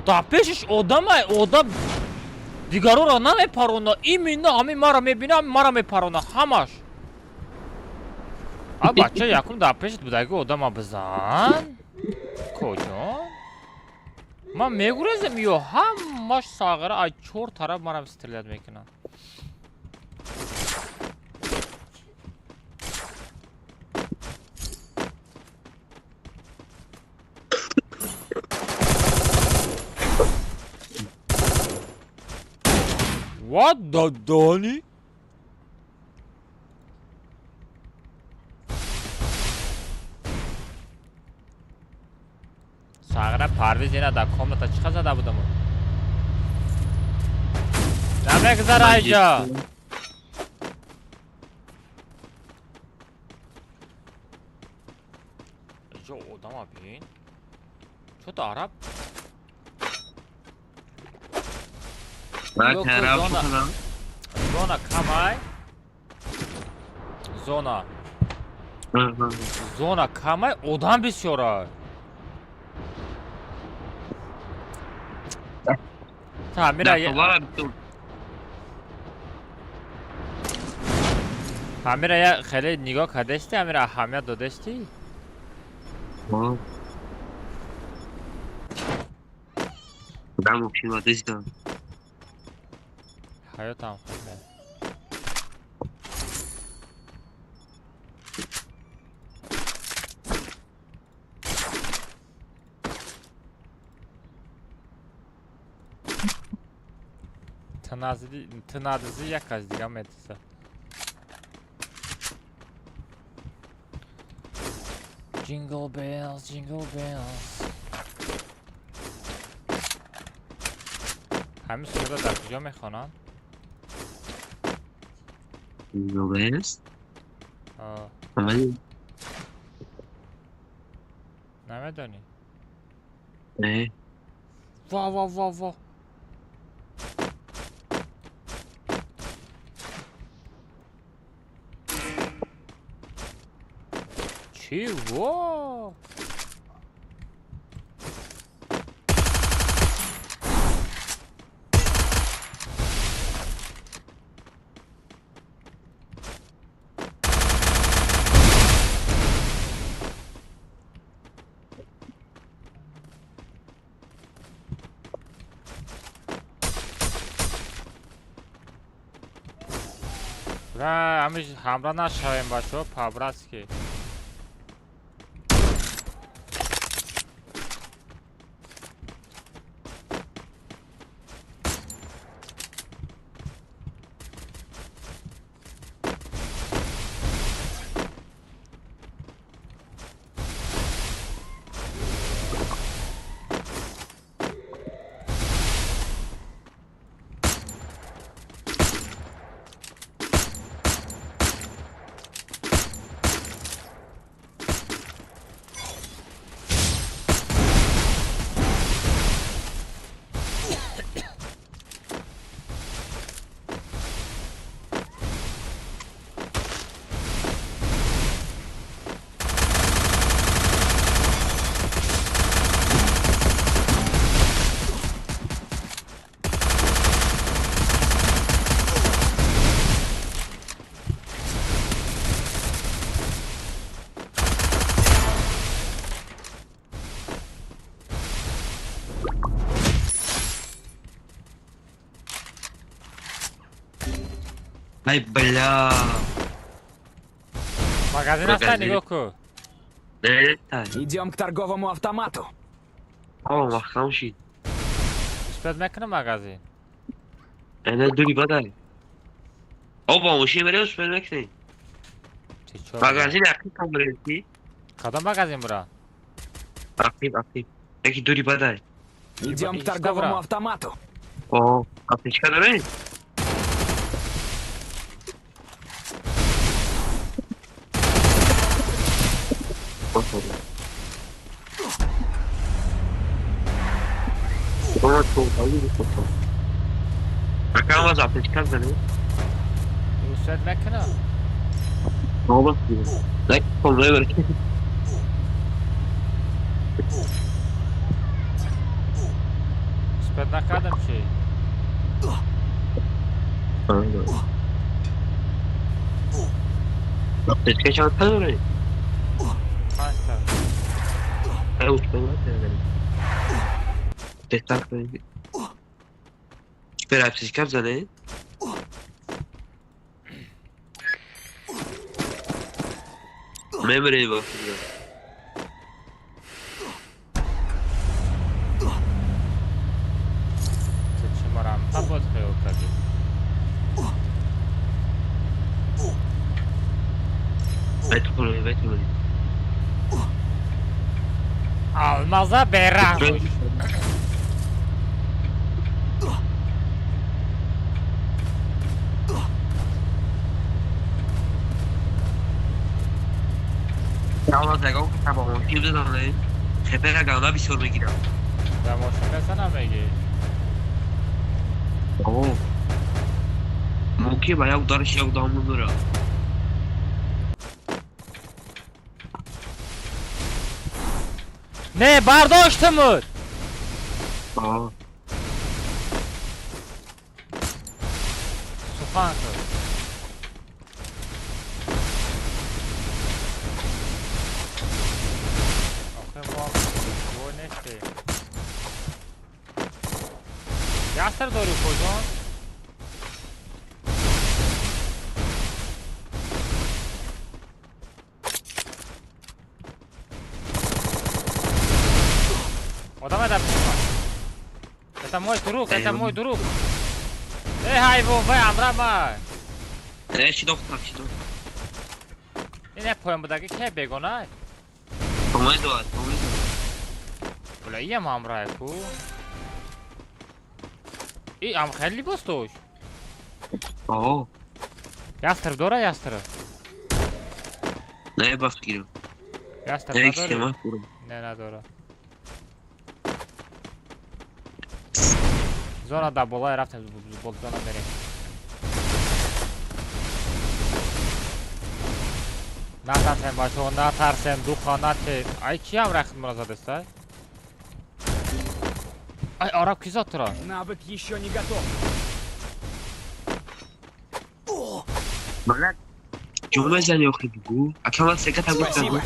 Дар пешиш одамай одам дигароро намепарона, именно ҳамин маро мебина, ҳамин маро мепарона ҳамаш. А бача якум дар пешит будаги одама бизан. Коҷон? Ман мегурезем ё ҳамаш сағира аз чор тараф марам стрелять мекунанд. What the Donny? Сағира Парвиз ина дар комната чӣ зада будам? Намегзара иҷа. Иҷо одама бин. Чото араб? Зона камай. Зона. Зона камай одам бисёрай. Ҳамира я хеле нигоҳ кардасти, ҳамира аҳамият додасти? Ҳаётам хеле. Тнадзи як аз дига метиса. Jingle bells, jingle bells. Ҳамин суруда дар куҷо мехонанд? Jingle bells? Намедонӣ? Не. Ва ва ва ва. Чего? Бля, ҳамиш ҳамра нашавем, бачаҳо, по-братски. Ай, бля. Магазин аста нигоҳ ку. Идем к торговому автомату. О, маҳкам шид. Успеть мекунам магазин. Эна дури бадай. О, бо мошин мерем, успеть мекунем. Магазин ақиб там мерем ки? Кадом магазин бура? Ақиб, ақиб. Яки дури бадай. Идем к торговому автомату. О, аптечка дорем? Акам аз аптечка занем. Успеть мекунам. Оба. Дай помре. Успеть накардам чи? Аптечка чанд та дорем? Панҷта. Ай, успеть накардам. Беҳтар кунем. Бер аптечка бизанем? Мемрем бо фикр. Чӣ марам табот хел кардӣ? Бетхӯрем, бетхӯрем. Алмаза бераҳм. Алмаз ягон каса бо мошин бизанем, хепера гавна бисёр мегирам. Ба мошин бизанам мегӣ? О. Мумкин ба як удариш як дам мемирам. Не, бардоштамуд. О. Сухан шуд. Охе мо вой нестем. Ястр дорӣ куҷон? Одам это. Это мой друг, это мой друг. Эй, ҳайвон, вай амра май. Э, чӣ доктор, чӣ доктор? Ин поем будаги ке бегона? Помой дорад, помой дорад. Бля, иам ҳамрае ку. И ам хеле либос дошт. О. Ястреб дора, ястреб? Не, ба фикрем. Ястреб Не, надора? Не, надора. Зона да болай рафтем, бол зона мерем. Натарсем бачаҳо, натарсем, духа нате. Ай ки ҳам рахт мура задеста? Ай араб ки зад тура? Навык еще не готов. Бля, чӯ мезани охи бугу? Ака ман секата гуфтам. Спасибо.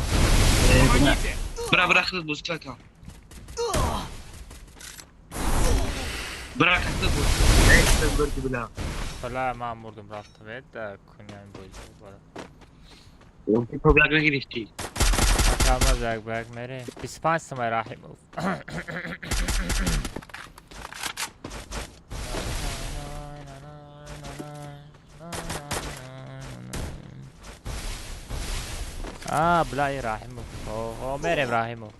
Помогите. Бра, бра, худат бозӣ ака. Бра, худат бозӣ. Эй, худат бозӣ бля. Бля, ман мурдум рафтам. Это кунян бозӣ бара. То як нагирифтӣ. Акамаз як ба як мерем. 25 сомай Раҳимов. А, бля, и Раҳимов. О, мерем Раҳимов.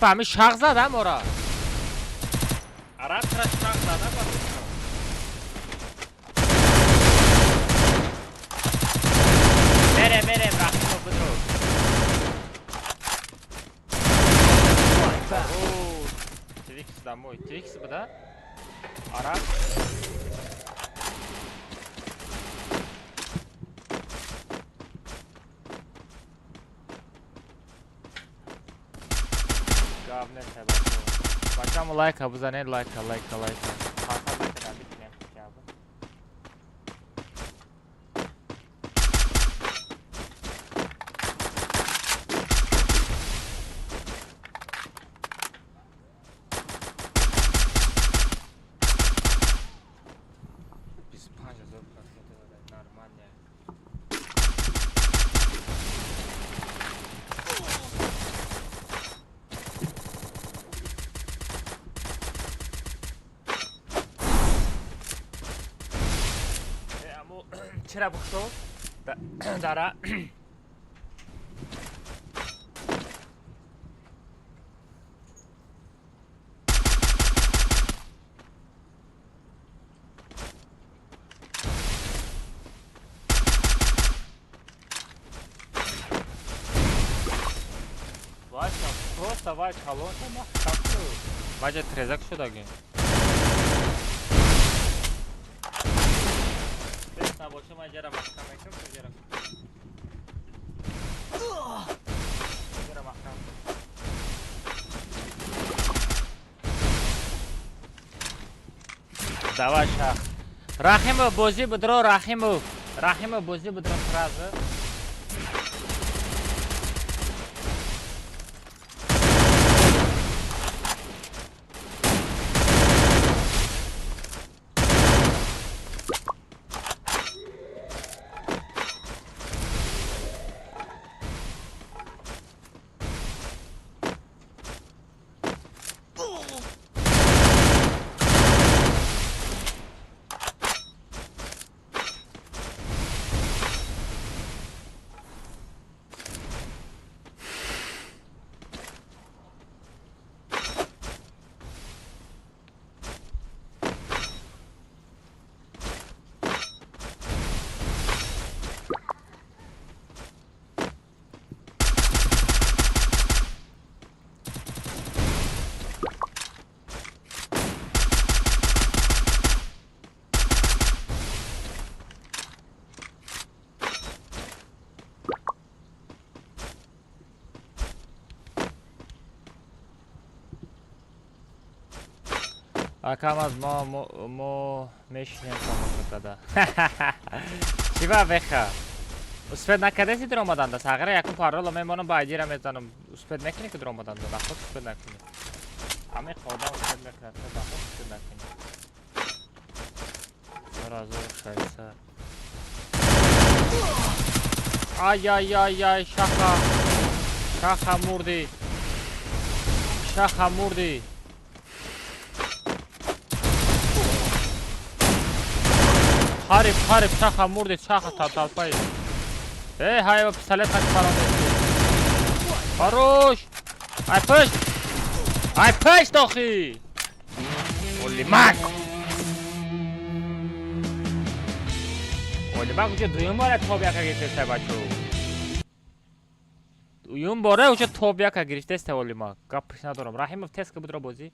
Фаҳми шақ задам ора. Араб тра шақ задам ора. Мерем, мерем, Раҳимов бидро. Твикс домой. Твикс буда? Араб. Бачамо лайка бизанед, лайка, лайка, лайка. Хата накарда битинем хотя бы. 25 000 нормально. Чера бухшо? Дара. Вася, просто вай колонка махкам. Ваҷа трезак шудаги. Набоши ман ҷара маҳкам мекунам, ту ҷара. Ҷара маҳкам. Давай шах. Рахимов бозӣ бидро, Рахимов. Рахимов бозӣ бидро сразу. Акамаз мо мешинем тамошо када. Чӣ ба веха? Успед накардаси даромаданда? Сағира якум парола мемонам ба айдира мезанам. Успед мекунӣ ки даромаданда? Наход успед накунӣ. Ҳамин одам успед мекунад, наход успед накунӣ. 4600. Ай ай ай ай шаха. Шаха мурдӣ. Шаха мурдӣ. Хариб, хариб, шаха мурди, шаха талпай. Эй, ҳай, пистолет так парондести. Хорош! Ай пушт! Ай пушт, охи! Олимак! Олимак уже дуюм бора топ яка гирифтеста, бачо. Дуюм бора уже топ яка гирифтеста Олимак. Гапш надорам. Раҳимов тест ка будро бозӣ.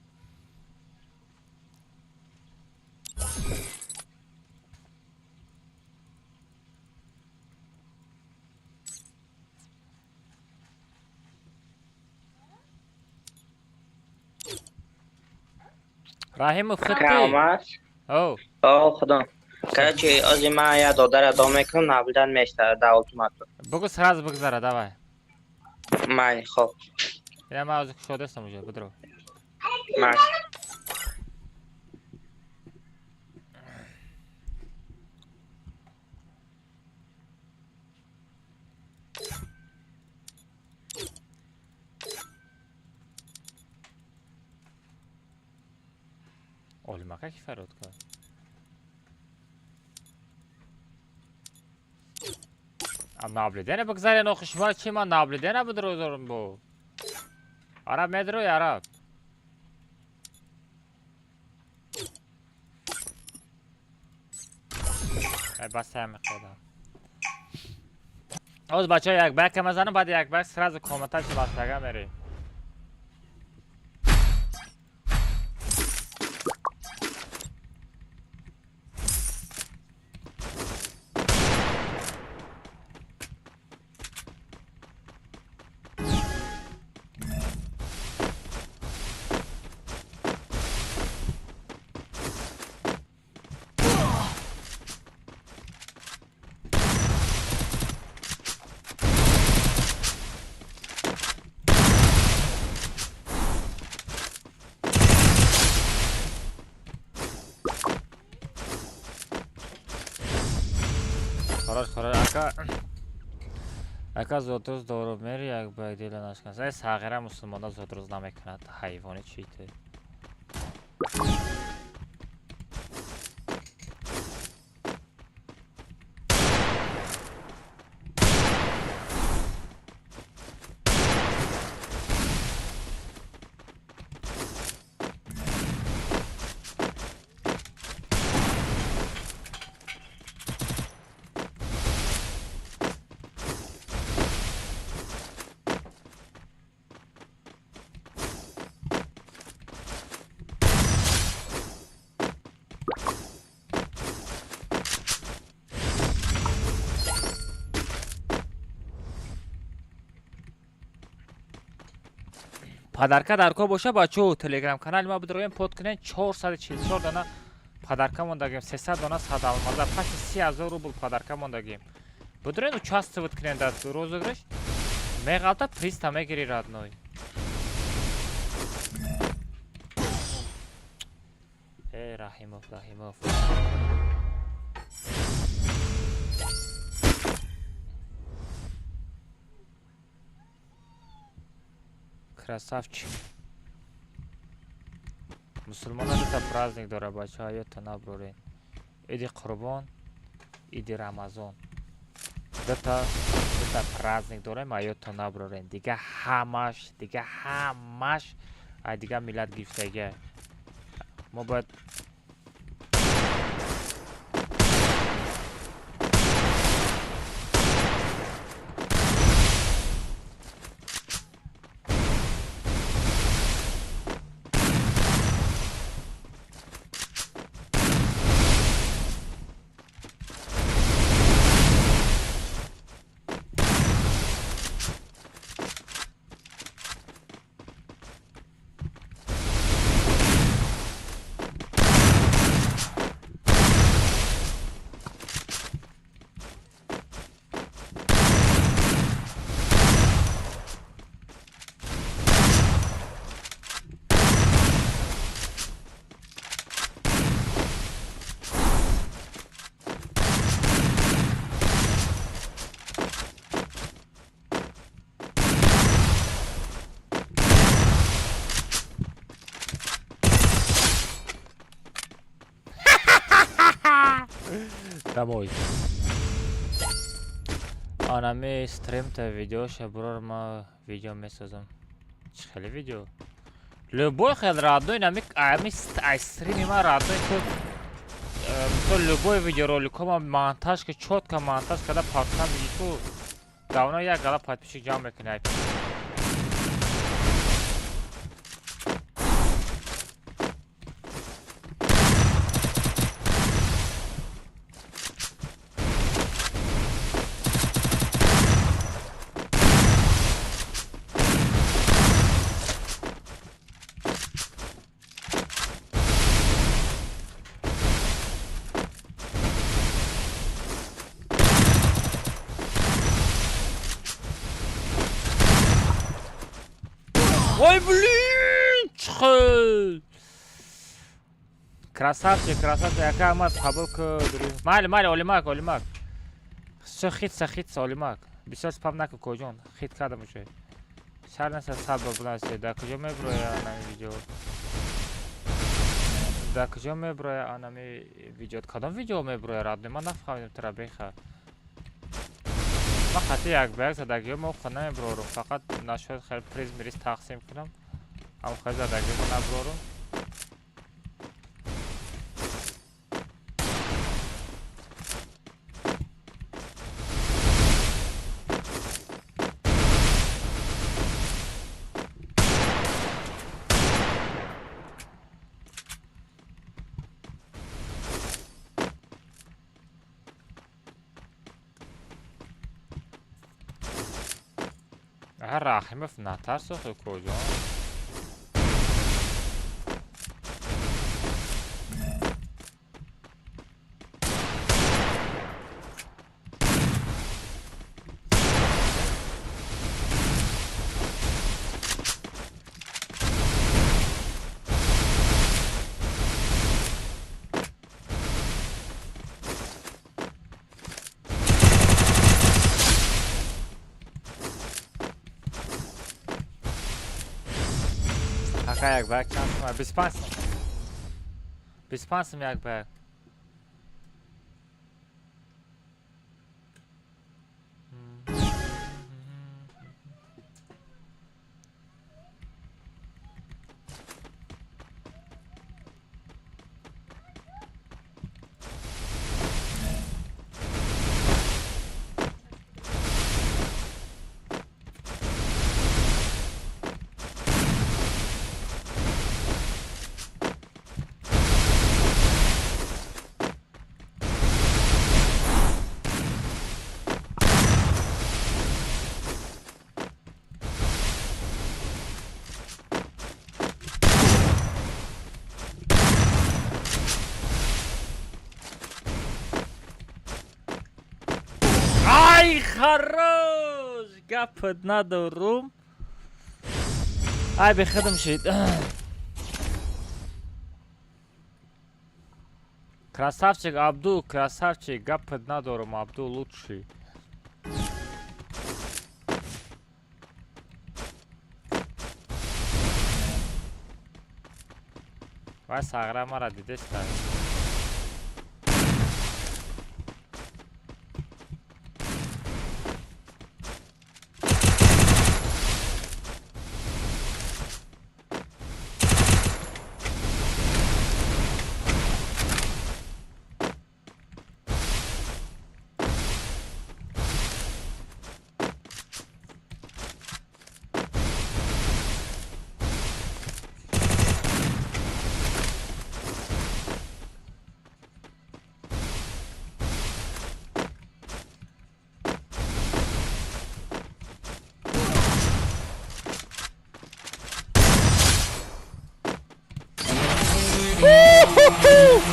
Раҳимов худти? О. О, худо. Короче, ози ман я додара дом мекунам, наблюдать мешта да автомату. Бугу сразу бугзара, давай. Май, хоб. Ина ман ҳозир кушодастам уже, бидро. Маш. Олимака ки фарёд кард? Наблюдение бигзарен охи шумо чи ман наблюдение бидро бо. Араб медрои араб. Ай бас ҳами қадам. Оз бачаҳо як бак мезанам, баъд як бак сразу комментарий бастага мерем. Хорош, хорош. Ака, ака зодрӯз дору мери як ба дила нашкан. Сай сағира мусулмона зодрӯз намекунад. Ҳайвони чӣ ту? Подарка дар ко боша бачо телеграм канали ма бидроем под кунен 444 дана подарка мондагим 300 дона 100 алмаза паси 30000 рубл подарка мондагим. Бидроен участвовать кунен дар розыгрыш. Меғалта приз та мегири родной. Эй Рахимов, Рахимов. Красавчик. Мусулмона дута праздник дора бачаҳо, ёдта наброрен. Иди Қурбон, иди Рамазон. Дута праздник дорем, ёдта наброрен. Дига ҳамаш, ай дига миллат гирифтага. Мо бояд Домой. Анами стрим-то видео, шаброр ма видео месозам. Чӣ хеле видео? Любой хел родной нами ами стрими ма родной ту то любой видеоролик ма монтаж ки чётко монтаж када партам видео ту давно як гала подписчик ҷамъ мекунай. Ой, блин, чихел. Красавчик, красавчик, яка Алмаз қабул ку. Майли, майли, Олимак, Олимак. Всё, хитса, хитса, Олимак. Бисёр спам наку, коҷон. Хит кардам уже. Шар неста сад бор бунаси. Дар куҷо меброя анами видео? Дар куҷо меброя анами видео? Кадом видео меброя, родной? Ман нафаҳмидам тура беха. Ман қатъи як ба як задагиҳо мо хона меброрум. Фақат нашояд хеле приз мириз тақсим кунам. Ҳамон хеле задагиҳо мо наброрум. Аҳа, Раҳимов натарс охи куҷо? Ака як ба як чанд сум? 25 сум. 25 сум як ба як. Ай, хорош! Гапат надорум. Ай, бехадам шид. Красавчик, Абду, красавчик, гапат надорум, Абду лучший. Вай сағра мара дидеста.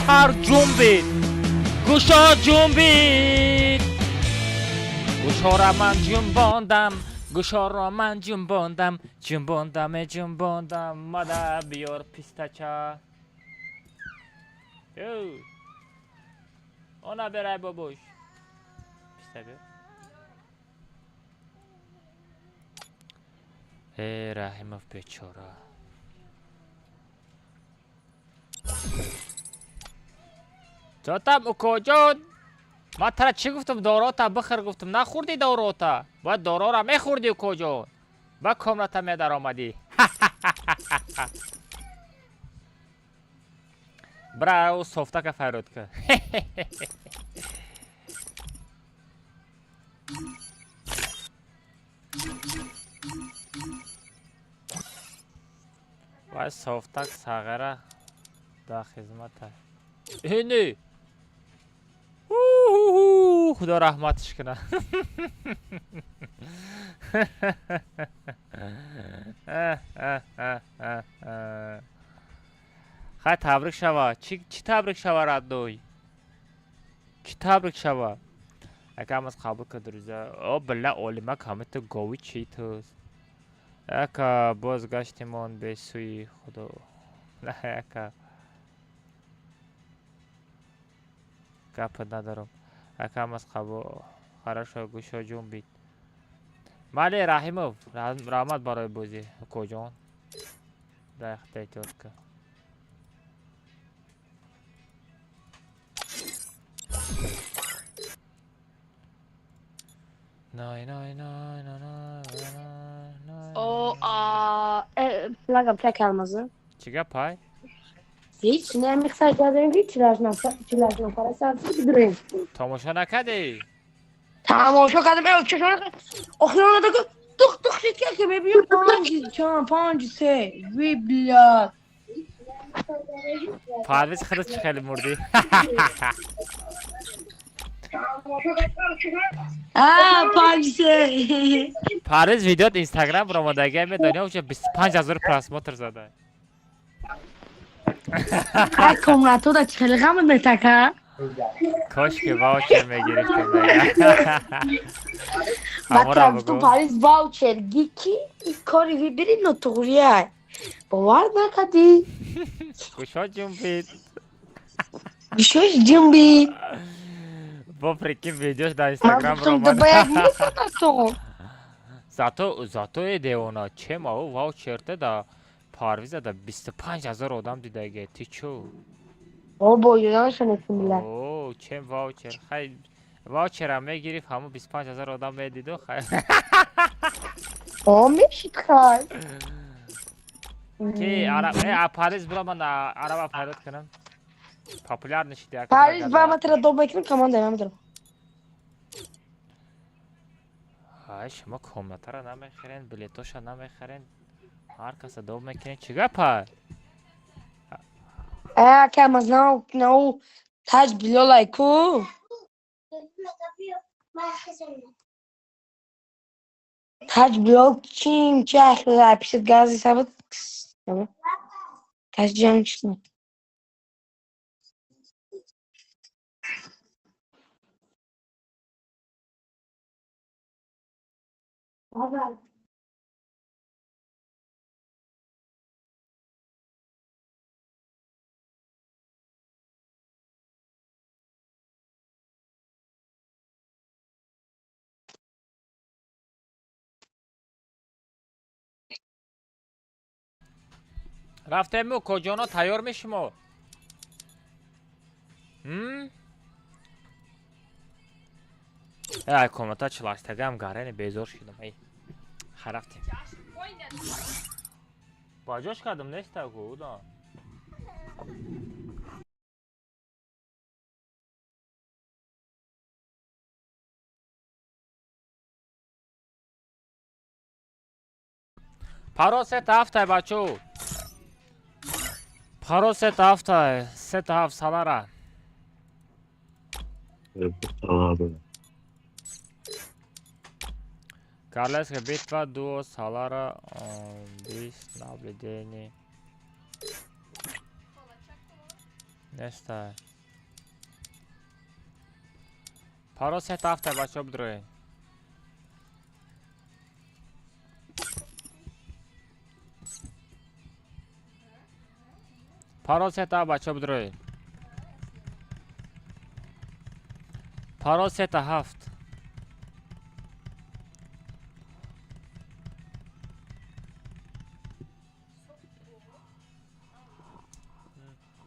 Хар ҷунбид, гӯшо ҷунбид, гӯшора ман ҷунбондам, гӯшоро ман ҷунбондам, ҷунбондаме, ҷунбондам, мада биёр пистача. Она берай бобош. Писта биёр. Э, Раҳимов бечора. Ҷотам укоҷон, ман тара чӣ гуфтам? Дорота бихӯр гуфтам, нахӯрдӣ дорота. Бояд дорора мехӯрдӣ, укоҷон, ба комната медаромадӣ. Бира ӯ софтака файрод кар. Вай софтак сағира дар хизмата. Ини худо раҳматиш кунад. Хай, табрик шава. Чӣ табрик шава, родной? Чӣ табрик шава? Ака Алмаз қабул кар, друзья. О, била, Олимак ҳамин ту гови чӣ туст? Ака бозгаштимон бе сӯи Худо. На, ака. Гап надорам. Ака мас қабо. Хорошо, гӯшо ҷунбид. Мале Раҳимов, раҳмат барои бозӣ, укоҷон. Дахта эҳтиёт ка. Най най най най най най. О, а, плагам чак алмазы. Чӣ гап ай? Ҳеҷ не мехсай кардем ки 48 нафара сарф бидурем. Тамошо накардӣ? Тамошо кардем, э, чашона охирона тако тух тух шид ки мебинем панҷ, чанд, панҷ, се, ви блядь. Парвиз худат чӣ хеле мурдӣ? А, панҷ, се. Парвиз видеот Инстаграм баромадагия медонӣ, уже 25 ҳазор просмотр зада. Ай комнатода чӣ хеле ғамат метака? Кош ки ваучер мегирифтем. Бача, ту Париз ваучер ги ки и кори вибири нотуғрия. Бовар накардӣ? Гӯшо ҷунбид. Гӯшош ҷунбид. Бо прикинь видеош дар Инстаграм Ман гуфтам, да ба як мефурдатон. Зато э девона, чем ау ваучерте да Парвиза да 25 ҳазор одам дидаге. Ти чӯ? О, бо ёдамаша несимила. О, чем ваучер? Хай ваучерам мегирифт, ҳамун 25 ҳазор одам медиду, хай. О, мешид хай. Ки араб, э, а Париз бура ман араба пайдо кунам. Популяр нишиди як. Париз ба ма тра доб мекунем, команда ман медорам. Ай, шумо комнатаро намехарен, билетоша намехарен. Ҳар каса доб мекунен. Чӣ гап ай? Э, ака, маз нау, нау, таҷ билолай ку. Таҷ билол чим, чи ахла, пишет гази сабат. Кас ҷанг шуд. Рафтему коҷоно тайёр мешумо? Ай, комната чилаштагам гарени безор шудам. Ай. Ха рафтем. Ба ҷош кардам неста гу, да. Паро сета ҳафтай бачо. Паро сета ҳафтай, сета ҳафт салара. Королевская битва, дуо, Салара, бист, наблюдение. Неста. Паро сета ҳафтай бачо бидроед. Паро сета бачо бидроед. Паро сета ҳафт.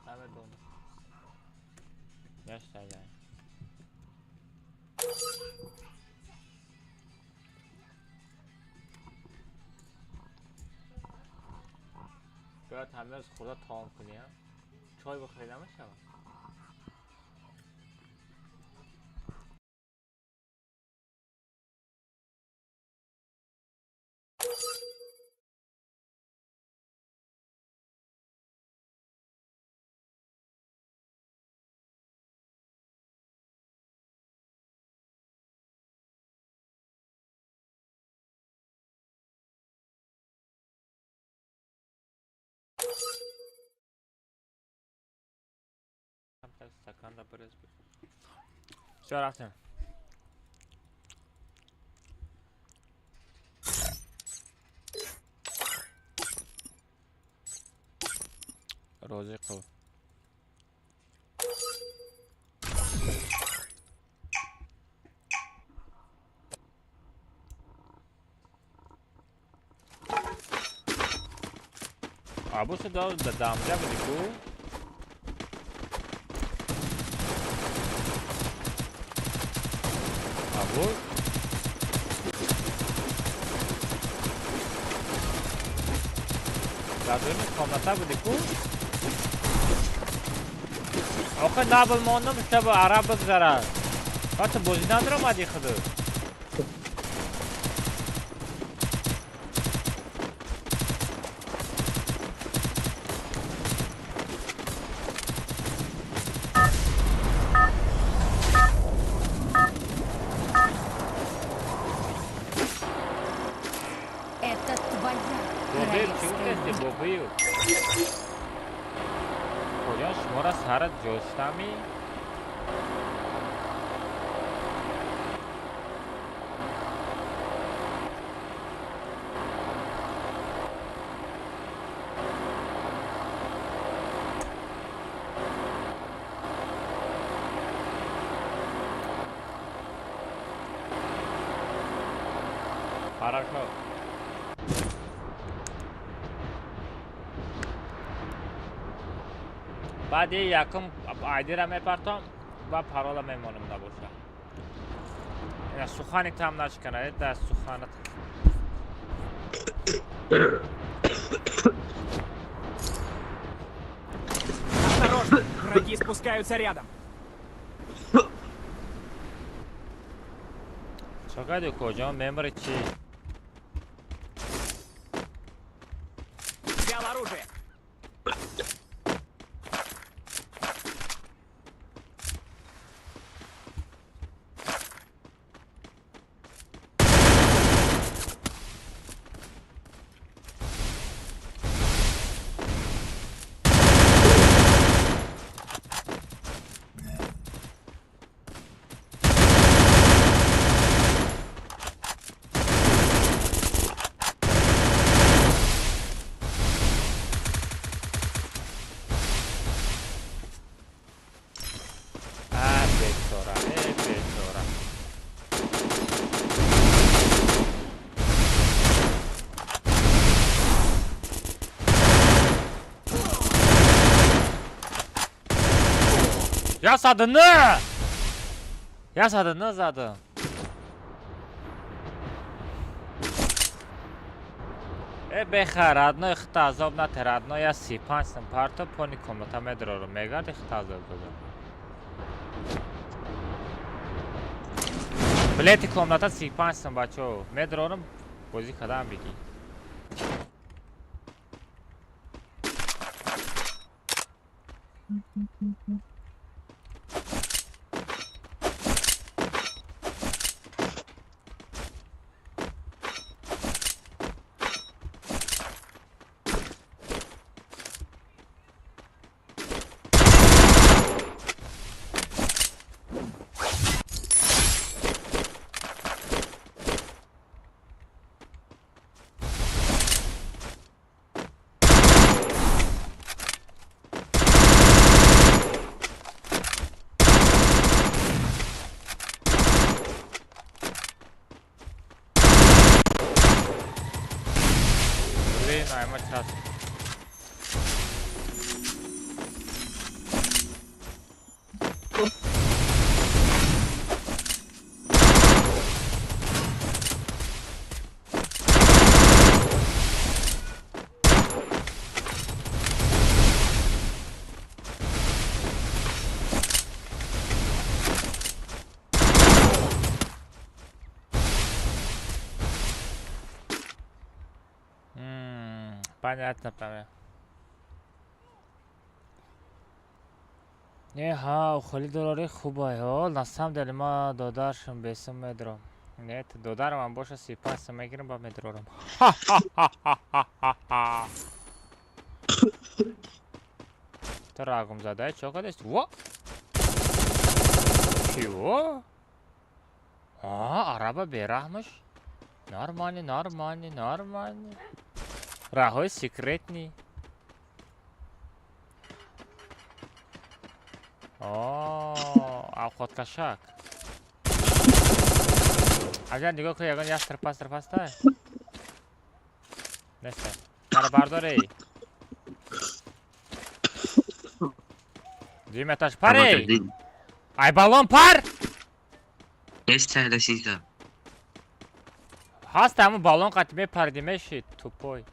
Намедонам. Неста. Бояд ҳамаро хӯрда таом кунӣ, чой бихӯрӣ намешавад? Стакан да брез. Всё, рафтем. Розиқов. Абуса да дамҷа буди ку? Абу? Дар дуруни комната буди ку? Охи набл мондам, шаба араб бигзарад. Бача бозӣ надаромадӣ худу. Это твоя Бобиев, чӣ королевская гуфтасти, битва. Бобиев? Коҷон, шуморо сарат ҷоштами? Хорошо. Баъди якум айдира мепартом ва парола мемонам набоша. Ина сухани там нашкана, это суханат. Осторожно, враги спускаются рядом. Чо кардӣ, коҷон, мемори чӣ? Взял оружие. А, бечора, э, бечора. Я садını! Я садını задым. Э, беха, родной, хита азоб нате, родной, я 35 сум парто пони комната медрору, мегарди хита азоб додам. Билети комната 35 сум, бачо. Медрорум, бозӣ кадам бигӣ. Блин, айма час. Понятно, понятно. Не, ҳа, хеле дорари хубай, ҳо, на самом деле ма додаршам бесум медром. Нет, додарам боша 35 сум мегирам ба медрорам. Ха-ха-ха-ха-ха-ха. Ту рагум задай, чо кардест? Во! Чего? А, араба бераҳмаш. Нормально, нормально, нормально. Раҳои секретный. Авқоткашак. Агар нигоҳ кун, ягон як трпас трпаста. Неста. Мара бардорей. Дуюм этаж парей. Ай баллон пар! Неста, лестница. Ҳаст ҳамун баллон қати мепариди мешид, тупой.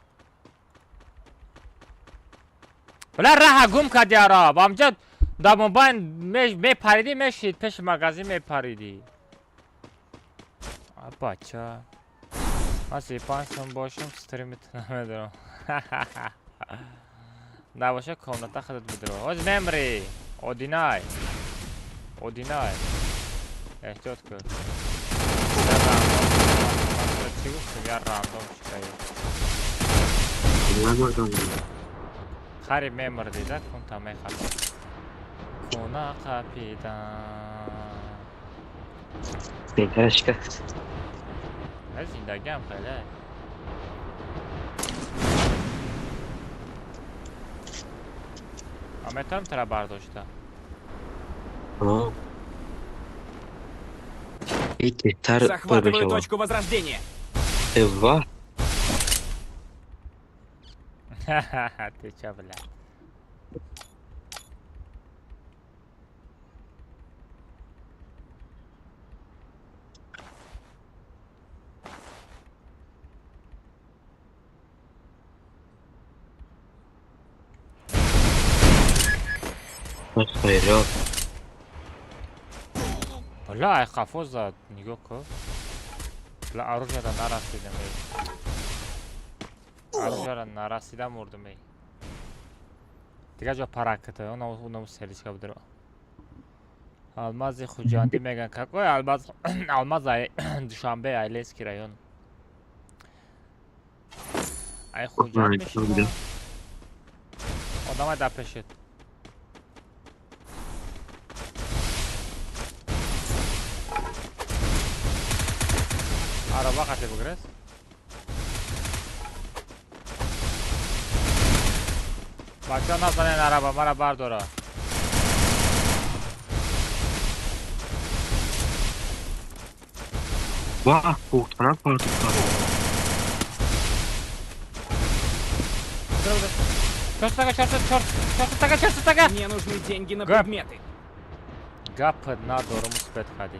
Бля, раҳа гум кардӣ араб. Амҷа дар мобайн мепаридӣ мешид, пеши магазин мепаридӣ. А бача. Ман 35 сом бошам, стримит намедорам. Набоша комната худат бидро. Ҳози мемрӣ. Одинай. Одинай. Эҳтиёт кун. Чӣ гуфтем? Я рандом чикаю. Хари мемурдӣ да кунта мехапӣ. Куна қапидан. Беҳтар шикаст. Зиндагиам хеле. А метавонам тара бардошта? Захватываю точку возрождения. Эва. Ты чё, бля? Бля, ай хафо зад, нигоҳ кун. Бля, оружияро нарасидам, эй. Оружияро нарасидам, мурдам, эй. Дигар ҷо параката, онам селичка будро. Алмази Хуҷандӣ меган. Какой алмаз? Алмаз ай Душанбе, Айлеский район. Ай Хуҷанд мешинам. Одамай дар пешет. Араба қате бугрес? Бачаҳо назанен араба, мара бардора. Вах, пухтана партука. Чорсатага, чорсатага, чорсатага! Мне нужны деньги на предметы. Гап надорум успеть хади.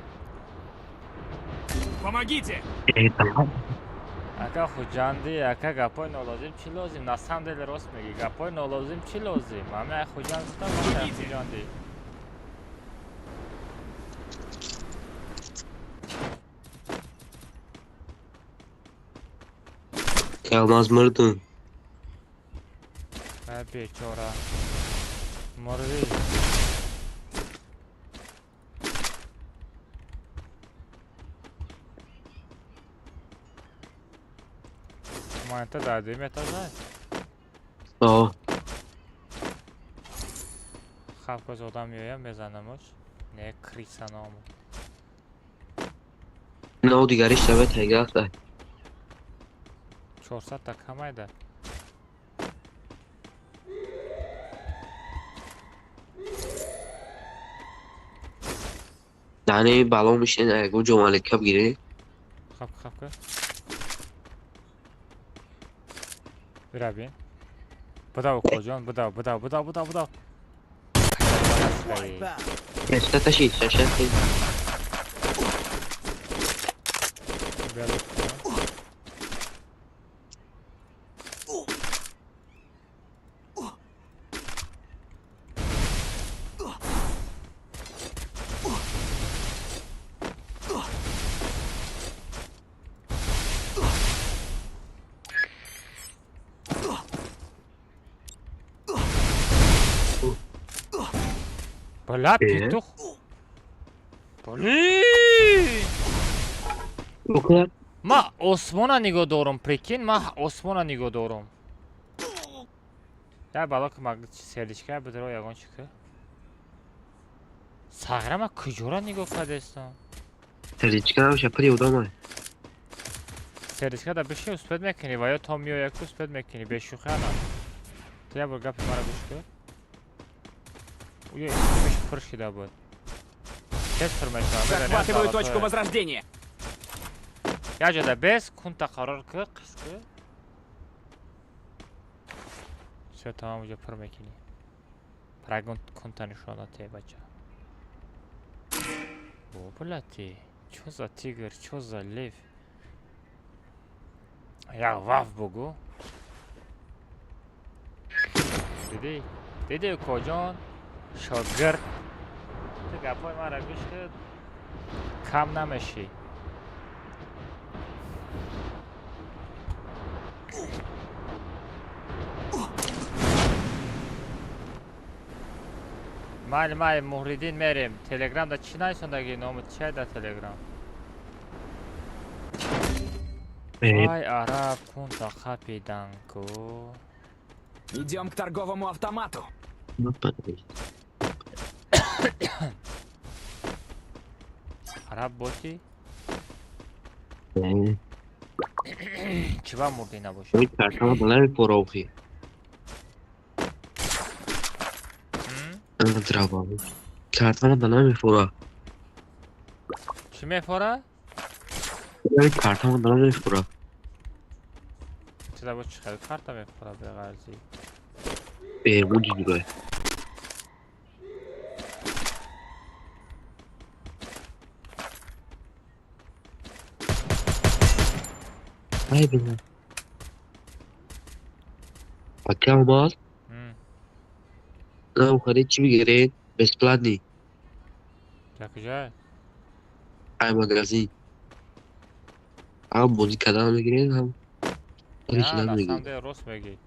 Помогите! Ака Хуҷандӣ, ака гапои нолозим чӣ лозим? На самом деле рост мегӣ, гапои нолозим чӣ лозим? Ами ай Хуҷанд гуфтам, ай Хуҷандӣ. Алмаз мурдум. Ай бечора. Мурдӣ. Монета дар дуюм этаж аст? О. Хаб коз одам меоям, мезанамош. Не, криса ному. Но дигариш шава тайгафта. 400 та камайда. Дани балон мишин, ягон ҷомалика бигирӣ. Хаб хаб ка. Бира бин. Будав коҷон, будав, будав, будав, будав, будав. Шашта ши, шашта. Бля, петух. Блин! Ма осмона нигоҳ дорум, прикинь, ма осмона нигоҳ дорум. Я бало ки маг селичка бидро ягон чи ки. Сағра ма куҷора нигоҳ кардестам? Селичка намеша, пули одамай. Селичка да биши успед мекунӣ ва ё то меояд ку успед мекунӣ, бешӯхӣ ана. Ту як бор гапи маро гӯш кун. Уё стримиш пур шида буд. Тез пур мешавад. Захватываю точку возрождения. Як ҷода бес кунта қарор ки қис ки. Всё тамом уҷо пур мекунӣ. Прагон кунта нишона те бача. О, блядь, чё за тигр, чё за лев? Як ваф бугу. Диди? Диди укоҷон? Шогирд. Ту гапҳои маро гӯш кун, кам намешӣ. Майли, майли, Муҳриддин мерем. Телеграмда чӣ нависондаги? Номи чия дар Телеграм? Ай, араб, кунта қапиданку. Идем к торговому автомату. Араб боти? Чӣ ба мурдӣ набошад? Картама да намефора. Чӣ мефора? Картама да намефора. Чида бо чӣ хел карта мефора беғарзӣ? Бермуди дурай. Ай бина. Ака омад? На ухари чӣ бигиред? Бесплатный. Дар куҷое? Ай магазин. Ҳам бозӣ кардан мегиред, ҳам На, на самом деле рост мегӣ.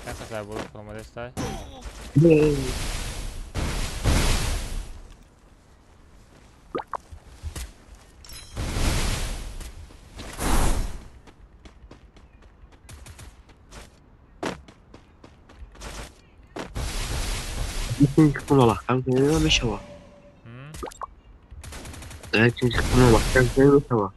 Як кас дар боло фуромадестай. Мешава. Мешава.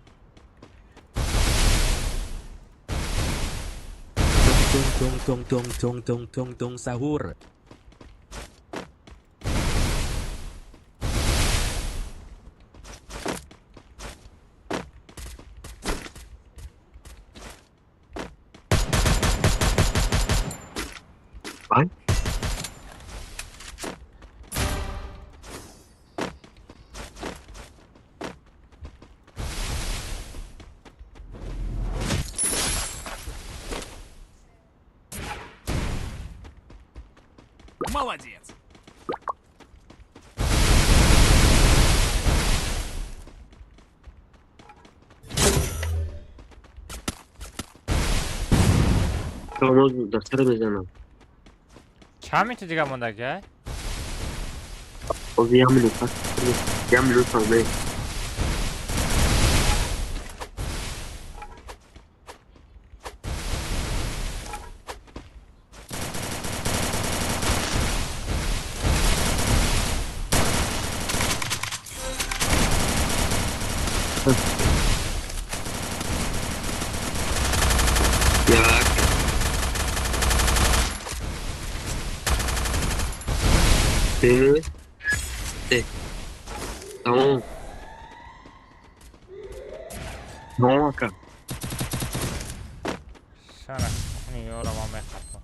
Tung tung tung tung tung tung tung sahur. Молодец! Дастара мезанам. Чанд минути дига мондаги? Ози як минут пас. Як минут ме. Як. Се. Се. Тамом. Тамом ака. Шана, куни ёра ман мехапам.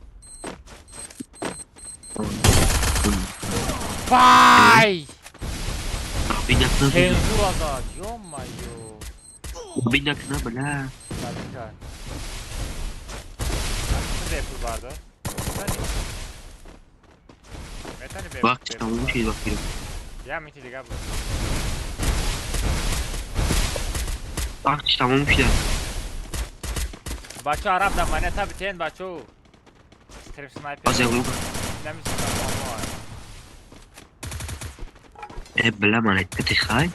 Вай! Цензура дад, ё-моё. Бинакна, бля. Бача. Бепул бардор. Метани бепул. Вақт тамом шид вақти. Я минути дига буд. Вақт тамом шид. Бачо араб да монета битен бачо. Стрим снайпер. Аз я Э, бля, монета ти хай?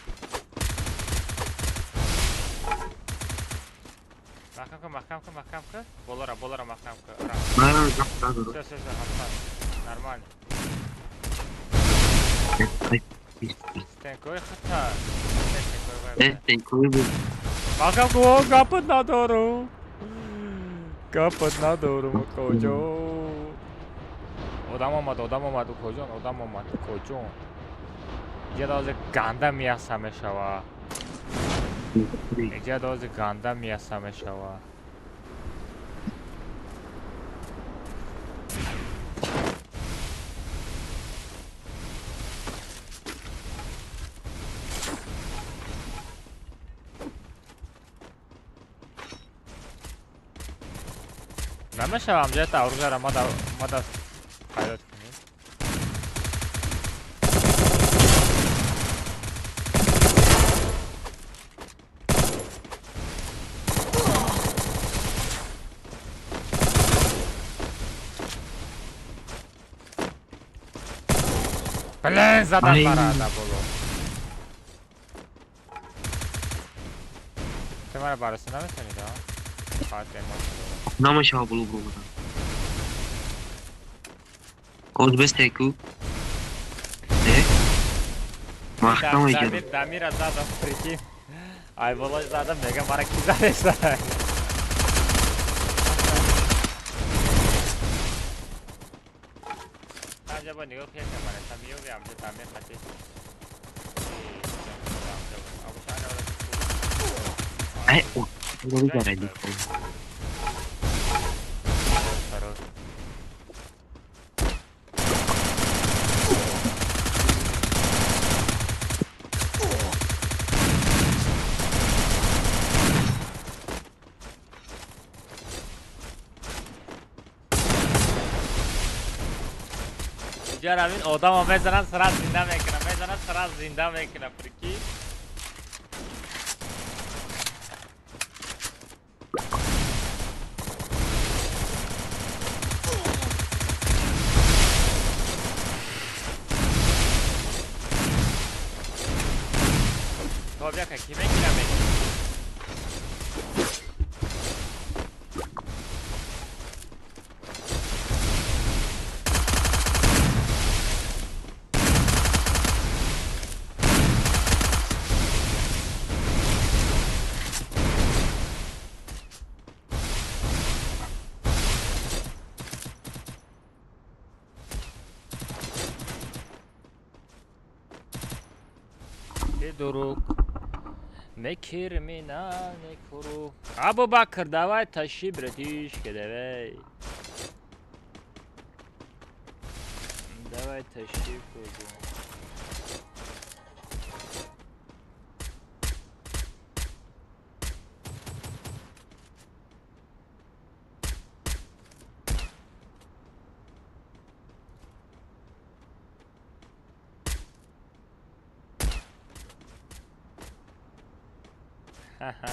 Маҳкам кун, маҳкам кун, маҳкам кун. Болора, болора маҳкам кун. Всё, всё, всё, ҳатман. Нормально. Стенкои хата. Стенкои буд. Маҳкам кун, гапат надорум. Гапат надорум, куҷо. Одам омад, одам омад, укоҷон, одам омад, укоҷон. Иҷа дози ганда мияса мешава. Иҷа дози ганда мияса мешава. Намешава амҷа та оружиеро ма даст пайдо кунем. Блин, задан мара да боло. Ту мара баррасӣ наметавонӣ да? Фақат эмоция дорам. Намешава боло буромадан. Оз бестеку. Э? Маҳкам мекардам. Дамира задам, прикинь. Ай боло задам, мегам мара ки задеса. Анҷа бо нигоҳ кунед мара, та миёви амҷа Дамир хати. Ай, о, бигардӣ. Ҷарамин одамо мезанад, сара зинда мекунад, мезанад, сара зинда мекунад, прикинь. Тобяка ки мегирам мегирам. Дурук мекирмина некуру. Абубакр, давай тащи, братишка, давай. Давай тащи, куду. Ха-ха.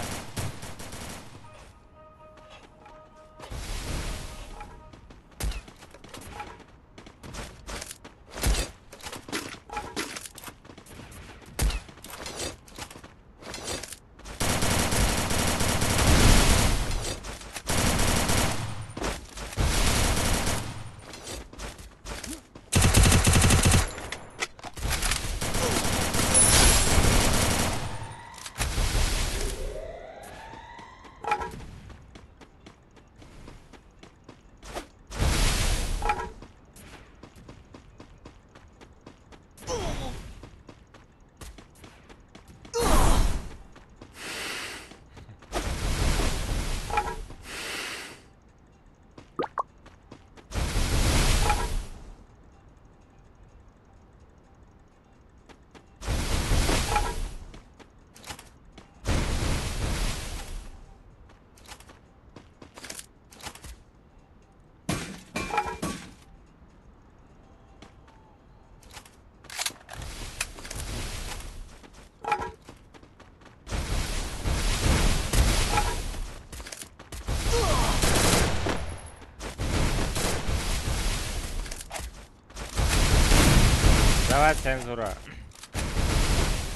Давай цензура.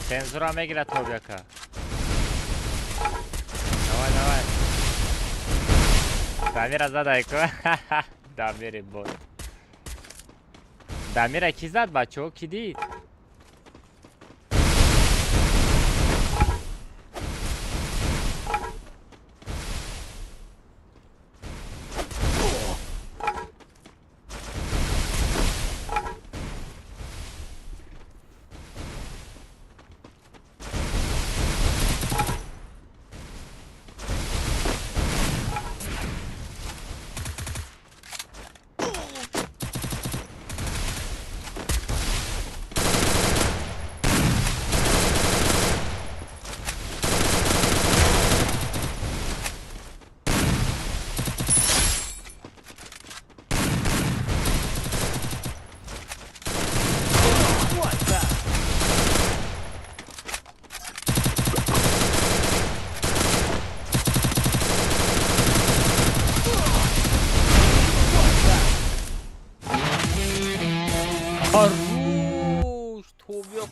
Цензура мегирад тобяка. Давай, давай. Дамира задай-ку. Дамири бот. Дамира ки зад, бачаҳо? Ки дид?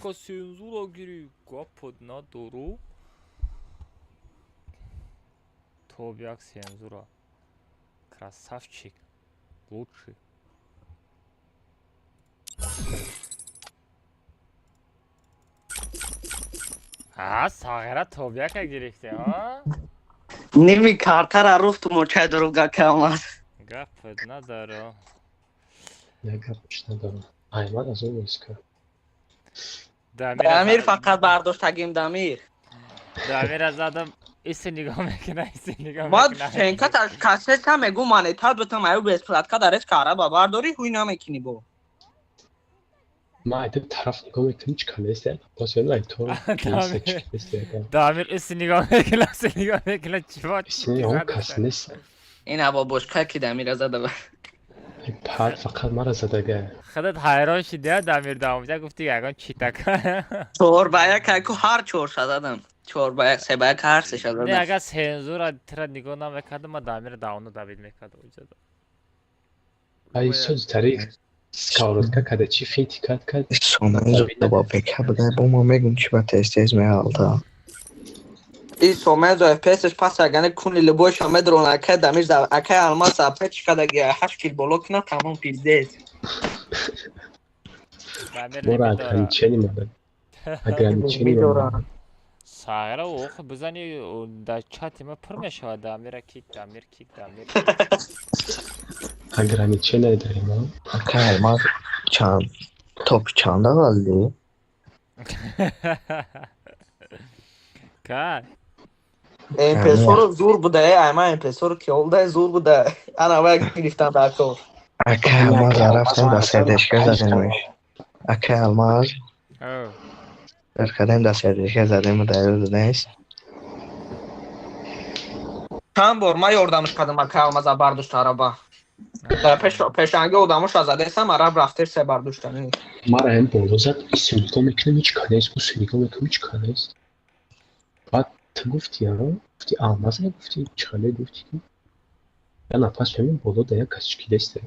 Ака сензура гири, гапот надору. Тобиак сензура. Красавчик. Лучший. А, сағира тобиака гирифте, а? Ними картара руфту мочай дорога камаз. Гапот надору. Я гапш надору. Айман аз он нест. Дамир фақат бардоштагим Дамир. Дамира задам иси нигоҳ мекуна, иси нигоҳ Ма мекуна. ченка та кассета мегу монета битам аю бесплатка дарес кара ба бардори ҳуй намекини бо. Ма айда тараф нигоҳ мекунам чӣ калест, боз ёд ай то Дамир иси нигоҳ мекуна, иси нигоҳ мекуна, чиво? Исини он кас нест. Ин ҳаво бошка ки Дамира зада ба. Пар фақат мара задага. Худат ҳайрон шидӣ, Дамир дамҷа гуфти ягон читака. 4-1 айку ҳар 4 задам. 4-1, 3-1 ҳар се Не, задам. агар сензура тира нигоҳ намекардам, ман Дамира давно давид мекардам уҷада. Ай соз тари сковородка када чи фети кад кад. Сомаи бо пека буда, бо ма мегум чи ба тез тез меғалта. И Сомаи за FPS-ш пас агане куни любойша медрон акай Дамир за акай алмаз за печ кадаги 8 кил боло кина тамом пиздец. Дамир Мора намедора. ограничение мада. Ограничение мада. Сағира ох бизани дар чати ма пур мешавад Дамира кик, Дамир кик, Дамир. Ограничение дарем. Акай алмаз чанд топ чанда ғалди? Кай? MP4 зур буда, ай ман MP4 ки олда зур буда. Ана вай гирифтам дар кор. Акай алмаз рафтем дар сердечка задемш. Акай алмаз дар кадем дар сердечка задем дар ёд нест. Чанд бор ман ёрдамш кардам акай алмаза бардошт араба. Дар пешанги одамоша задесам араб рафтер се бардоштани. Мара ҳам боло зад, иси нигоҳ мекунам ҳеч ка нест, уси нигоҳ мекунам ҳеч ка нест. Баъд ту гуфти, а? Гуфти алмаз гуфти, чӣ гуфти ки? Я нафас фаҳмидам боло да як кас чӣ кидест.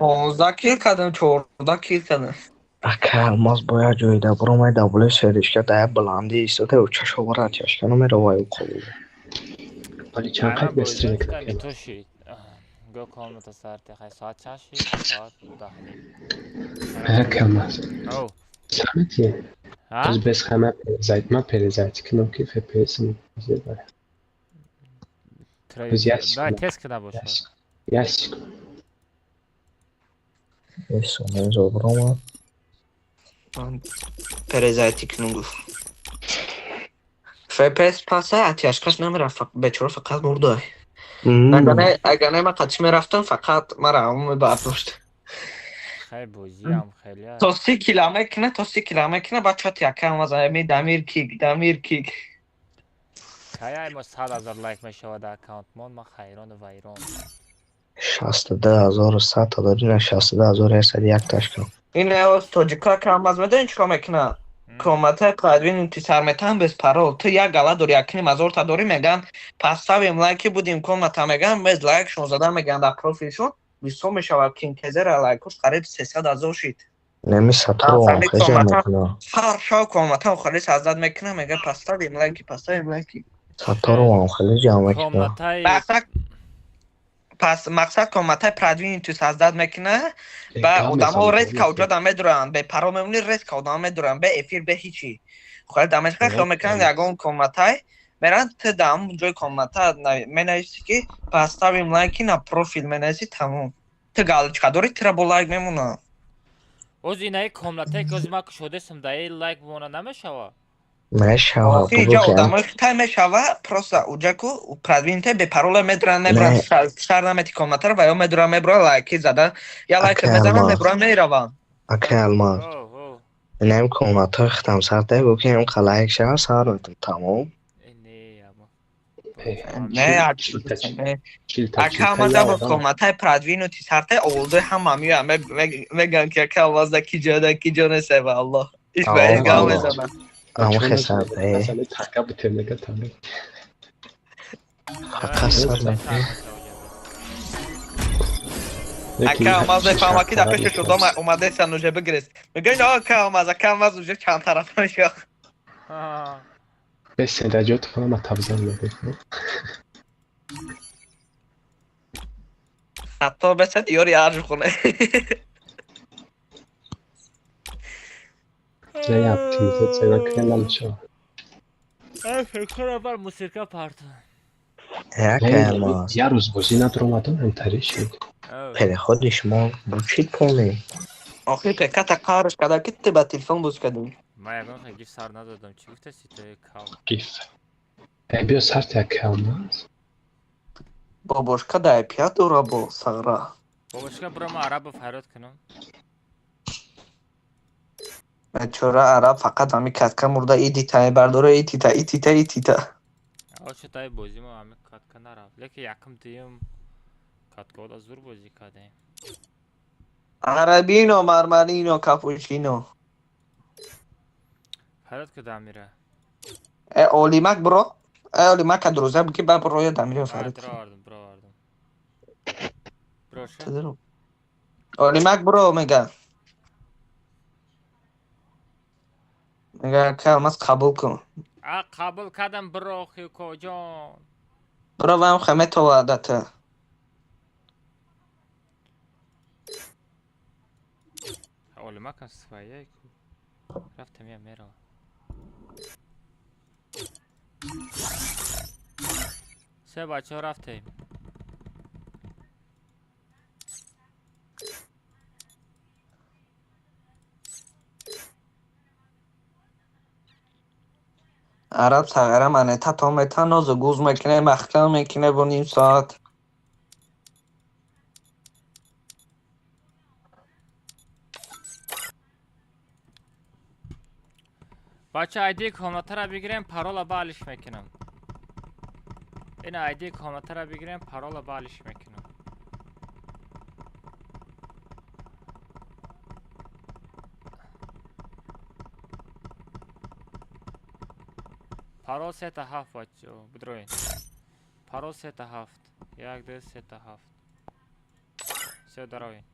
15 кил кардам, 14 кил кардам. Акай алмаз бо як ҷойда буромай дар болои сердечка дар як баландӣ истода чашовара чашка намеравай қобул. Вале чанд қайд дастри мекунам. Тоши. Го комната сарти хай соат чанд шид? Соат 10. Акай алмаз. Оу. Самати. Аз без хама перезайт, ман перезайт кунам ки FPS-м зиёд. Да, тез кида боша. Ясик. Сомаи зоброма. Перезайти кунам гуфт. FPS паса атяшкаш намерафт, бечора фақат мурда. Агар не ман қатиш мерафтам, фақат мара ҳамон мебардошт. Хай бозиам хеле. То 30 кила мекуна, то 30 кила мекуна, баъд чати акай маза ми Дамир кик, Дамир кик. Кай ай мо 100 000 лайк мешавад аккаунтмон, ман хайрону вайрон. 62100 та дори на 62101 ташкам. Ин оз тоҷика акай маз медонӣ чикор мекуна? Комната продвинутый сар метан без парол. Ту як гала дори, як ним ҳазор та дори меган, поставим лайки будем комната меган, без лайкшон зада меган дар профилшон. Бисо мешавад кинкезера лайкош қариб 300 ҳазор шид. Неми сатуро хеҷа мекуна. Ҳар шав комната хеле сазад мекуна, мега поставим лайки, поставим лайки. Сатуро хеле ҷамъ мекуна. Пас мақсад комната продвинутый саздад мекуна ба одамо резка уҷода медуранд, бе паро мемони резка одамо медуранд, бе эфир, бе ҳичи. Хеле дамешка хел мекунанд ягон комнатай меранд ту дар ҳамон ҷои комната менависи ки поставим лайки на профил менависи тамом. Ту галочка дори тура бо лайк мемонад. Оз инаи комнатае ки ози ман кушодесам дар ин лайк бимона намешава? Мешава. Иҷа одамои хитай мешава, просто уҷа ку продвинутый бе парола медуранд, мебуранд, шар намети комнатаро ва ё медуранд, мебуранд лайки зада, я лайк мезананд, мебуранд, мераванд. Акай алмаз. Инам комнатаи хитам сартай гуфт ки ин лайк шава сар метам тамом. Не, ака омада бо комнатай продвинутый сартай овозои ҳама меоянд, мегӯянд ки ака овозда ки ҷо да ки ҷо нест ва аллоҳ. Иш ба иш гап мезанад. Ам хесартай. Така бутем нега тамом. Фақат сар метам. Ака Алмаз мефаҳма ки дар пешаш одам омадаесан уже бигирез. Мегӯяд ака Алмаз, ака Алмаз уже чанд тарафа мешавад. Бесен дар ҷои ту ма табзан мебинам. Ҳатто бесен ёри арж хона. Не оптимизация накунем намешавад. Фикр кунам мусиқа парту. Я рӯз бозӣ надуромадам, ҳамтари шуд. Переходи шумо бучид полный. Охир пеката қарш карда ки ту ба телефон боз кардӣ. Ман ягон хел гиф сар надодам. Чӣ гуфтаси ту кал? Гиф. Биё сарти як калмаз. Бобошка да пия дора бо сағра. Бобошка бро ман арабо фарёд кунам. Бечора араб фақат ҳами катка мурда и дита бардора и тита и тита и тита. Оча тай бозӣ мо ҳами катка нарафт. Лекин якум дуюм каткаода зур бозӣ кардем. Арабино, мармарино, капучино. Фарёд ку Дамира. Э олимак бро. Э олимак друзья ки ба броя Дамира фарёд. Бровардам, бровардам. Броша. Олимак бро мега. Мега ка Алмаз қабул кун. А қабул кардам бро хико ҷон. Бро вам хаметова дата. Олимакам своя ку. Рафтам я мерава. Се бачаҳо рафтем. Араб сағара манета то мета нозу гуз мекуне маҳкам мекуне бо ним соат. Бача айди комнатаро бигирем, парола ба алиш мекунам. Ин айди комнатаро бигирем, парола ба алиш мекунам. Парол 3-7 бачо, бидроин. Парол 3-7. 1 2 3 7. Все дароин.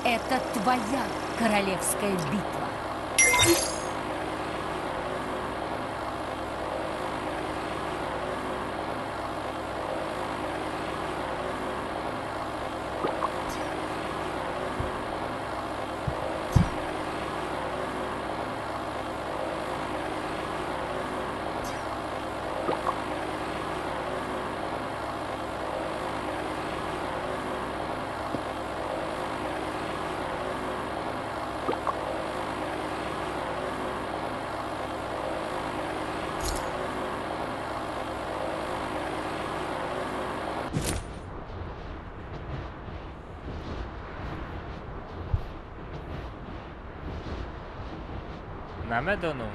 Это твоя королевская битва. Намедонам.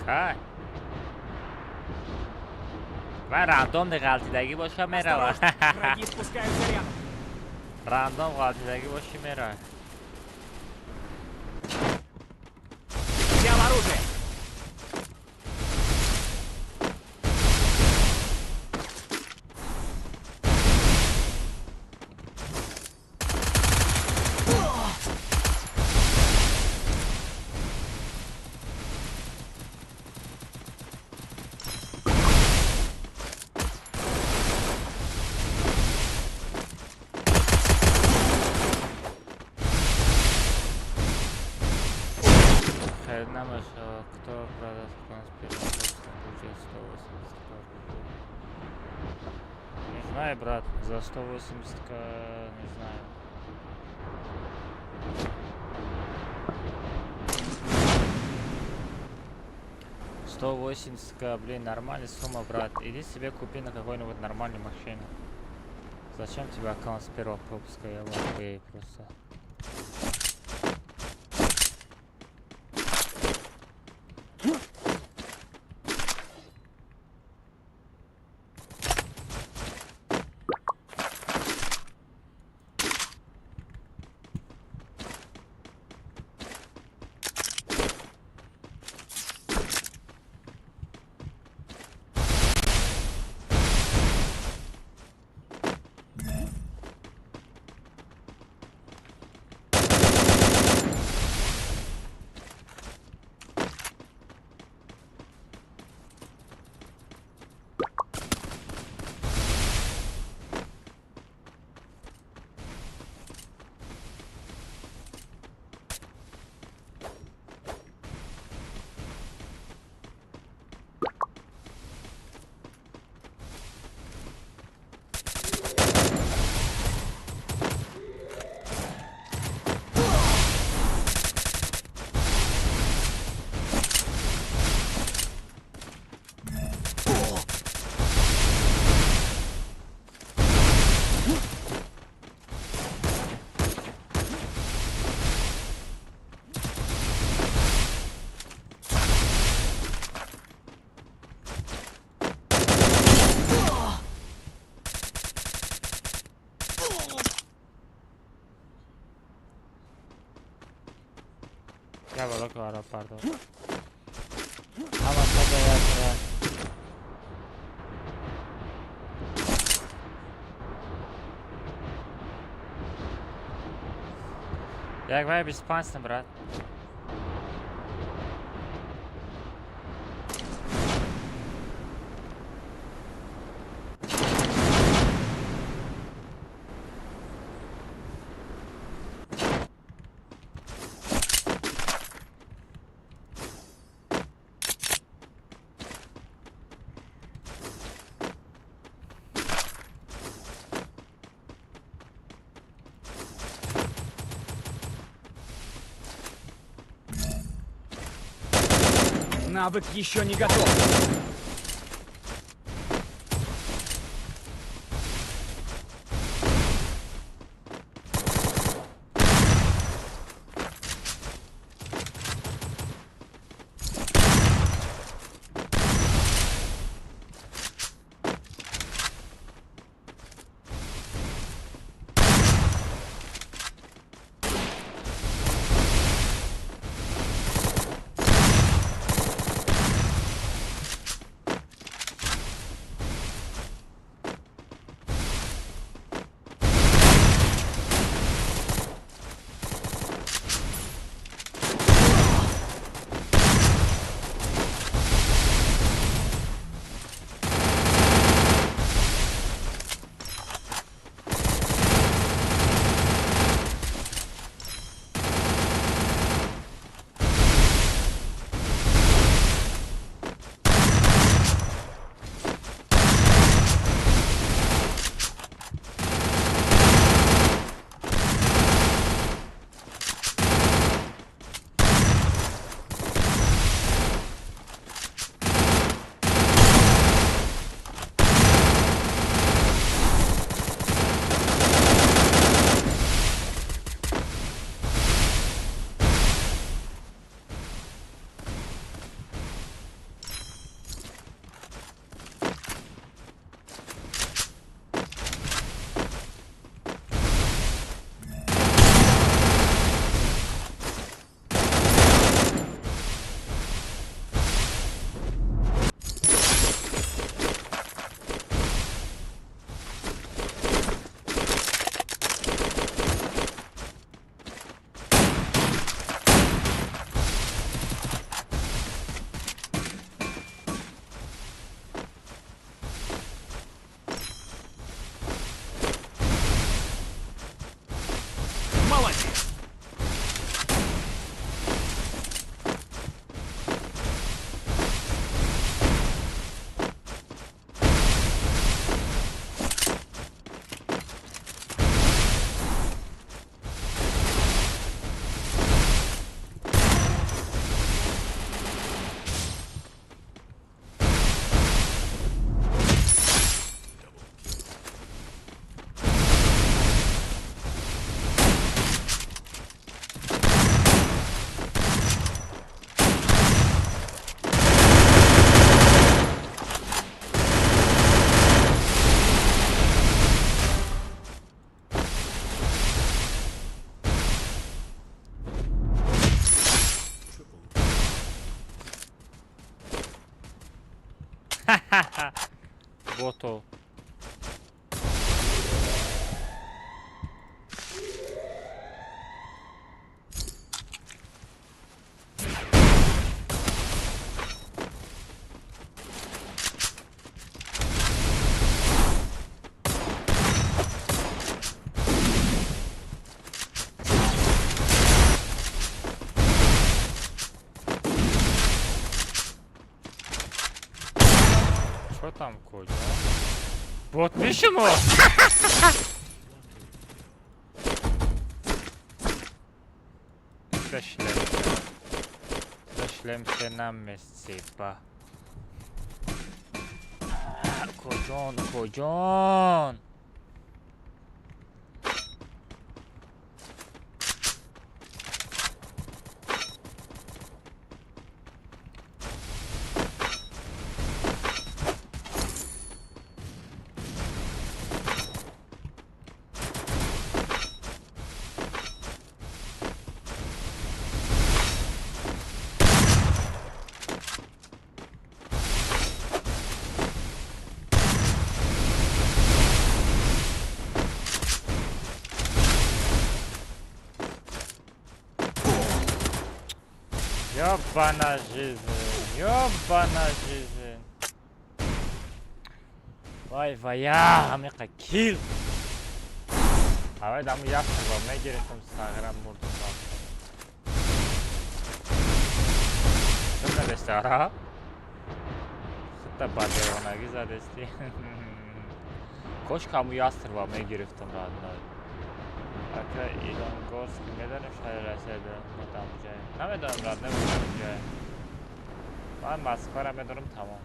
Кай? Ман рандом ғалтидагӣ боша мерава. Враги спускаются рядом. Рандом ғалтидагӣ боши мерава. Взял оружие. Кто продаст конспирацию бюджет 180 рублей? Не знаю, брат, за 180 не знаю. $180, блин, нормальная сумма, брат. Иди себе купи на какой-нибудь нормальной машине. Зачем тебе аккаунт с первого пропуска? Я в ахуе просто. Я волокора, пардон. Як вай 25 брат. Навык еще не готов. Бото. Чё там, Коля? Бот мишимо? Зашлемся на месте, ба. Коҷон, Коҷон. Ёбана жизнь, ёбана жизнь. Вай вая, ҳамиқа кил. Ҳавай даму як ба мегирифтам сағира мурдум рафтам. Чӣ задести ара? Худта ба девонагӣ задести. Кош каму ястрба мегирифтам родной. Ака Илонгорск медонем шаҳри Россияда мо дамҷаем. Намедонам родной мо дамҷаем. Ман Москваро медонам тамом.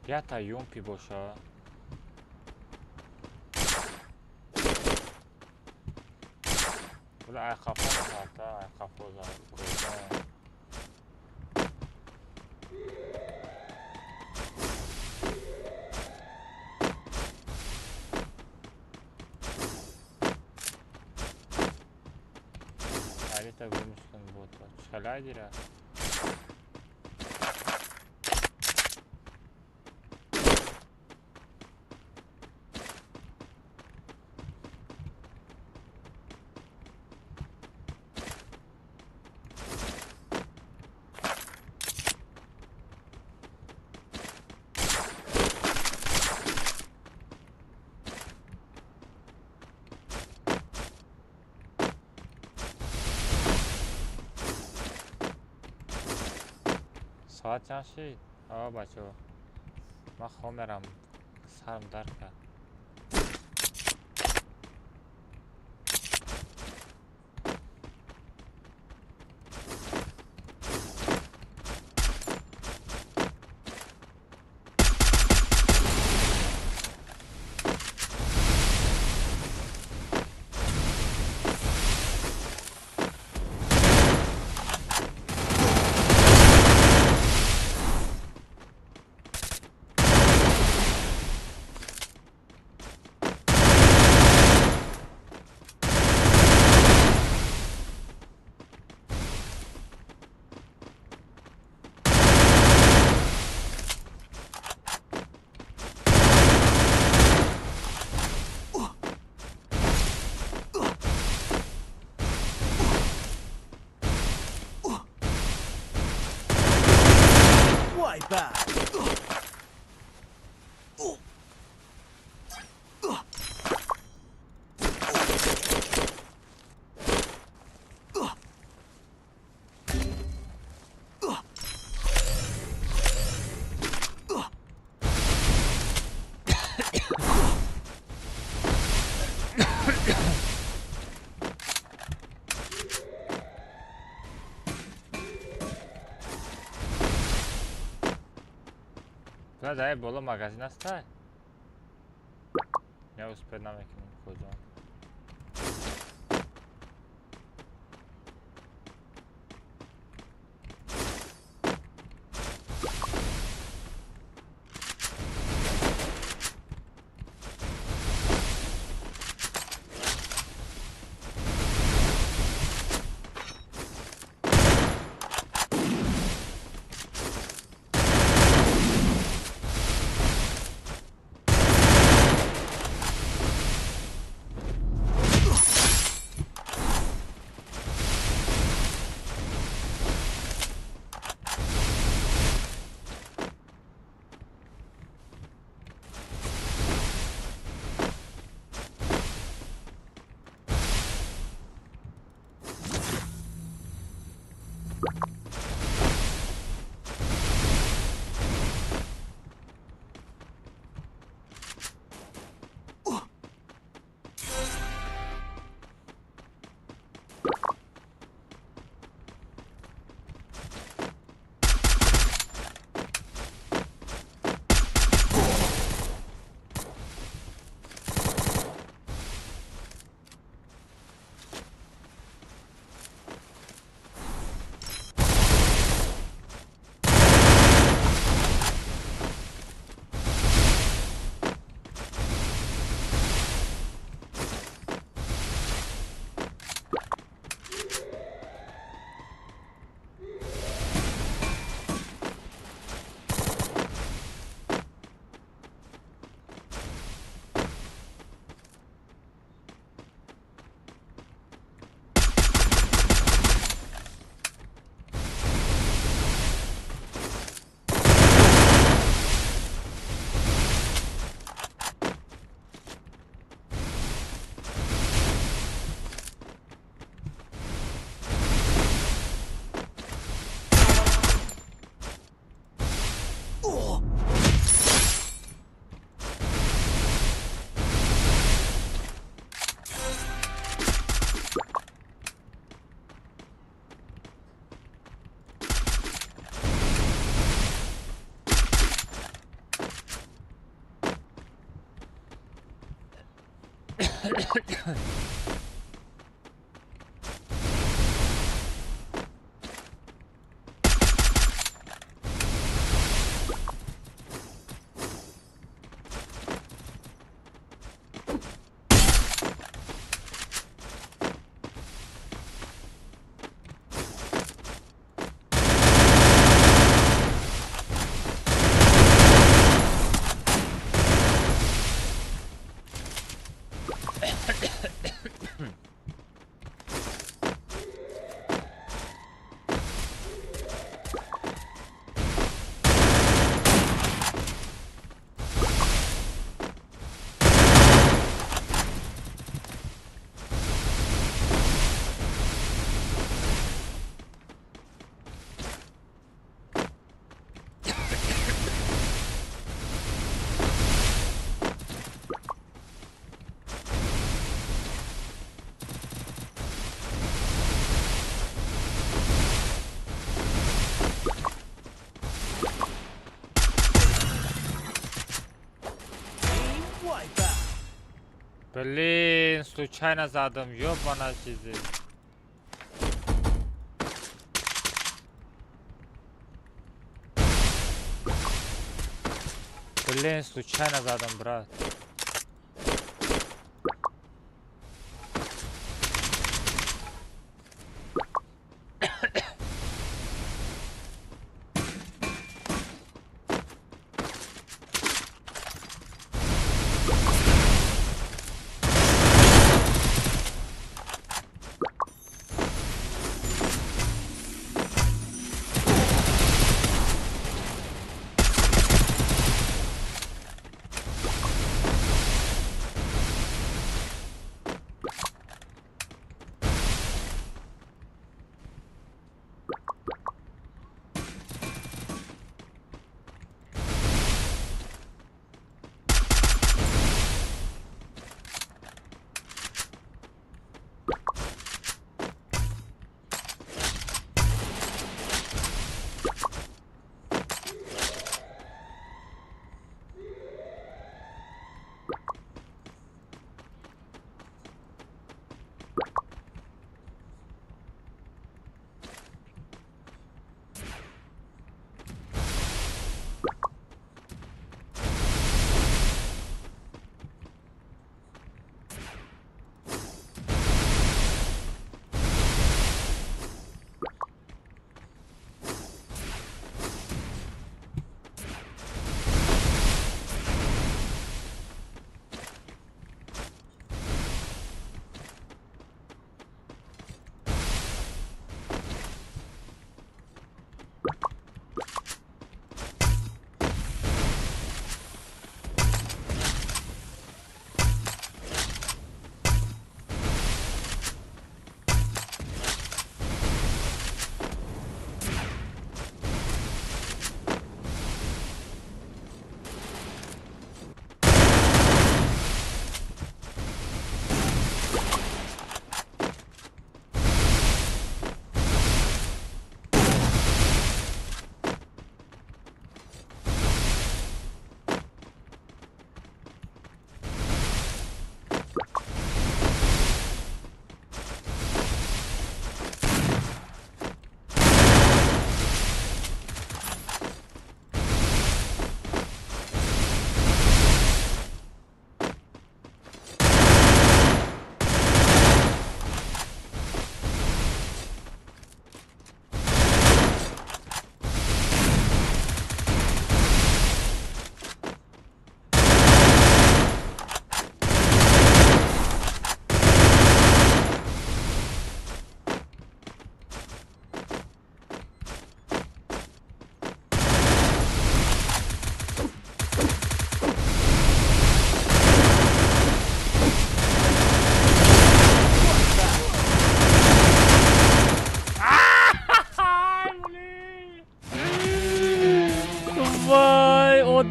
Ята юмпи боша. Була айқафо зарта, айқафо зар. Кӯза. Алита гумш кун бото. Чалай дира. Соат чанд шид? О, бачаҳо. Ман хоб мерам. Сарам дард кард. Бля, дай боло магазин аста. Я успел намекнем куҷо. Блин, случайно задом, ёбана чизи. Блин, случайно задом, брат.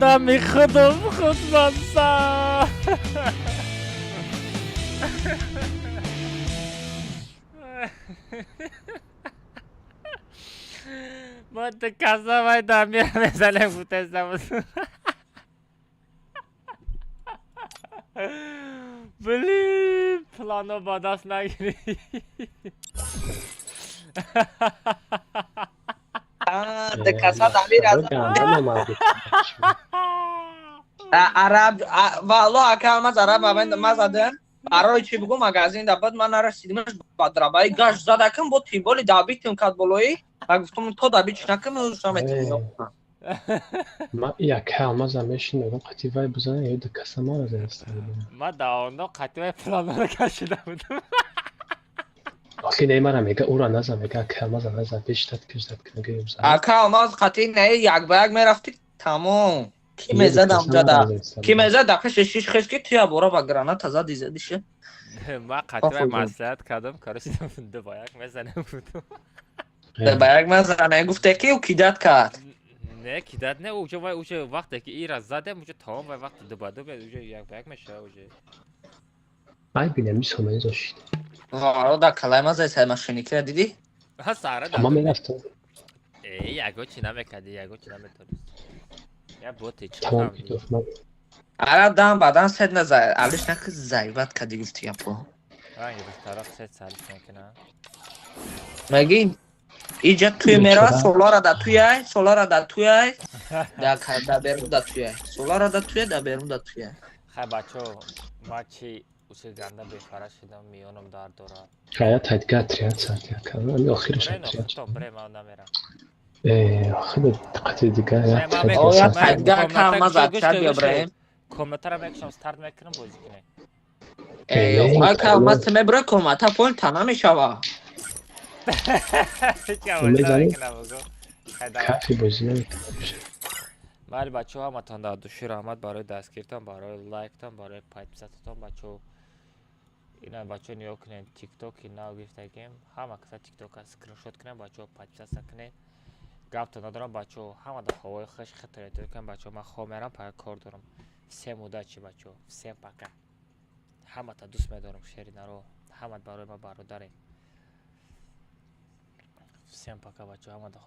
Одами худум худ ман. Ма каза вай да мира мезанем, гуфтеста. Блин, плано ба даст нагирӣ. Каса дамир араб валло ака, маз араб ма задам. Барои чӣ бугу? Магазин да бад, ман нарасидимаш, ба драбаи гашт задакам, бо тимболи дабитим кад болои ва гуфтум, то дабич накам, наметавонам. Ма як алмаза мешинам, қати вай бизана ё каса мара задаста. Ма да ондо қати вай планро кашида будам. Охи не, мара мега, ура наза, мега, ака алмаза наза, бештат киждат кунага ёза. Ака алмаз қати не, як ба як мерафти, тамом. Ки мезад амҷада? Ки мезад да пеши шиш хес, ки туя бора ба граната зади, задише. Ма қати вай маслиҳат кардам, короче, ду ба як мезанем будам. Ду ба як мезане гуфте, ки ӯ кидать кард. Не, кидать не, уже вай уже вақте ки ира задем, уже тамом, вай вақти ду ба ду, уже як ба як мешава уже. Ай бинем, мисол зошид. Варо да калай ма зай машиникира дидӣ? Ҳа, сара да. Ма мерафтам. Э, яго чи намекарди, яго чи наметонист. Я боте чи. Тамом кидоф. Ара дам бадан сед назай, алиш нахи зайват кади гуфти япо. Ранги тараф сед салиш мекуна. Меги иҷа туй мера, солара да туяй, солара да туяй, да берун да туяй, солара да туяй, да берун да туяй. Хай бачо, ма чи уси ганда бефара шидам, миёнам дард дорад. Хая тайдга трият сат як. Ами охираш трият. Бре, ман намерам. Э, охир қати дига як. Оя тайдга кам мазад чад биё бреем. Комнатара мекушам, старт мекунам, бозӣ кунем. Э, ака маз мебра комната пол та намешава. Кафи бозӣ намекунам. Майли бачаҳо, ҳаматон дар души раҳмат барои дастгиритон, барои лайктон, барои подписататон, бачаҳо. Ина бачаҳо, нигоҳ кунед, тиктоки нав гирифтагем, ҳама каса тиктока скриншот кунед, бачаҳо, подписаться кунед. Гаптон надорам, бачаҳо, ҳама дар ҳавои хуш хитр кунед, бачаҳо, ман хоб мерам, пага кор дорам. Всем удачи, бачаҳо, всем пока. Ҳамата дӯст медорам, шери наро, ҳамат барои ма бародарем. Всем пока, бачаҳо, ҳама дар.